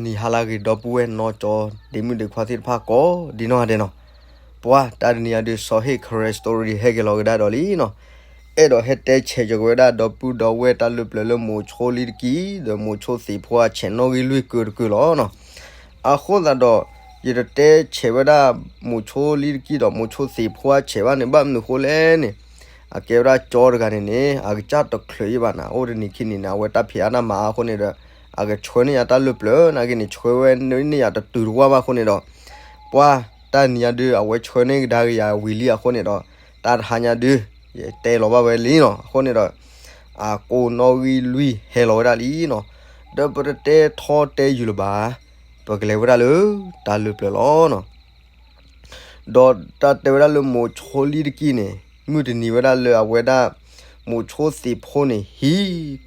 ဒီးနံၤဟါလၢအဂ့ၤ ဒီပုၢ်ဝဲၢ်နီၢ်ကၠီ ဒ့မုၣ်ဒ့ခွါသ့ၣ်တဖၣ်ကိးဒံနီၢ်ဂၤဒဲးနီၤ. ပှၤတၢ်တနံၤအံၤဒုး စီၤဟ့ၣ် Karen Story ဟဲက့ၤလီၤကဒါဒီးလံနီၤ. အဲၣ်ဒိးဟဲတဲဆဲးက့ၤဝဲဒၣ်ဒီပုၢ်ဒီဝဲၢ်တၢ်လၢပျၢၤလၢမိၤဆိလံတကံၢ် ဒီးမိၤဆိသ့ၣ်ဖိအဆဲးနီၣ်ဂံၢ်လွံၢ်ကုာ်တကုာ်လီၤနီၤ. အဃိသတးဒီး ယတတဲဆဲးဝဲဒၣ် မိၤဆိလံတကံၢ်ဒီးမိၤဆိသ့ၣ်ဖိအဆဲးဘၣ်န့ၣ် ဘၣ်မနုၤဃိလဲၣ်န့ၣ် အကဲဝဲဒၣ်ကၠီတဂၤန့ၣ်န့ၣ် အကစၢ်တချုးယံၤဘၣ်နၤ အိၣ်တနံၤခံနံၤန့ၣ် အဝဲတၢ်ဖံးအါတၢ်မၤအါအဃိန့ၣ်ဒီး အကဆှၢန့ၢ်ယၤတၢ်လၢပျၢၤနာ်က့န့ၣ် ဆှၢဝဲန့ၢ်ယၤတတုၤတဝၢ်ဘၣ်အဃိန့ၣ်ဒီး ပှၤတၢ်နံၤညါဒုး အဝဲဆှၢန့ၢ်ကဒါက့ၤယၤဝံၤလံအဃိန့ၣ်ဒီး တၢ်တဟါညါဒုး ယတဲလီၤဘၣ်ဝဲလံနီၤ. အဃိန့ၣ်ဒီး အကိးနီၣ်ဂံၢ်လွံၢ်ဟဲလီၤဝဲဒၣ်လံနီၤ. ဒီးပတတဲထီတဲယုာ်လၢၤဘၣ်, ပကလဲၤဝဲဒၣ်လၢတၢ်လၢပျၢၤလီၤနီၤ. ဒီးတၢ်တဲဝဲဒၣ်လၢမိၤဆိလံတကံၢ်န့ၣ် မုၢ်တနံၤဝဲဒၣ်လၢအဝဲဒၣ် မိၤဆိသ့ၣ်ဖိန့ၣ် ဟံ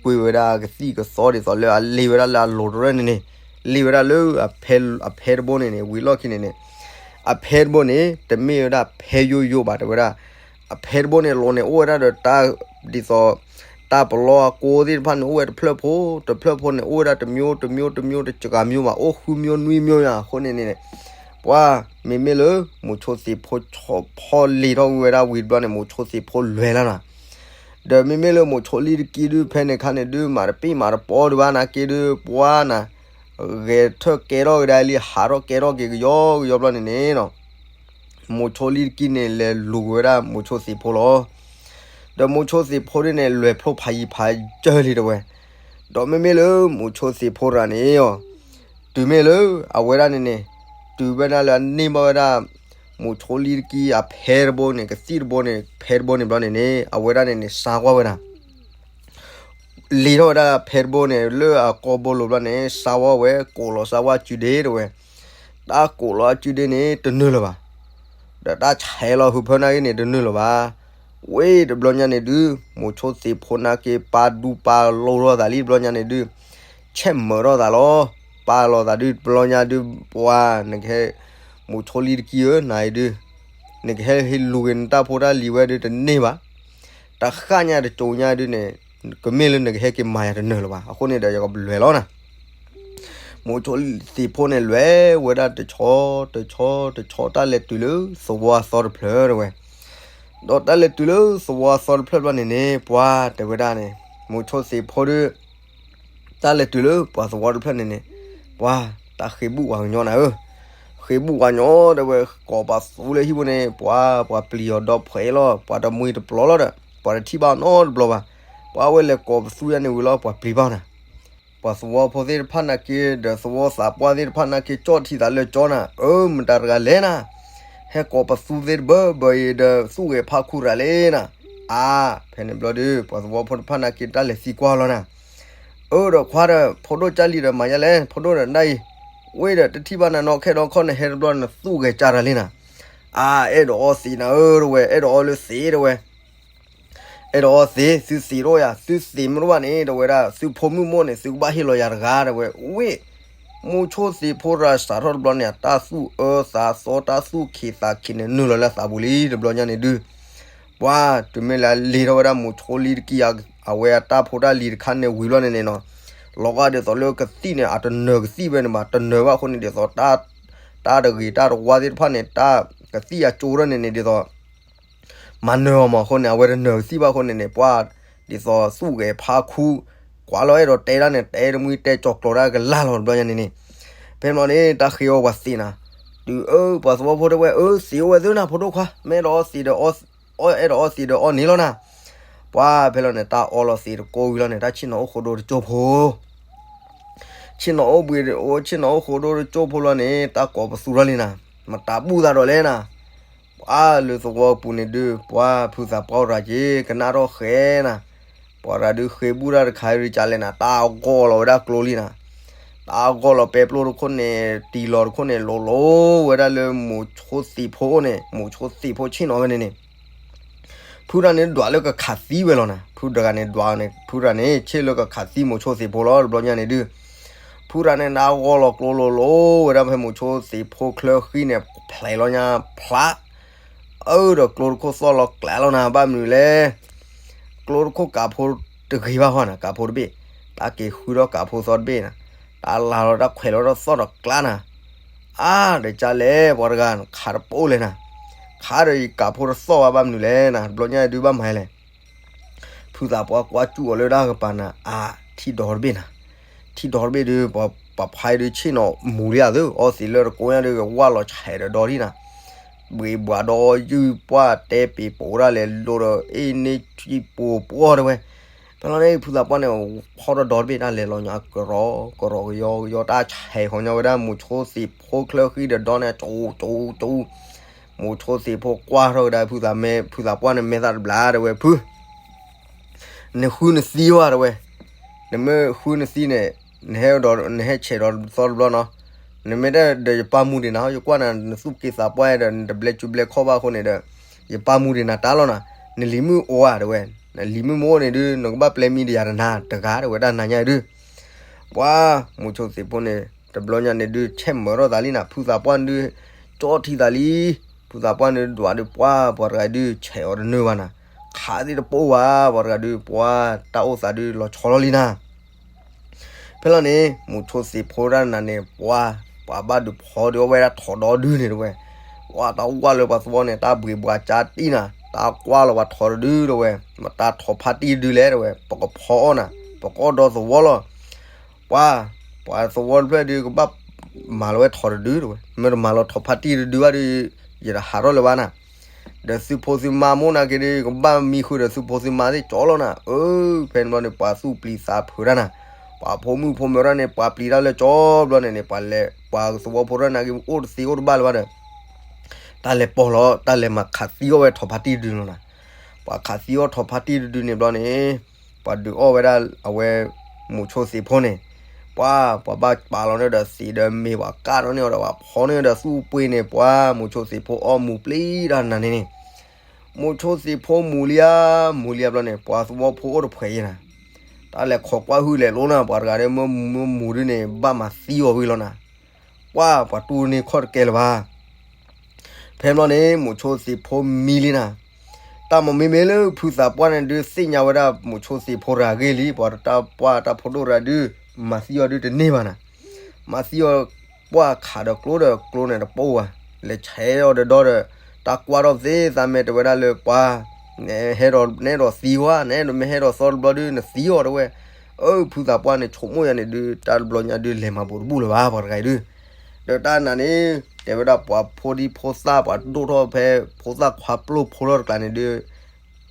းကွံာ်ဝဲဒၣ်အကသံၣ်ကသီဒ်သိးလၢအလ့ဝဲဒၣ်လၢအလိၤတရၢၢ်န့ၣ်န့ၣ်, လ့ဝဲဒၣ်လၢအဖဲတဘိန့ၣ်န့ၣ် ဝံၤလီၢ်ခံန့ၣ်န့ၣ် အဖဲတဘိန့ၣ် တမ့ၢ်ဝဲဒၣ်ဖဲယိယိဘၣ် တဲဝဲဒၣ်, အဖဲတဘိန့ၣ် လိၤန့ၣ် အိၣ်ဝဲဒၣ်ဒီးတၢ်ဒ်သိး တၢ်ပလီအကိသ့ၣ်တဖၣ်န့ၣ် အိၣ်ဝဲတဖျၢၣ်ဖိ, တဖျၢၣ်ဖိန့ၣ် အိၣ်ဝဲဒၣ်တမျိုးတမျိုးတမျိုး တစှၤမျိုးဘၣ်, အိၣ်ဃုမျိုးနွံမျိုးယါအဃိန့ၣ်န့ၣ် ပှၤ မ့မ့ၢ်လၢ မိၤဆိသ့ၣ်ဖိဆီဖီလ့ၤထီၣ်ဝဲဒၣ်ဝံၤတဘျီန့ၣ် မိၤဆိသ့ၣ်ဖိလဲၤလီၤနၤ. ဒီးမ့မ့ၢ်လၢမိၤဆိလံတကံၢ်ဒုး ဖဲန့ၣ်ခါန့ၣ်ဒုး မၤတပံၢ်မၤတပီဒံးဘၣ်နာ်က့ဒုး ပှၤနၤ ဂဲၤထၢၣ်ကဲထီၣ်ကဒါလံ ဟးထီၣ်ကဲထီၣ်က့ၤကယီကယီဘျီန့ၣ်န့ၣ်နီၤ မိၤဆိလံတကံၢ်န့ၣ် လဲၤလူၤက့ၤဝဲဒၣ်မိၤဆိသ့ၣ်ဖိလီၤ. ဒီးမိၤဆိသ့ၣ်ဖိဒုးန့ၣ် လဲၤဖျိဖးယံၤဖးယၢၢ်လံတဲဝဲ. ဒီးမ့မ့ၢ်လၢမိၤဆိသ့ၣ်ဖိတဂၤန့ၣ်အီၤ တုၤမ့ၢ်လၢအဝဲဒၣ်န့ၣ်န့ၣ် တုၤဝဲဒၣ်လၢအန့ၢ်ဘၣ်ဝဲဒၣ် မိၤဆိလံတကံၢ်အဖဲတဘိန့ၣ် ကသံၣ်တဘိန့ၣ် ဖဲတဘိန့ၣ်ဘျီန့ၣ်န့ၣ် အဝဲဒၣ်န့ၣ်န့ၣ် စါကွၢ်ဝဲဒၣ် လ့ထီၣ်ဝဲဒၣ်ဖဲတဘိန့ၣ် လၢအကိာ်ဘိလိၤဘျီန့ၣ် စါဝဲဝဲ ကိးလီၤစါဝဲအစုဒ့တဲဝဲ. တၢ်ကိးလီၤအစုဒ့န့ၣ် တနုာ်လၢၤဘၣ်. ဒီးတၢ်ဆဲးလီၤဟုးဖၢနာ်က့န့ၣ် တနုာ်လၢၤဘၣ်. ဝ့ၢ်တဘျီညါန့ၣ်ဒုး မိၤဆိသ့ၣ်ဖိနာ်က့ ပာ်ဒူပာ်လိၤထီၣ်သးလံတဘျီညါန့ၣ်ဒုး ဆဲးမၢထီၣ်သးလီၤ. ပာ်လီၤသးဒုးတဘျီညါဒုး ပှၤနကဟဲ မိၤဆိလံတကံၢ်ဧၢ နၤအံၤဒုး နကဟဲဟ့ၣ်လူၤက့ၤနတၢ်ဖိတၢ်လံၤဝဲဒုးတန့ၢ်ဘၣ်. တဃၣ်ညါတစိၤညါဒုးန့ၣ် ကမ့ၢ်လၢနကဟဲက့ၤမၤယၤတနၢၤလၢၤဘၣ်. အဃိန့ၣ်ဒီးယကလဲၤလီၤနၤ. မိၤဆိသ့ၣ်ဖိန့ၣ်လဲၤဝဲဒၣ်တဆီတဆီတဆီ တၢ်လဲၤတုၤလၢသဝီအသီတဖျၢၣ်တဲဝဲ. ဒီးတၢ်လဲၤတုၤလၢသဝီအသီတဖျၢၣ်ဘျီန့ၣ်န့ၣ် ပှၤတဲဝဲဒၣ်န့ၣ် မိၤဆိသ့ၣ်ဖိဒုး တၢ်လဲၤတုၤလၢပှၤသဝီတဖျၢၣ်န့ၣ်န့ၣ် ပှၤတၢ်ဃ့ဘူၣ်ဝၤကညီနၤဧၢ, ဃ့ဘူၣ်ဝၤကညီတဲဝဲ ကိးပသူလၢဟံၣ်ဖိန့ၣ် ပှၤ ပှၤပျံၤအီၤဒီးဖှဲးလီၤ ပှၤတမှံတပျီၤလီၤဒီး ပှၤတထံၣ်ဘၣ်နီတဘျီဘၣ်. ပှၤဝဲလဲၤကိးပသူယါန့ၣ်ဝံၤလီၤ ပှၤပျံၤဘၣ်နၤ. ပှၤသဝီဖိသ့ၣ်တဖၣ်နာ်က့ ဒီးသဝီသးပှၢ်သ့ၣ်တဖၣ်နာ်က့ ကၠီၣ်ထံသးလၢကၠီနၤ, အၢ မတၤတဂၤလဲၣ်နၤ, ဟဲကိးပသူသ့ၣ်တဘၢဘၢအံၤဒီး သူၣ်ဂဲၤဖးခူရၤလံနၤ. အါ ဖဲန့ၣ်ဘျီဒုး ပှၤသဝီဖိတဖၣ်နာ်က့ တၢ်လဲၤသံကွၢ်လီၤနၤ. အၢ ဒီးခွါဒီး ဖိဒိၣ်ကၢ်လံဒီးမၤယါလဲၣ် ဖိဒိၣ်ဒီးဒၣ်အံၤ, ဝ့ၢ်ဒီးတထံၣ်ဘၣ်နၤနီၢ်ခဲဒီးခီန့ၣ် ဟဲတဘျီနသူၣ်ဂဲၤကၢ်တၢ်လံနၤ. အါ အဲၣ်ဒိးအီသံးနၤဧၢ တဲဝဲ အဲၣ်ဒိးအီလၢသံးတဲဝဲ အဲၣ်ဒိးအီသံး သုသံးတအိၣ်ယၤ သုသံးမ့ၢ်တအိၣ်ဘၣ်န့ၣ် တဲဝဲဒၣ် သုဖိမုၣ်မိၢ်န့ၣ် သုကဘၣ်ဟ့ၣ်လီၤယၤတဂၤ တဲဝဲ. ဝ့ၢ် မိၤဆိသ့ၣ်ဖိတဂၤစးထီၣ်တဘျီန့ၣ် တၢ်သူၣ်အၢသးသီ တၢ်သူၣ်ခံးသးခံးန့ၣ် နုာ်လီၤလၢသးပူၤလံ တဘျီညါန့ၣ်ဒုး ပှၤတုၤမ့ၢ်လၢအလ့ထီၣ်ဝဲဒၣ်မိၤဆိလံတကံၢ် အဝဲအတၢ်ဖိတၢ်လံၤတခါန့ၣ်ဝံၤဘျီန့ၣ်န့ၣ်နီၤ, လီၤဂာ်ဒ်သိးလၢကသံၣ်န့ၣ် အတနၢၤကသံၣ်ဝဲန့ၣ်ဘၣ် တနၢၤဘၣ်အဃိန့ၣ် ဒ်သိး တၢ်တဂ့ၤတၢ်တဝါသ့ၣ်တဖၣ်န့ၣ် တၢ်ကသံၣ်အကၠိထီၣ်န့ၣ်န့ၣ် ဒ်သိး မၤနၢၤအီၤမးအဃိန့ၣ် အဝဲတနၢၤကသံၣ်ဘၣ်အဃိန့ၣ်န့ၣ် ပှၤဒ်သိးသူၣ်ဂဲၤဖးခူ ကွၢ်လီၤအဲၣ်ဒိးတဲဒၣ်န့ၣ် တဲတမှံတဲကၠီၤကျီၤတၢ်ကလၢ်လီၤတဘျီညါန့ၣ်န့ၣ်, ဖဲမ့ၢ်န့ၣ် တၢ်ဃ့အီၤပှၤသံးနၤ, တုၤအၢ ပှၤသဝီဖိတဲဝဲ အၢ သံးအိၣ်ဝဲသုနၤ ဖိဒိၣ်ခွါ မ့ၢ်အဲၣ်ဒိးအီသံးဒီး အဲၣ်ဒိးအီသံးဒီးအီန့ၣ်လီၤနၤ. ပှၤဖဲလီၤန့ၣ် တၢ်အီလီၤသံးတကိးဝံၤလီၤန့ၣ် တၢ်ဆ့ၣ်နီၤအိၣ်ဃိဒိတကၠိဖိ ဆ့ၣ်နီၤအိၣ်ဘှံးအိၣ် ဆ့ၣ်နီၤအိၣ်ဃိဒိတကၠိဖိလီၤန့ၣ် တၢ်ကိးပသူထီၣ်လံနၤ, မတၤဘူၣ်သးဒီးလဲၣ်နၤ. ပှၤလၢသဝီပူၤန့ၣ်ဒုး ပှၤဖုသးပှၢ်ရၤက့ၤ ကနၣ်ထီၣ်ဃဲနၤ, ပှၤရၤဒုးဃ့ဘူၣ်တၢ်တခါဒုးကလဲၣ်နၤ တၢ်ဂီၢ်လီၤဝဲဒၣ်ကျိလံနၤ, တၢ်ဂီၢ်လီၤပဲပျိတခိၣ်န့ၣ် တံၢ်လီၤတခိၣ်န့ၣ် လိၤလိၤဝဲဒၣ်လၢမိၤဆိသ့ၣ်ဖိန့ၣ် မိၤဆိသ့ၣ်ဖိဆ့ၣ်နီၤဝဲန့ၣ်န့ၣ် ဖုတဂၤန့ၣ်ဒွးလၢကခးသံဝဲလီၤနၤ, ဖုတဂၤန့ၣ်ဒွးန့ၣ် ဖုတဂၤန့ၣ် ဆ့ၣ်လၢကခးသံမိၤဆိသ့ၣ်ဖိလီၤ တဘျီညါန့ၣ်ဒုး ဖုတဂၤန့ၣ် တၢ်ဂီၢ်လီၤကျိလိၤလိၤဝဲဒၣ်ဖဲမိၤဆိသ့ၣ်ဖိချၢဃံန့ၣ် ဖျဲးလီၤညါဖျး, အၢဒီးကျိတခိၣ်သီၣ်လီၤကျးလီၤနၤ ဘၣ်မနုၤလဲၣ် ကျိတခိၣ်ကးဖိတဂ့ၤဘၣ်ဟီနၤ ကးဖိတဘ့ၣ်, တၢ်က့ၤဃုထီၣ်ကးဖိသီတဘ့ၣ်နၤ, က တၢ်လၤလီၤတၢ်ခွဲးလီၤတၢ်သီၣ်ဒီးကျါနၤ, အါ ဒီးကလဲၣ် ပှၤတဂၤ ခးတပိၢ်လဲၣ်နၤ, ခးဒီးယကးဖိတသီၣ်ဘၣ် ဘၣ်မနုၤလဲၣ်နၤ, တဘျီညါဒုးဘၣ်မၤလဲၣ် ဖုသးပှၢ်ကွၢ်စူၣ်အီၤလၢတၢ်ကပၤနၤ အါ ထံၣ်ဒီတဘ့ၣ်နၤ, ထံၣ်ဒီတဘ့ၣ်ဒုး ပှၤဖါအံၤဒုးဆ့ၣ်နီၤမူၤလံဧါသု အီသံးလၢတကိးညါဒုးကဝၢ်လီၤဆဲးဒီးဒီဒံနၤ, ဘှံးဘှးဒီးယုၢ်ပှၢ်တဲပ့ၤပိာ်ဒၣ်လဲာ်လိၤဒီး အ့ၣ်န့ၢ်ထံပူၤပှီၢ်တဲဝဲ, ဖဲလီၤန့ၣ် ဖုသးပှၢ်န့ၣ် ဖီထီၣ်ဒီတဘ့ၣ်တၢ်လဲၤလီၤညီ ကရီ ကရီကယီကယီတၢ်ဆဲးဃီညီဝဲဒၣ် မိၤဆိသ့ၣ်ဖိချၢဃံဒီးဒီန့ၣ် ကၠူကၠူကၠူ မိၤဆိသ့ၣ်ဖိကွၢ်ထီၣ်ကဒါ ဖုသးမဲ ဖုသးပှၢ်န့ၣ်မဲာ်သၣ်တဘျါတဲဝဲ ဖု နဃုနသံဝဲတဲဝဲ, နမ့ၢ်ဃုနသံန့ၣ် နဟဲဒီး နဟဲဆဲးဒီးသီတဘျီနီၤ, နမ့ၢ်တဲဒီးယပၢ်မူဒံးနၤ ယကွၢ်နၤ နသူၣ်က့သးပှၢ်ဒီး နတဘျဲးစူဘျဲးခီၣ်ဘၣ်အဃိန့ၣ်ဒီး ယပၢ်မူဒံးနၤတၢ်လီၤနၤ, နလံၤမုၣ်အိၣ်ဧါတဲဝဲ, နလံၤမုၣ်မ့ၢ်အိၣ်န့ၣ်ဒုး နကဘၣ်ပျဲမံဒီးယၤတနၤတဂၤတဲဝဲ တၢ်နၤညါဒုး ပှၤ မိၤဆိသ့ၣ်ဖိန့ၣ် တဘျီညါန့ၣ်ဒုး ဆဲးမၢထီၣ်သးလံနၤ ဖုသးပှၢ်န့ၣ်ဒုး ကၠီထံသးလံ, ဖုသးပှၢ်န့ၣ်ဒွးဒုး ပှၤ ပှၤတဂၤဒုး ဆဲးအီၤတနၢၤဘၣ်နၤ, ခးသ့ၣ်တပိၢ်ဝဲ ပှၤတဂၤဒုး ပှၤ တၢ်အိၣ်သးဒုးလီၤဆီလီၤလံနၤ ဖဲလီၤန့ၣ် မိၤဆိသ့ၣ်ဖိတၢ်နၤန့ၣ် ပှၤ ပှၤဘၣ်ဒုးဖီဒုးအီၣ်ဝဲဒၣ်ထိးဒီဒုန့ၣ်တဲဝဲ, ပှၤ တၢ်ဝၢ်လၢပှၤသဝီန့ၣ် တၢ်ဘှံးဘှးကၠါတံၢ်နၤ, တၢ်ကွၢ်လီၤပှၤထိးတဒုတဲဝဲ, မတၤထိးဖါတံၢ်တဒုလဲၣ်တဲဝဲ, ပကဖီအီၣ်နၤ, ပကအီၣ်ဒီသဝီလီၤ. ပှၤ ပှၤသဝီတဖျၢၣ်ဒုး ကဘၣ်မၤလီၤဝဲထိးတဒုတဲဝဲ, မ့ၢ်တမၤလီၤထိးဖါတံၢ်တဒုဘၣ်ဒီး ယတဟးထီၣ်လၢၤဘၣ်နၤ ဒီးသုဖိသုမါမိၢ်နာ်က့ဒီး ကဘၣ်မံဃုာ်ဒီးသုဖိသုမါသ့ၣ်ကၠီလီၤနၤ, အၢ ဖဲန့ၣ်ဘျီန့ၣ် ပှၤသူၣ်ပျံၤသးဖုးတၢ်နၤ, ပှၤဖိမုၣ်ဖိမၢၤတၢ်န့ၣ် ပှၤပျံၤတၢ်လၢကၠီဘျီန့ၣ်န့ၣ် ပှၤလဲၤ ပှၤသဝီဖိတၢ်နာ်က့ အိၣ်တသ့အိၣ်တဘၣ်လၢၤဘၣ်ဒီး တၢ်လဲၤပိာ်လီၤ တၢ်လဲၤမၤခးသံအီၣ်ဝဲထိးဖါတံၢ်တဒုလီၤနၤ, ပှၤခးသံအီၣ်ထိးဖါတံၢ်တဒုန့ၣ်ဘျီန့ၣ် ပှၤဒုးအီၣ်ဝဲဒၣ်အဝဲ မိၤဆိသ့ၣ်ဖိန့ၣ်, ပှၤ ပှၤဘၣ်ပာ်လီၤန့ၢ်ဒီးသံးဒီးမ့ၤ ပှၤကၣ်ထီၣ်န့ၢ်အီၤဒီး ပှၤဖီန့ၢ်ဒီးသူၣ်ပှ့ၤန့ၣ် ပှၤ မိၤဆိသ့ၣ်ဖိအီၣ်မူၤပျံၤတၢ်နၤန့ၣ်န့ၣ်, မိၤဆိသ့ၣ်ဖိမူၤလံဧါ မူၤလံဧါဘျီန့ၣ် ပှၤသဝီဖိအိၣ်တဖှဲးအံၤနၤ, တၢ်လဲၤခိးကွၢ်ဟုၣ်လဲၤလိနၤ ပှၤတဂၤဒီး မ့ၢ်မူၤဒုန့ၣ် ဘၣ်မၤသံအီၤဝံၤလီၤနၤ, ပှၤ ပှၤတူၢ်န့ၢ်ခီၣ်တကဲလၢၤဘၣ် ဖဲဘျီန့ၣ် မိၤဆိသ့ၣ်ဖိမံလံနၤ, တၢ်မ့ၢ်မ့မ့ၢ်လၢဖုသးပှၢ်န့ၣ်ဒုးသ့ၣ်ညါဝဲဒၣ် မိၤဆိသ့ၣ်ဖိတဂၤအဂ့ၢ်လံ, ပှၤတၢ်ပှၢ်တၢ်ဖိဒိၣ်တဂၤဒုး မၤသံအီၤဒုးတန့ၢ်ဘၣ်နၤ, မၤသံအီၤ ပှၢ်ခးဒီးကျိဒီးကျိန့ၣ်တပိၢ်ဘၣ်, လဲၤဆဲးအီၤဒီးဒီဒီး တၢ်ကွၢ်ထီၣ်သ့သးမဲာ်တဲဝဲဒၣ်လၢပှၤ နဟဲဒီး နအဲၣ်ဒိးသံဝဲ နအဲၣ်ဒိးမ့ၢ်ဟဲဒီးသီတဘျီဒုး နသံအီၤတဲဝဲ, အၢ ဖုသးပှၢ်န့ၣ် ဆိကမိၣ်ယၤန့ၣ်ဒုး တၢ်တဘျီညါဒုး လဲၤမၤဘူးတဘူၣ်လၢၤဘၣ် ပှၤတဂၤအံၤဒုး, ဒီးတၢ်နၤန့ၣ် တဲဝဲဒၣ်ပှၤဖိဒံဖိသၣ် ပှၤဒိၣ်ထီၣ်ဖဲ ဖိသၣ်ခွါပျိၢ်ဖိထီၣ်တကျါန့ၣ်ဒုး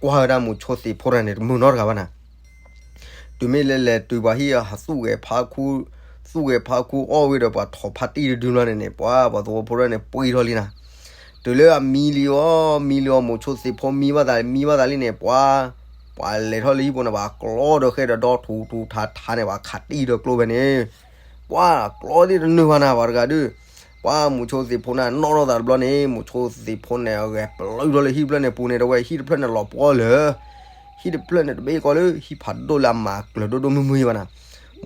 ကွၢ်ဝဲဒၣ်မိၤဆိသ့ၣ်ဖိတဂၤန့ၣ် တမုာ်နီတဂၤဘၣ်နၤ တုၤမ့ၢ်လၢလဲၤတုၤပှၤဟံၣ်အသူၣ်ဂဲၤဖးခူ, သူၣ်ဂဲၤဖးခူအီၣ်ဝံၤဒီး ပှၤထိးဖါတံၢ်တဒုလီၤန့ၣ်န့ၣ် ပှၤ ပှၤသဝီဖိတဂၤန့ၣ် ပှံၢ်ထီၣ်လံနၤ, တုၤလၢအမံလံအီၤ မံလံအီၤ မိၤဆိသ့ၣ်ဖိမံဘၣ်သး မံဘၣ်သးလံန့ၣ် ပှၤ ပှၤလဲၤထီၣ်လၢဟံၣ်ပူၤန့ၣ် ပှၤကျီဒီးဃဲဒီးဒီထူထူထါထါန့ၣ် ပှၤခးတံၢ်ဒီးကျိဖဲန့ၣ်, ပှၤကျီသ့ၣ်တနုာ်ဘၣ်နၤ ပှၤတဂၤဒုး, ပှၤမိၤဆိသ့ၣ်ဖိန့ၣ် နီၣ်ထီၣ်သးတဘျီန့ၣ် မိၤဆိသ့ၣ်ဖိန့ၣ် အဂဲၤပျုးထီၣ်လၢဟံၣ်တဖျၢၣ်န့ၣ်ပူၤန့ၣ် တဲဝဲ ဟံၣ်တဖျၢၣ်န့ၣ်လီၤပှီၢ်လၢ ဟံၣ်တဖျၢၣ်န့ၣ် တမ့ၢ်ကီးလၢဟံၣ်ဖးဒိၣ်လၢအမၤကျၢၤဒိၣ်ဒိၣ်မုၢ်မုၢ်ဘၣ်နၤ,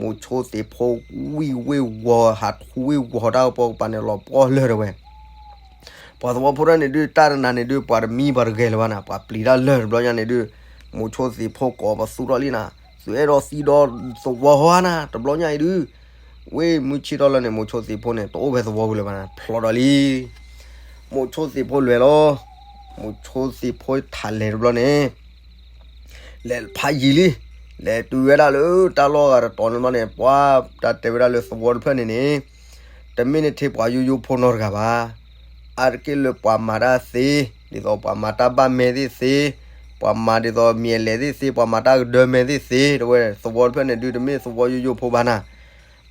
မိၤဆိသ့ၣ်ဖိ ဝံၢ်ဝ့ၢ်ဝီၤ ဟးထူဝ့ၢ်ဝီၤ တၢ်ကပီၤကပၤန့ၣ် လီၤပှီၢ်လၢာ်တဲဝဲ, ပှၤသဝီဖိတဂၤန့ၣ်ဒုး တၢ်တနၤန့ၣ်ဒုး ပှၤတမံပှၤတဂဲၤလၢၤဘၣ်နၤ, ပှၤပျံၤတၢ်လၢာ်တဘျီညါန့ၣ်ဒုး, မိၤဆိသ့ၣ်ဖိကိးပသူထီၣ်လံနၤ, သုအဲၣ်ဒိးသံဒီးသဝီဟီနၤ တဘျီညါအံၤဒုး, ဝ့ၢ်မုၢ်ဆ့ၣ်ထီၣ်လၢန့ၣ် မိၤဆိသ့ၣ်ဖိန့ၣ် တအိၣ်ဖဲသဝီဝံၤလၢၤဘၣ်နၤ ဖျိးဒီးလံ မိၤဆိသ့ၣ်ဖိလဲၤလီၤ, မိၤဆိသ့ၣ်ဖိထးလဲၤတဘျီန့ၣ်, လဲၤဖးယံာ်လံ, လဲၤတုၤဝဲဒၣ်လၢတၢ်လီၢ်ဂၤတတီၤန့ၣ်ဘျီန့ၣ် ပှၤ တၢ်တဲဝဲဒၣ်လၢသဝီတဖျၢၣ်န့ၣ်န့ၣ်, တမ့ၢ်နထံၣ်ပှၤယိယိဖိနီတဂၤဘၣ်, အါတက့ၢ်လၢပှၤမၤတၢ်သ့, ဒ်သိးပှၤမၤတၢ်ဘၣ်မဲာ်သ့ၣ်သ့, ပှၤမၤဒ်သိးမံၤအလဲၣ်သ့ၣ်သ့, ပှၤမၤတၢ်ကဒၢမဲာ်သ့ၣ်သ့, တဲဝဲသဝီတဖျၢၣ်န့ၣ်ဒုး တမ့ၢ်သဝီယိယိဖိဘၣ်နၤ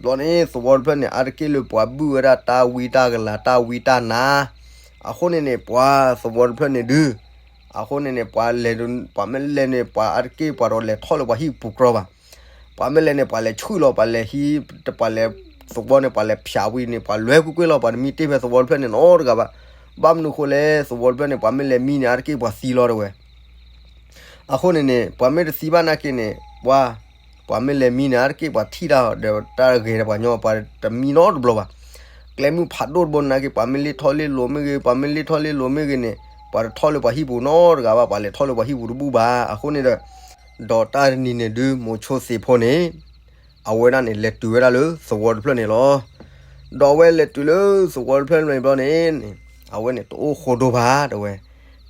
ဘျီန့ၣ် သဝီတဖျၢၣ်န့ၣ် အါတက့ၢ်လၢပှၤဘုၣ်ဝဲဒၣ်တၢ်ဝံတၢ်ကလၤတၢ်ဝံတၢ်နါ, အဃိန့ၣ်န့ၣ် ပှၤသဝီတဖျၢၣ်န့ၣ်ဒုး, အဃိန့ၣ်န့ၣ် ပှၤလဲၤ, ပှၤမ့ၢ်လဲၤန့ၣ် ပှၤအါတက့ၢ်ပှၤဒီးလဲၤထီၣ်လၢပှၤဟံၣ်ပူၤကြီဘၣ်, ပှၤမ့ၢ်လဲၤန့ၣ် ပှၤလဲၤဆူၣ်လီၤ ပှၤလဲၤဟံး, ပှၤလဲၤသဝီန့ၣ် ပှၤလဲၤဖျးဝံၤန့ၣ် ပှၤလဲၤကွ့ၢ်ကွ့ၢ်လီၤ ပှၤတမံတ့ၢ်ဖဲသဝီတဖျၢၣ်န့ၣ်နီတဂၤဘၣ်, ဘၣ်မနုၤဃိလဲၣ် သဝီတဖျၢၣ်န့ၣ် ပှၤမ့ၢ်လဲၤမံန့ၣ် အါတက့ၢ်ပှၤသံလီၤတဲဝဲ အဃိန့ၣ်န့ၣ် ပှၤမ့ၢ်တသံဘၣ်နာ်က့န့ၣ် ပှၤ, ပှၤမ့ၢ်လဲၤမံန့ၣ် အါတက့ၢ်ပှၤထံၣ်တၢ်ဒီးတၢ်ဂဲၤဒီးပှၤညီ ပှၤတမံနီတဘျီဘၣ်. ကျဲမုၢ်ဖးဒိၣ်တဘိနာ်က့ ပှၤမ့ၢ်လ့ၣ်ထီၣ်လ့ၣ်လိၤမ့ၢ်ဂ့ၤ ပှၤမ့ၢ်လ့ၣ်ထီၣ်လ့ၣ်လိၤမ့ၢ်ဂ့ၤန့ၣ် ပှၤတထီၣ်လၢပှၤဟံၣ်ပူၤနီတဂၤဘၣ် ပှၤလဲၤထီၣ်လၢပှၤဟံၣ်ပူၤတဘူၣ်ဘၣ်. အဃိန့ၣ်ဒီး ဒီးတၢ်တနံၤန့ၣ်ဒုး မိၤဆိသ့ၣ်ဖိန့ၣ် အဝဲဒၣ်န့ၣ် လဲၤတုၤဝဲဒၣ်လၢသဝီတဖျၢၣ်န့ၣ်လီၤ. ဒီးအဝဲလဲၤတုၤလၢသဝီတဖျၢၣ်န့ၣ်ဘျီန့ၣ် အဝဲန့ၣ်တအိၣ်ဃိဒိဘၣ်တဲဝဲ,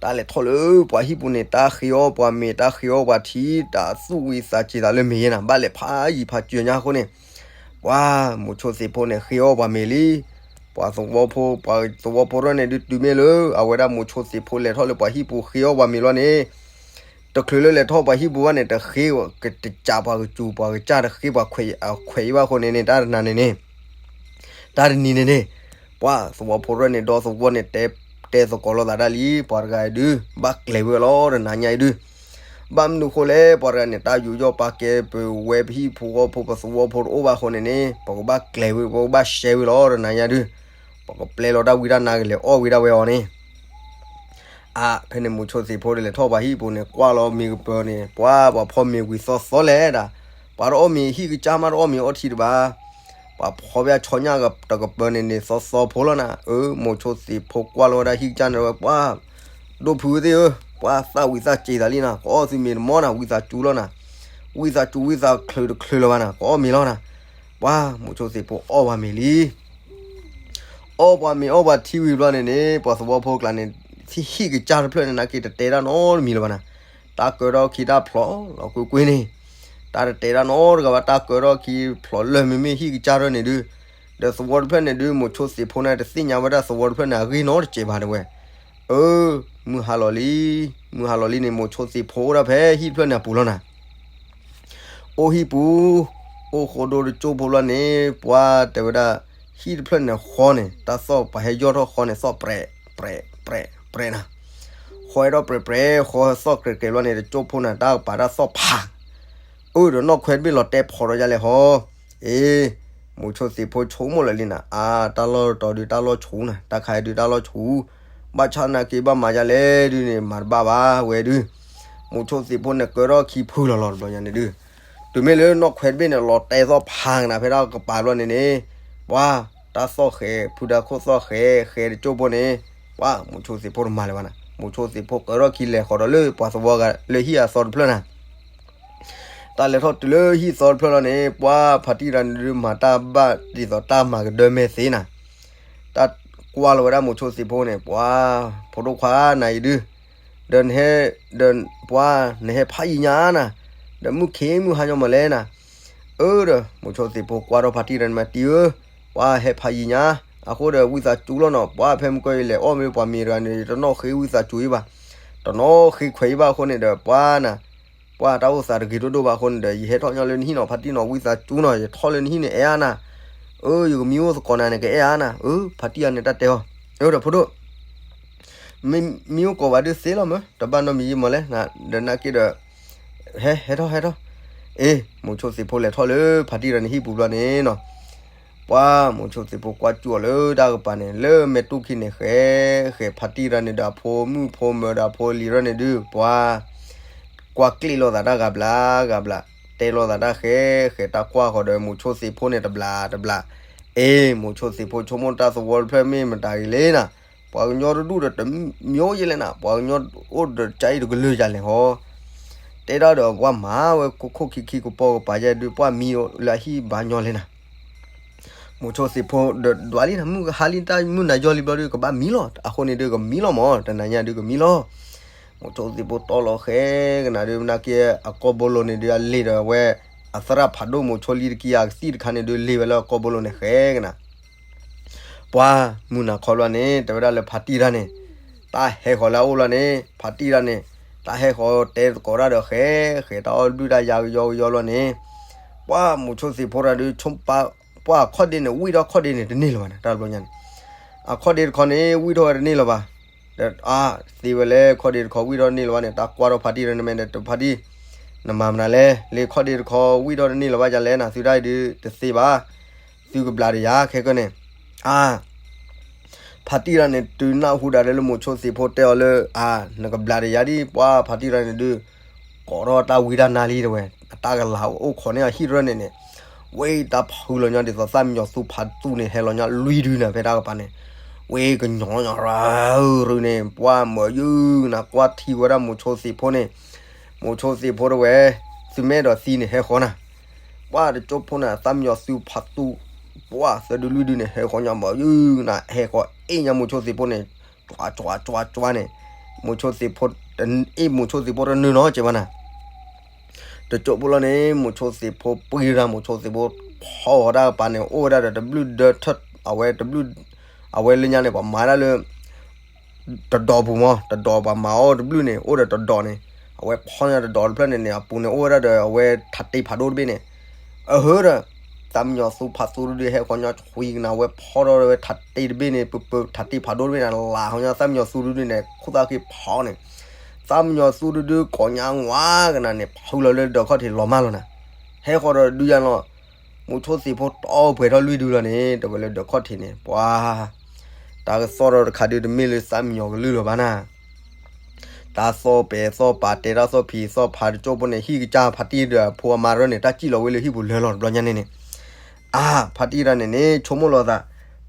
တၢ်လဲၤထီၣ်လၢပှၤဟံၣ်ပူၤန့ၣ် တၢ်ဃ့အီၣ်ပှၤမ့ၤ တၢ်ဃ့အီၣ်ပှၤထံ တၢ်သူၣ်ဝံသးစူၤသးလၢမ့ၤယဲနၤ ဘၣ်လဲၤဖးယံၤဖးစၢၤညါအဃိန့ၣ်, ပှၤမိၤဆိသ့ၣ်ဖိန့ၣ် ဃ့အီၣ်ပှၤမ့ၤလံ. ပှၤသဝီဖိ ပှၤသဝီဖိရဲၣ်န့ၣ်ဒုးတုၤမ့ၢ်လၢ အဝဲဒၣ်မိၤဆိသ့ၣ်ဖိလဲၤထီၣ်လၢပှၤဟံၣ်ပူၤဃ့အီၣ်ပှၤမ့ၤလီၤန့ၣ်, တချုးလၢလဲၤထီၣ်ပှၤဟံၣ်ပူၤဘၣ်န့ၣ် တဃ့ တကးပှၤကစူၤ ပှၤကစၢ်တဃ့ပှၤခွဲးအံၤဘၣ်အဃိန့ၣ်န့ၣ် တၢ်တနၤန့ၣ်န့ၣ် တၢ်တနံၤန့ၣ်န့ၣ်, ပှၤသဝီဖိရဲၣ်န့ၣ် ဒီသဝီန့ၣ် တဲ တဲသကိးလိာ်သးဒၣ်လံ ပှၤတဂၤအံၤဒုး ဘၣ်ကျဲၤဝဲလီၤတနၤညါအံၤဒုး, ဘၣ်မနုၤဃိလဲၣ် ပှၤတဂၤန့ၣ် တၢ်ယူးယီၣ်ပာ်ကဲပဝဲပဟံၣ်ဖိဃီဖိ ပသဝီဖိတအိၣ်ဘၣ်အဃိန့ၣ်န့ၣ် ပကဘၣ်ကျဲၤဝဲ ပကဘၣ်ရှဲဝဲလီၤတနၤညါဒုး, ပကပျဲလီၤတၢ်ဝံတၢ်နါကလဲၤအီၣ်ဝံဒၣ်ဝဲအီၤန့ၣ် အဖဲန့ၣ်မိၤဆိသ့ၣ်ဖိဒီးလဲၤထီၣ်ပှၤဟံၣ်ပူၤန့ၣ် ကွၢ်လီၤမ့ၤကပၢၤန့ၣ် ပှၤ ပှၤဖီမ့ၤဝံၤသီသီလဲၣ်ဒၣ်, ပှၤတအီၣ်မ့ၤဟံၣ်ကစၢ်မး တအီၣ်မ့ၤအီထံတဘၣ်, ပှၤဖီဘၣ်ဆီညၣ်တကပၢၤန့ၣ်န့ၣ် သီသီဖိလီၤနၤ. အၢ မိၤဆိသ့ၣ်ဖိကွၢ်လီၤဝဲဒၣ်ဟံၣ်ကစၢ်န့ၣ်ဝဲ ပှၤ ဒိၣ်ဖုသ့ၣ်ဧၢ, ပှၤသၣ်ဝံၤသၣ်စ့ၤသးလံနၤ, ကအီၣ်သုမ့ၤတမီၢ်နၤ, ဝံသးစူၤလီၤနၤ, ဝံသးစူၤဝံသးချုးတချုးလၢၤဘၣ်နၤ, ကအီၣ်မ့ၤလီၤနၤ. ပှၤမိၤဆိသ့ၣ်ဖိအီၣ်ပှၤမ့ၤလံ အီၣ်ပှၤမ့ၤအီၣ်ပှၤထံဝံၤဘျီန့ၣ်န့ၣ် ပှၤသဝီဖိကျါန့ၣ် ဟံၣ်ကစၢ်တဖျၢၣ်န့ၣ် နာ်က့တတဲတၢ်နီတမံၤလၢၤဘၣ်နၤ, တၢ်ကၢထီၣ်ခံတၢ်ဖျိးလီၤကွ့ၢ်ကွ့ၢ်န့ၣ်, တၢ်တတဲတၢ်နီတဂၤဘၣ် တၢ်ကၢထီၣ်ခံဖျိးလၢာ်မ့မ့ၢ်ဟံၣ်ကစၢ်တဖျၢၣ်န့ၣ်ဒုး, ဒီးသဝီတဖျၢၣ်န့ၣ်ဒုး မိၤဆိသ့ၣ်ဖိန့ၣ် တသ့ၣ်ညါဝဲဒၣ်သဝီတဖျၢၣ်န့ၣ် အဂ့ၢ်နီတစဲးဘၣ်တဲဝဲ. အၢ မုၢ်ဟါလီၤလံ, မုၢ်ဟါလီၤလံန့ၣ် မိၤဆိသ့ၣ်ဖိအိၣ်ဒၣ်ဖဲဟံၣ်တဖျၢၣ်န့ၣ်အပူၤလီၤနၤ အိၣ်ဟံၣ်ပူၤ, အိၣ်ဃိဒိတကၠိဖိလီၤန့ၣ် ပှၤတဲဝဲဒၣ် ဟံၣ်တဖျၢၣ်န့ၣ်ဃီန့ၣ် တၢ်သီၣ်ပှၤဟဲယီၢ်ထီၣ်ဃီန့ၣ် သီၣ်ပြဲး ပြဲး ပြဲး ပြဲးနၤ, ဃီဟဲထီၣ်ပြဲးပြဲး ဃီသီၣ်ကြဲးကြဲးလီၤန့ၣ် တကၠိဖိန့ၣ် တၢ်ကပၤတၢ်သီၣ်ဖး, အၢဒီးနီၣ်ခွဲးတဘ့ၣ်လီၤတဲဖီးထီၣ်ယါလဲၣ်ဟီ, အ့ မိၤဆိသ့ၣ်ဖိဆိကမိၣ်လၢာ်လံနၤ အါ တၢ်လီၢ်တတီၤဒုးတၢ်လီၢ်ဆူၣ်နၤ တၢ်ခါဒုးတၢ်လီၢ်ဆူၣ်, ဘၣ်ဆၣ်နာ်က့ဘၣ်မၤယါလဲၣ်ဒုးန့ၣ် မၤတဘၣ်ဘၣ်ဝဲဒုး, မိၤဆိသ့ၣ်ဖိန့ၣ် ကၢထီၣ်ခံဖုလီၤလီၤတဘျီညါန့ၣ်ဒုး, တုၤမ့ၢ်လၢနီၣ်ခွဲးတဘ့ၣ်န့ၣ် လီၤတဲသီၣ်ဖးကနၤဖဲတၢ်ကပၤဘျီန့ၣ်န့ၣ်, ပှၤ တၢ်သီၣ်ဃဲး ဖုဒါခိၣ်သီၣ်ဃဲး ဃဲးတကၠိဖိန့ၣ်, ပှၤ မိၤဆိသ့ၣ်ဖိတမၤလၢၤဘၣ်နၤ မိၤဆိသ့ၣ်ဖိကၢထီၣ်ခံလဲၤဃီၤဒီးလၢပှၤသဝီဂၤလၢဟံၣ်အသီတဖျၢၣ်နၤ တၢ်လဲၤထီၣ်တုၤလၢဟံၣ်သီတဖျၢၣ်လီၤန့ၣ် ပှၤဖါတံၢ်တဂၤန့ၣ်ဒုး မၤတၢ်ဘၣ်ဒ်သိးတၢ်မၤကဒၢမဲာ်သ့နၤ, တၢ်ကွၢ်လီၤဝဲဒၣ်မိၤဆိသ့ၣ်ဖိန့ၣ် ပှၤ ဖိဒိၣ်ခွါနၤအံၤဒုး, ဒီးနဟဲ ဒီး ပှၤ နဟဲဖးယံၤညါနၤ, ဒီးမုၢ်ခ့မုၢ်ဟါညီမးလဲၣ်နၤ, အၢဒီး မိၤဆိသ့ၣ်ဖိကွၢ်ထီၣ်ဖါတံၢ်တဂၤန့ၣ်မး တံၢ်ဧၢ, ပှၤဟဲဖးယံၤညါ, အဃိဒီးဝံသးစူၤလီၤနီၤ, ပှၤဖဲမုၢ်ကီၢ်အံၤလဲၤအီၣ်မ့ၢ်ပှၤမ့ၤတဂၤန့ၣ် ယတနီၣ်ဃ့ဝံသးစူၤအံၤဘၣ်, တနီၣ်ဃ့ခွဲးအံၤဘၣ်အဃိန့ၣ်ဒီး ပှၤနၤ ပှၤတၢ်အိၣ်သးတဂ့ၤဒိၣ်ဒိၣ်ဘၣ်အဃိန့ၣ်ဒီး ယဟဲထီၣ်ညီလၢနဟံၣ်နီၤ ဖါတံၢ်နီၤ ဝံသးစူၤနီၤ ယထီၣ်လၢနဟံၣ်န့ၣ် အဲၣ်အါနၤ, အၢ ယကမံအိၣ်သကိးနၤန့ၣ် ကအဲၣ်အါနၤ, အၢ ဖါတံၢ်အံၤန့ၣ် တၢ်တဲအီၤ, အၢ ဒီးဖိဒိၣ်, မ့ၢ်မံအိၣ်ကိးဘၣ်ဒုးသ့လီၤမး တဘၣ်နီတမံၤယံမးလဲၣ်, ဒီးနာ်က့ဒီး ဟဲ ဟဲထီၣ် ဟဲထီၣ်, အ့ မိၤဆိသ့ၣ်ဖိလဲၤထီၣ်လၢဖါတံၢ်တဂၤန့ၣ်ဟံၣ်ပူၤဘျီန့ၣ်နီၤ ပှၤမိၤဆိသ့ၣ်ဖိကွၢ်စူၣ်အီၤလၢတၢ်ကပၤန့ၣ် လၢမဲာ်တူၢ်ခံန့ၣ် ဃဲ ဃဲဖါတံၢ်တဂၤန့ၣ်ဒီးအဖိမုၣ်ဖိမၢၤဒီးအဖိလံၤတဂၤန့ၣ်ဒုး ပှၤ ကွၢ်ကျ့ၣ်လိာ်သးတၢ်ဂၤဘျးဂၤဘျး, တဲလိာ်သးတၢ်ဃဲ ဃဲတၢ်ကွၢ်ဃီၤဒီးမိၤဆိသ့ၣ်ဖိန့ၣ်တဘျးတဘျး, အ့ မိၤဆိသ့ၣ်ဖိဆိကမိၣ်တၢ်သဝီတဖျၢၣ်မ့ၢ်မတၤဂ့ၤလဲၣ်နၤ, ပှၤကညီတဒူၣ်ဒီးတမံၤယဲလဲၣ်နၤ, ပှၤကညီအိၣ်ဒီးကၢ်အံၤတကလုာ်ယၤလဲၣ်ဟီ, တဲဒၣ်ဒီးပှၤမၤဝဲခိၣ်ခိၣ်ခံခံကပီၤကပၤယဲဒုး ပှၤမံလၢအဟံၣ်ဘၣ်ညီလဲၣ်နၤ မိၤဆိသ့ၣ်ဖိဒီးဒွးလံနၤ မုၢ်ဟါလံတၢ်မုၢ်နၤယီၢ်လံဘျီဒုး ကဘၣ်မံလီၤ, အဃိန့ၣ်ဒုးကမံလီၤမး တနၤညါဒုးကမံလီၤ, မိၤဆိသ့ၣ်ဖိတီလီၤဃဲကနၤဒုး မနၤက့ အကိာ်ဘိလိၤန့ၣ်ဒုး အလ့ၣ်ဒီးဝဲ အသရၣ်ဖးဒိၣ် မိၤဆိလံတကံယၤကသံၣ်တခါန့ၣ်ဒုး လ့ၣ်ဝဲလၢအကိာ်ဘိလိၤန့ၣ်ဃဲကနၤ ပှၤမုၢ်နၤခီဘျီန့ၣ် တဲဝဲဒၣ်လၢဖါတံၢ်တဂၤန့ၣ်, တၢ်ဟဲဃီၤလၢအအိၣ်လီၤန့ၣ် ဖါတံၢ်တဂၤန့ၣ်, တၢ်ဟဲဃီၤတဲသကိးတၢ်ဒီးဃဲ, ဃဲတၢ်အီၣ်ဒုၣ်တၢ်ယါကယီကယီလီၤန့ၣ်, ပှၤမိၤဆိသ့ၣ်ဖိတဂၤဒုး ပှၤအခီၣ်ဒ့န့ၣ် ဝံၣ်ထီၣ်ခီၣ်ဒ့န့ၣ် တန့ၢ်လၢၤဘၣ်န့ၣ် တၢ်တဘျီညါန့ၣ်, အခီၣ်ဒ့တခီန့ၣ် ဝံၣ်ထီၣ်ဝဲတန့ၢ်လၢၤဘၣ်, ဒီးအါ သ့ဝဲလဲၣ် ခီၣ်ဒ့တခီဝံၣ်ထီၣ်တန့ၢ်လၢၤဘၣ်န့ၣ် တၢ်ကွၢ်ထီၣ်ဖါတံၢ်တဂၤန့ၣ်မ့ၢ်ဒီး တဖါတံၢ်, နမၤမနုၤလဲၣ်, လၢခီၣ်ဒ့တခီဝံၣ်ထီၣ်တန့ၢ်လၢၤဘၣ် ယၤလဲၣ်နၤ သုတၢ်အံၤဒုးတသ့ဘၣ်, သုကဘျးဒီးယၤခဲကနံၣ်န့ၣ်, အါ ဖါတံၢ်တဂၤန့ၣ် တုၤနၢ်ဟူဒၣ်လၢလၢမိၤဆိသ့ၣ်ဖိတဲအီၤလၢ အါ နကဘျးဒီးယၤဒ် ပှၤဖါတံၢ်တဂၤန့ၣ်ဒုး ကိးထီၣ်တၢ်ဝံတၢ်နါလံတဲဝဲ, အတၢ်ကလၤအိၣ်ခိးန့ၢ်အဟံၣ်တဖျၢၣ်န့ၣ်န့ၣ်, ဝဲတၢ်ဖုလီၤညီဒ်သိးသၣ်မံညီၤသူဖးသူန့ၣ် ဟဲလီၤညီလွံၢ်ဒုန့ၣ် ဖဲတၢ်ကပၤန့ၣ်, ဝဲကညီညီရၢရၢန့ၣ် ပှၤမၢယုၢ်နၤ ကွၢ်ထံဝဲဒၣ်မိၤဆိသ့ၣ်ဖိန့ၣ်, မိၤဆိသ့ၣ်ဖိတဲဝဲ, သုမ့ၢ်အဲၣ်ဒိးသံန့ၣ် ဟဲဃီၤနၤ ပှၢ်တကၠိဖိန့ၣ် သးမံယီၤသူဖးသူ ပှၢ်သၢဒုလွံၢ်ဒုန့ၣ် ဟဲဃီၤညါမးယုၢ်နၤ ဟဲဃီၤအ့ၣ်ညါမိၤဆိသ့ၣ်ဖိန့ၣ် ကွၢ်ကွၢ်ကွၢ်ကွၢ်န့ၣ် မိၤဆိသ့ၣ်ဖိ အ့ၣ်မိၤဆိသ့ၣ်ဖိတနုာ်နီတစဲးဘၣ်နၤ တကၠိဖိလီၤန့ၣ် မိၤဆိသ့ၣ်ဖိပှံၤရၤ မိၤဆိသ့ၣ်ဖိဖီအီၤတၢ်ကပၤန့ၣ် အိၣ်ဝဲဒၣ်ဒီးတဘျုးဒၢထၢၣ် အဝဲတဘျုး အဝဲလၢညါန့ၣ် ပှၤမၤဒၣ်လၢ တဒိးပူၤမး တဒိးပှၤမၤအီၣ်တဘျုးန့ၣ် အိၣ်ဒီးတဒိးန့ၣ် အဝဲဖီညါတဒိးတဖျၢၣ်န့ၣ်န့ၣ် အပူၤန့ၣ် အိၣ်ဝဲဒၣ်ဒီးအဝဲထးတ့ဖးဒိၣ်တဘ့ၣ်န့ၣ် အဟၢဒီး သးမံယီၤသူဖးသူတဒုဟဲဃီၤညါဆွံကနၤ ဝဲဖီဒီးဝဲထးတ့တဘ့ၣ်န့ၣ် ပပၢၤထးတ့ဖးဒိၣ်တဘ့ၣ်န့ၣ် လၤဃီၤညါသးမံယီၤသူတဒုန့ၣ် ခိၣ်သၣ်ဃ့ဖီန့ၣ် သးမံယီၤသူတဒုကိးညါဝါကနၤန့ၣ် ဖုလီၤလၢဒၢးခီၣ်ထံးလီၤမၢ်လီၤနၤ ဟဲဃီၤဒီးဒုးယၤလီၤ မိၤဆိသ့ၣ်ဖိတီပှဲၤထီၣ်လွံၢ်ဒုလီၤန့ၣ် တဝဲလၢဒၢးခီၣ်ထံးန့ၣ် ပှၤ တၢ်ကသီၣ်ဒီးတခါဒုးတမ့ၢ်လၢသးမံယီၤကလုၢ်လၢၤဘၣ်နၤ တၢ်သီၣ်ပဲာ်သီၣ်ပာ်တဲတၢ်သီၣ်ဖံးသီၣ်ဖးတကၠိဖိန့ၣ် ဟံၣ်ကစၢ်ဖါတံၢ်ဒီးအဖိအမါရၢန့ၣ် တၢ်စံၣ်လီၤဝဲလၢဟံၣ်ပူၤလၢလီၤတဘျီညါန့ၣ်န့ၣ် အါ ဖါတံၢ်တဂၤန့ၣ်န့ၣ် ဆိကမိၣ်လီၤသး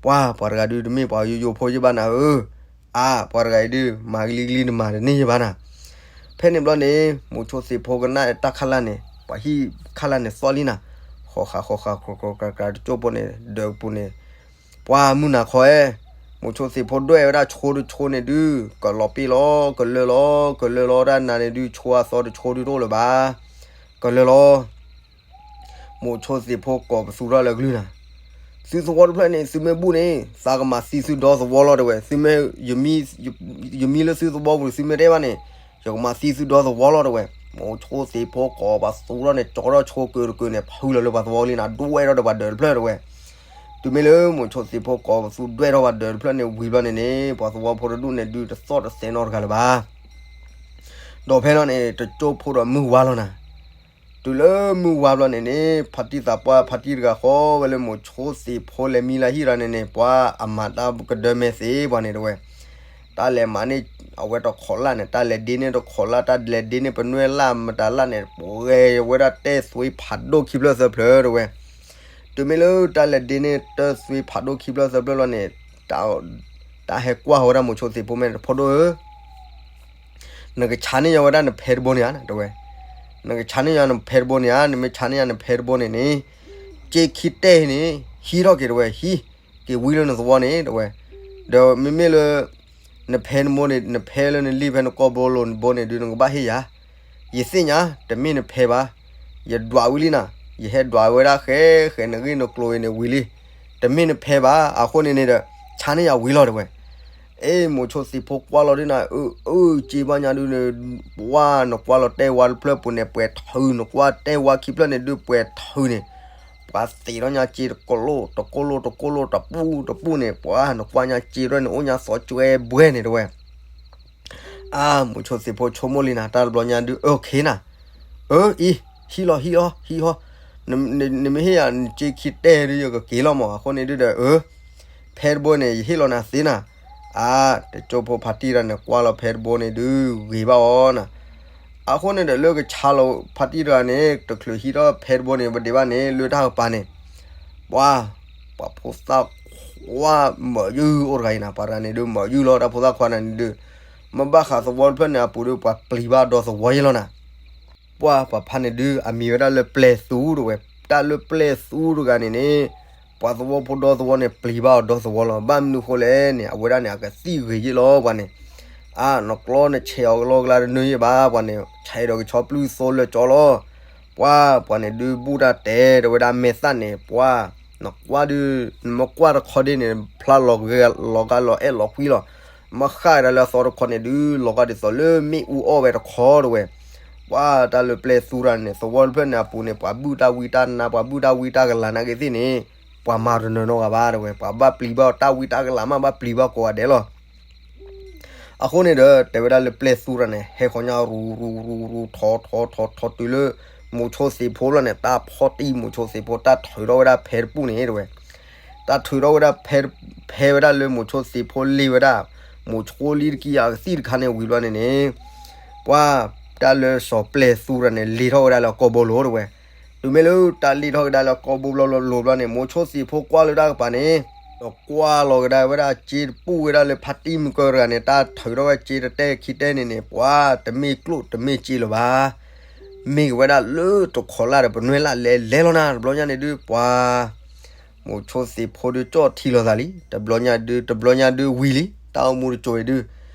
ပှၤ ပှၤတဂၤဒုးတမ့ၢ်ပှၤယိယိဖိယဘၣ်နၤဧၢ အါ ပှၤတဂၤအံၤဒုး မၤကလံကလံနမၤတန့ၢ်ယဘၣ်နၤ ဖဲန့ၣ်ဘျီန့ၣ် မိၤဆိသ့ၣ်ဖိကနၣ်တၢ်ခါလၢ်န့ၣ် ပှၤဟံၣ်ခါလၢ်န့ၣ်သီၣ်လံနၤ ဃီၤဃးဃီၤဃး ကြၢးကြၢးကြၢးကြၢးတကၠိဖိန့ၣ် ဒၢးပူၤန့ၣ် ပှၤမုၢ်နၤခီဧၢ, မိၤဆိသ့ၣ်ဖိဒွဲၣ်ဝဲဒၣ်ဆိတဆိန့ၣ်ဒုး ကလီၤပ့ၢ်လီၤ ကလၢာ်လီၤ ကလၢာ်လီၤ တၢ်နၤန့ၣ်ဒုး ဆိအသီတဆိဒုးတအိၣ်လၢၤဘၣ်, ကလၢာ်လီၤ. မိၤဆိသ့ၣ်ဖိကိးပသူထီၣ်လၢကလုၢ်နၤ, သုသဝီတဖျၢၣ်န့ၣ် သုမ့ၢ်ဘူၣ်န့ၣ် သးကမၤသံသုဒီသဝီလီၤတဲဝဲ, သုမ့ၢ် ယမံလၢသုသဝီပူၤ သုမ့ၢ်တဲဘၣ်န့ၣ် ယကမၤသံသုဒီသဝီလီၤတဲဝဲ. မိၤဆိသ့ၣ်ဖိကိးပသူထီၣ်န့ၣ် ကၠီထီၣ်ဆိကၢးတကၢးန့ၣ် ဖုလီၤလၢပှၤသဝီလံနၤ ဒွဲၣ်ထီၣ်ဒီးပှၤဒၢးတဖျၢၣ်တဲဝဲ. တုၤမ့ၢ်လၢမိၤဆိသ့ၣ်ဖိကိးပသူဒွဲၣ်ထီၣ်ပှၤဒၢးတဖျၢၣ်န့ၣ်ဝံၤဘျီန့ၣ်န့ၣ် ပှၤသဝီဖိတဒူၣ်န့ၣ်ဒုးတသီၣ်တသဲနီတဂၤလၢၤဘၣ်. ဒီးဖဲလီၤန့ၣ် တကၠိဖိဒီးမုၢ်ဝါလီၤနၤ. တုၤလၢမုၢ်ဝါဘျီန့ၣ်န့ၣ် ဖါတံၢ်သးပှၢ်ဖါတံၢ်တဂၤဃီဝဲလၢမိၤဆိသ့ၣ်ဖိလဲၤမံလၢဟံၣ်ရၤန့ၣ်န့ၣ် ပှၤအမၤတၢ်ကဒၢမဲာ်သ့ပှၤန့ၣ်တဲဝဲ. တၢ်လဲၤမၤန့ၢ်အဝဲတခီးလၢ်န့ၣ် တၢ်လဲၤဒ့န့ၢ်တခီးလၢ် တၢ်လဲၤဒ့န့ၢ်ပနွဲၢ်လၢ်မတၤလၢ်န့ၣ် ပှဲၤဝဲဒၣ်တဲၢ်သွံဖးဒိၣ်ခံဖျၢၣ်သၢဖျၢၣ်တဲဝဲ. တုၤမ့ၢ်လၢတၢ်လဲၤဒ့န့ၢ်တၢၢ်သွံဖးဒိၣ်ခံဖျၢၣ်သၢဖျၢၣ်လီၤန့ၣ် တၢ်ဟဲကွၢ်ဃီဝဲဒၣ်မိၤဆိသ့ၣ်ဖိမဲာ် ဖိဒိၣ်ဧၢ နကဆါန့ၢ်ယၤဝဲဒၣ်နဖဲတဘိန့ၣ်ဧါ တဲဝဲ. နကဆါန့ၢ်ယၤနဖဲတဘိန့ၣ်ဧါ, နမ့ၢ်ဆါန့ၢ်ယၤနဖဲတဘိန့ၣ်န့ၣ် က့ခံတဲၢ်န့ၣ် ဟံးထီၣ်က့ၤတဲဝဲ, ဟံးက့ၤဝံလၢနသဝီန့ၣ်တဲဝဲ. ဒီးမ့မ့ၢ်လၢ နဖဲတဘိန့ၣ် နဖဲလၢနလံၢ်ဖဲနကိာ်ဘိလိၤနဘိန့ၣ်ဒုး နကဘၣ်ဟ့ၣ်ယၤ. ယသ့ၣ်ညါ တမ့ၢ်နဖဲဘၣ်. ယဒွးဝံလံနၤ, ယဟဲဒွးဝဲဒၣ်ဃဲဃဲနဂ့ၢ်နကျိၤအံၤန့ၣ်ဝံၤလံ. တမ့ၢ်နဖဲဘၣ်. အဃိန့ၣ်န့ၣ်ဒီး ဆါန့ၢ်ယၤဝံၤလီၤတဲဝဲ. အ့ မိၤဆိသ့ၣ်ဖိကွၢ်လီၤဒုးနၤ အၢ အၢ က့ဘၣ်ညါဒုးန့ၣ် ပှၤနကွၢ်လီၤတဲဝါတဖျၢၣ်ပူၤန့ၣ် ပှဲၤထုး နကွၢ်တဲဝါခံဖျၢၣ်န့ၣ်ဒုး ပှဲၤထုးန့ၣ် ပှၤသ့ၣ်ထီၣ်ညါက့တကိၢ်လိၣ် တကိၢ်လိၣ် တကိၢ်လိၣ် တပူၤတပူၤန့ၣ် ပှၤနကွၢ်ညါက့ရဲၣ်န့ၣ် အိၣ်ညါသီကွဲဘှဲန့ၣ်တဲဝဲ. အါ မိၤဆိသ့ၣ်ဖိဆိကမိၣ်လံနၤ တၢ်တဘျီညါဒုး အၢ ခဲနၤ, အၢ အံၤ ဟံးလီၤ ဟံးလီၤ ဟံးလီၤ, နမ့ၢ်ဟ့ၣ်ယၤနက့ခံတဲဒုး ယကက့ၤလီၤမး အဃိန့ၣ်ဒုးဒီး အၢ ဖဲတဘိန့ၣ် ယဟ့ၣ်လီၤနၤသ့နၤ. အါ တကၠိဖိဖါတံၢ်တဂၤန့ၣ် ကွၢ်လီၤဖဲတဘိန့ၣ်ဒုး ဂ့ၤဘၣ်အီၤနၤ. အဃိန့ၣ်ဒီး လၢကဆါလီၤဖါတံၢ်တဂၤန့ၣ် တချုးဟံးထီၣ်ဖဲတဘိန့ၣ် ပဒ့ဘၣ်န့ᣣ် လၢတၢ်ကပၤန့ၣ် ပှၤ ပှၤဖိသၣ်ခွါမၢယုၢ်အိၣ်တဂၤအံၤနၤ ပှၤတဂၤန့ၣ်ဒုး မၢယုၢ်လီၤ တၢ်ဖိသၣ်ခွါန့ၣ်ဒုး မ့ၢ်ဘၣ်ဃးသဝီတဖျၢၣ်န့ၣ် အပူၤဒုး ပှၤပျံၤဘၣ်ဒီသဝီယဲလီၤနၤ. ပှၤ ပှၤဖါန့ၣ်ဒုး အမံၤဝဲဒၣ်လၢပျဲၤသူတဲဝဲ, တၢ်လၢပျဲၤသူတဂၤန့ၣ်န့ၣ် ပှၤသဝီဖိဒီသဝီန့ၣ် ပျံၤဘၣ်အီၤဒီသဝီလီၤ. ဘၣ်မနုၤဃိလဲၣ်န့ၣ် အဝဲဒၣ်န့ၣ် အကသံၣ်ဂ့ၤယဲလီၤ ပှၤန့ၣ်. အါ နကျီနဆဲးအီၤကလီကလါတနၢၤယဲဘၣ် ပှၤန့ၣ် ဆဲးဒီးကဆီပျုၢ်သိလၢကၠီလီၤ. ပှၤ ပှၤန့ၣ်ဒုးဘူၣ်တၢ်တဲ တဲဝဲဒၣ်မဲာ်သၣ်န့ၣ် ပှၤ နကွၢ်ဒုး နမ့ၢ်ကွၢ်တခီဒ်န့ၣ် ဖျါလီၤဂာ်လီၤကွံလီၤ အဲၣ်လီၤကွံလီၤ. မ့ၢ်ဃၣ်ကဒါလၢအသီတခီန့ၣ်ဒုး လီၤဂာ်ဒ်သိးလၢမ့ၣ်အူအီၣ်ဝဲတခီတဲဝဲ. ပှၤတၢ်လၢပျဲၤသူတဂၤန့ၣ် သဝီတဖျၢၣ်န့ၣ်အပူၤန့ၣ် ပှၤဘုၣ်တၢ်ဝံတၢ်နါ ပှၤဘုၣ်တၢ်ဝံတၢ်ကလၤနာ်က့သ့ၣ်န့ၣ် ပှၤမၤတနၢၤနီတဂၤဘၣ်တဲဝဲ. ပှၤဘၣ်ပျံၤဘၣ်တၢ်ဝံတၢ်ကလၤမး ဘၣ်ပျံၤဘၣ်ကိးဂၤဒဲးလီၤ. အဃိန့ၣ်ဒီး တဲဝဲဒၣ်လၢပျဲၤသူတဂၤန့ၣ် ဟဲဃီၤညါရူၤရူၤရူၤရူၤ ထီၣ်ထီၣ်ထီၣ်ထီၣ်တုၤလၢ မိၤဆိသ့ၣ်ဖိလီၤန့ၣ် တၢ်ဖီၣ်တံၢ်မိၤဆိသ့ၣ်ဖိ တၢ်ထုးထီၣ်ဝဲဒၣ်ဖဲတပူၤန့ၣ်တဲဝဲ. တၢ်ထုးထီၣ်ဝဲဒၣ်ဖဲ ဖဲဝဲဒၣ်လၢမိၤဆိသ့ၣ်ဖိလ့ၢ်ဝဲဒၣ် မိၤဆိလံတကံၢ်အကသံၣ်တခါန့ၣ်ဝံၤဘျီန့ၣ်န့ၣ် ပှၤ တၢ်လၢစီၤပျဲၤသူတဂၤန့ၣ် လ့ၢ်ထီၣ်ဝဲဒၣ်လၢအကိာ်ဘိလိၤတဲဝဲ. တုၤမ့ၢ်လၢတၢ်လ့ၢ်ထီၣ်ကဒါလၢအကိာ်ဘိဘျီလိၤဘျီန့ၣ် မိၤဆိသ့ၣ်ဖိကွၢ်လၢတၢ်ကပၤန့ၣ် ဒီးကွၢ်လီၤကဒါဝဲဒၣ်စ့တပူၤဝဲဒၣ်လၢဖါတံၢ်မုၢ်ကၢတဂၤန့ၣ် တၢ်ထုးထီၣ်ဝဲစ့တတဲခံတဲန့ၣ်န့ၣ် ပှၤတမ့ၢ်ကျိၣ်တမ့ၢ်စ့လၢၤဘၣ်. မ့ၢ်ကဝဲဒၣ်လၢတခီလၢ်ဒီး ပနွဲၢ်လၢ်လဲၤလဲၤလီၤနၤ တဘျီညါန့ၣ်ဒုး ပှၤ မိၤဆိသ့ၣ်ဖိဒုး ကၠီၣ်ထံလီၤသးလံ တဘျီညါဒုး တဘျီညါဒုးဝံၤလံ တၢ်အိၣ်မူတစိၤအံၤဒုး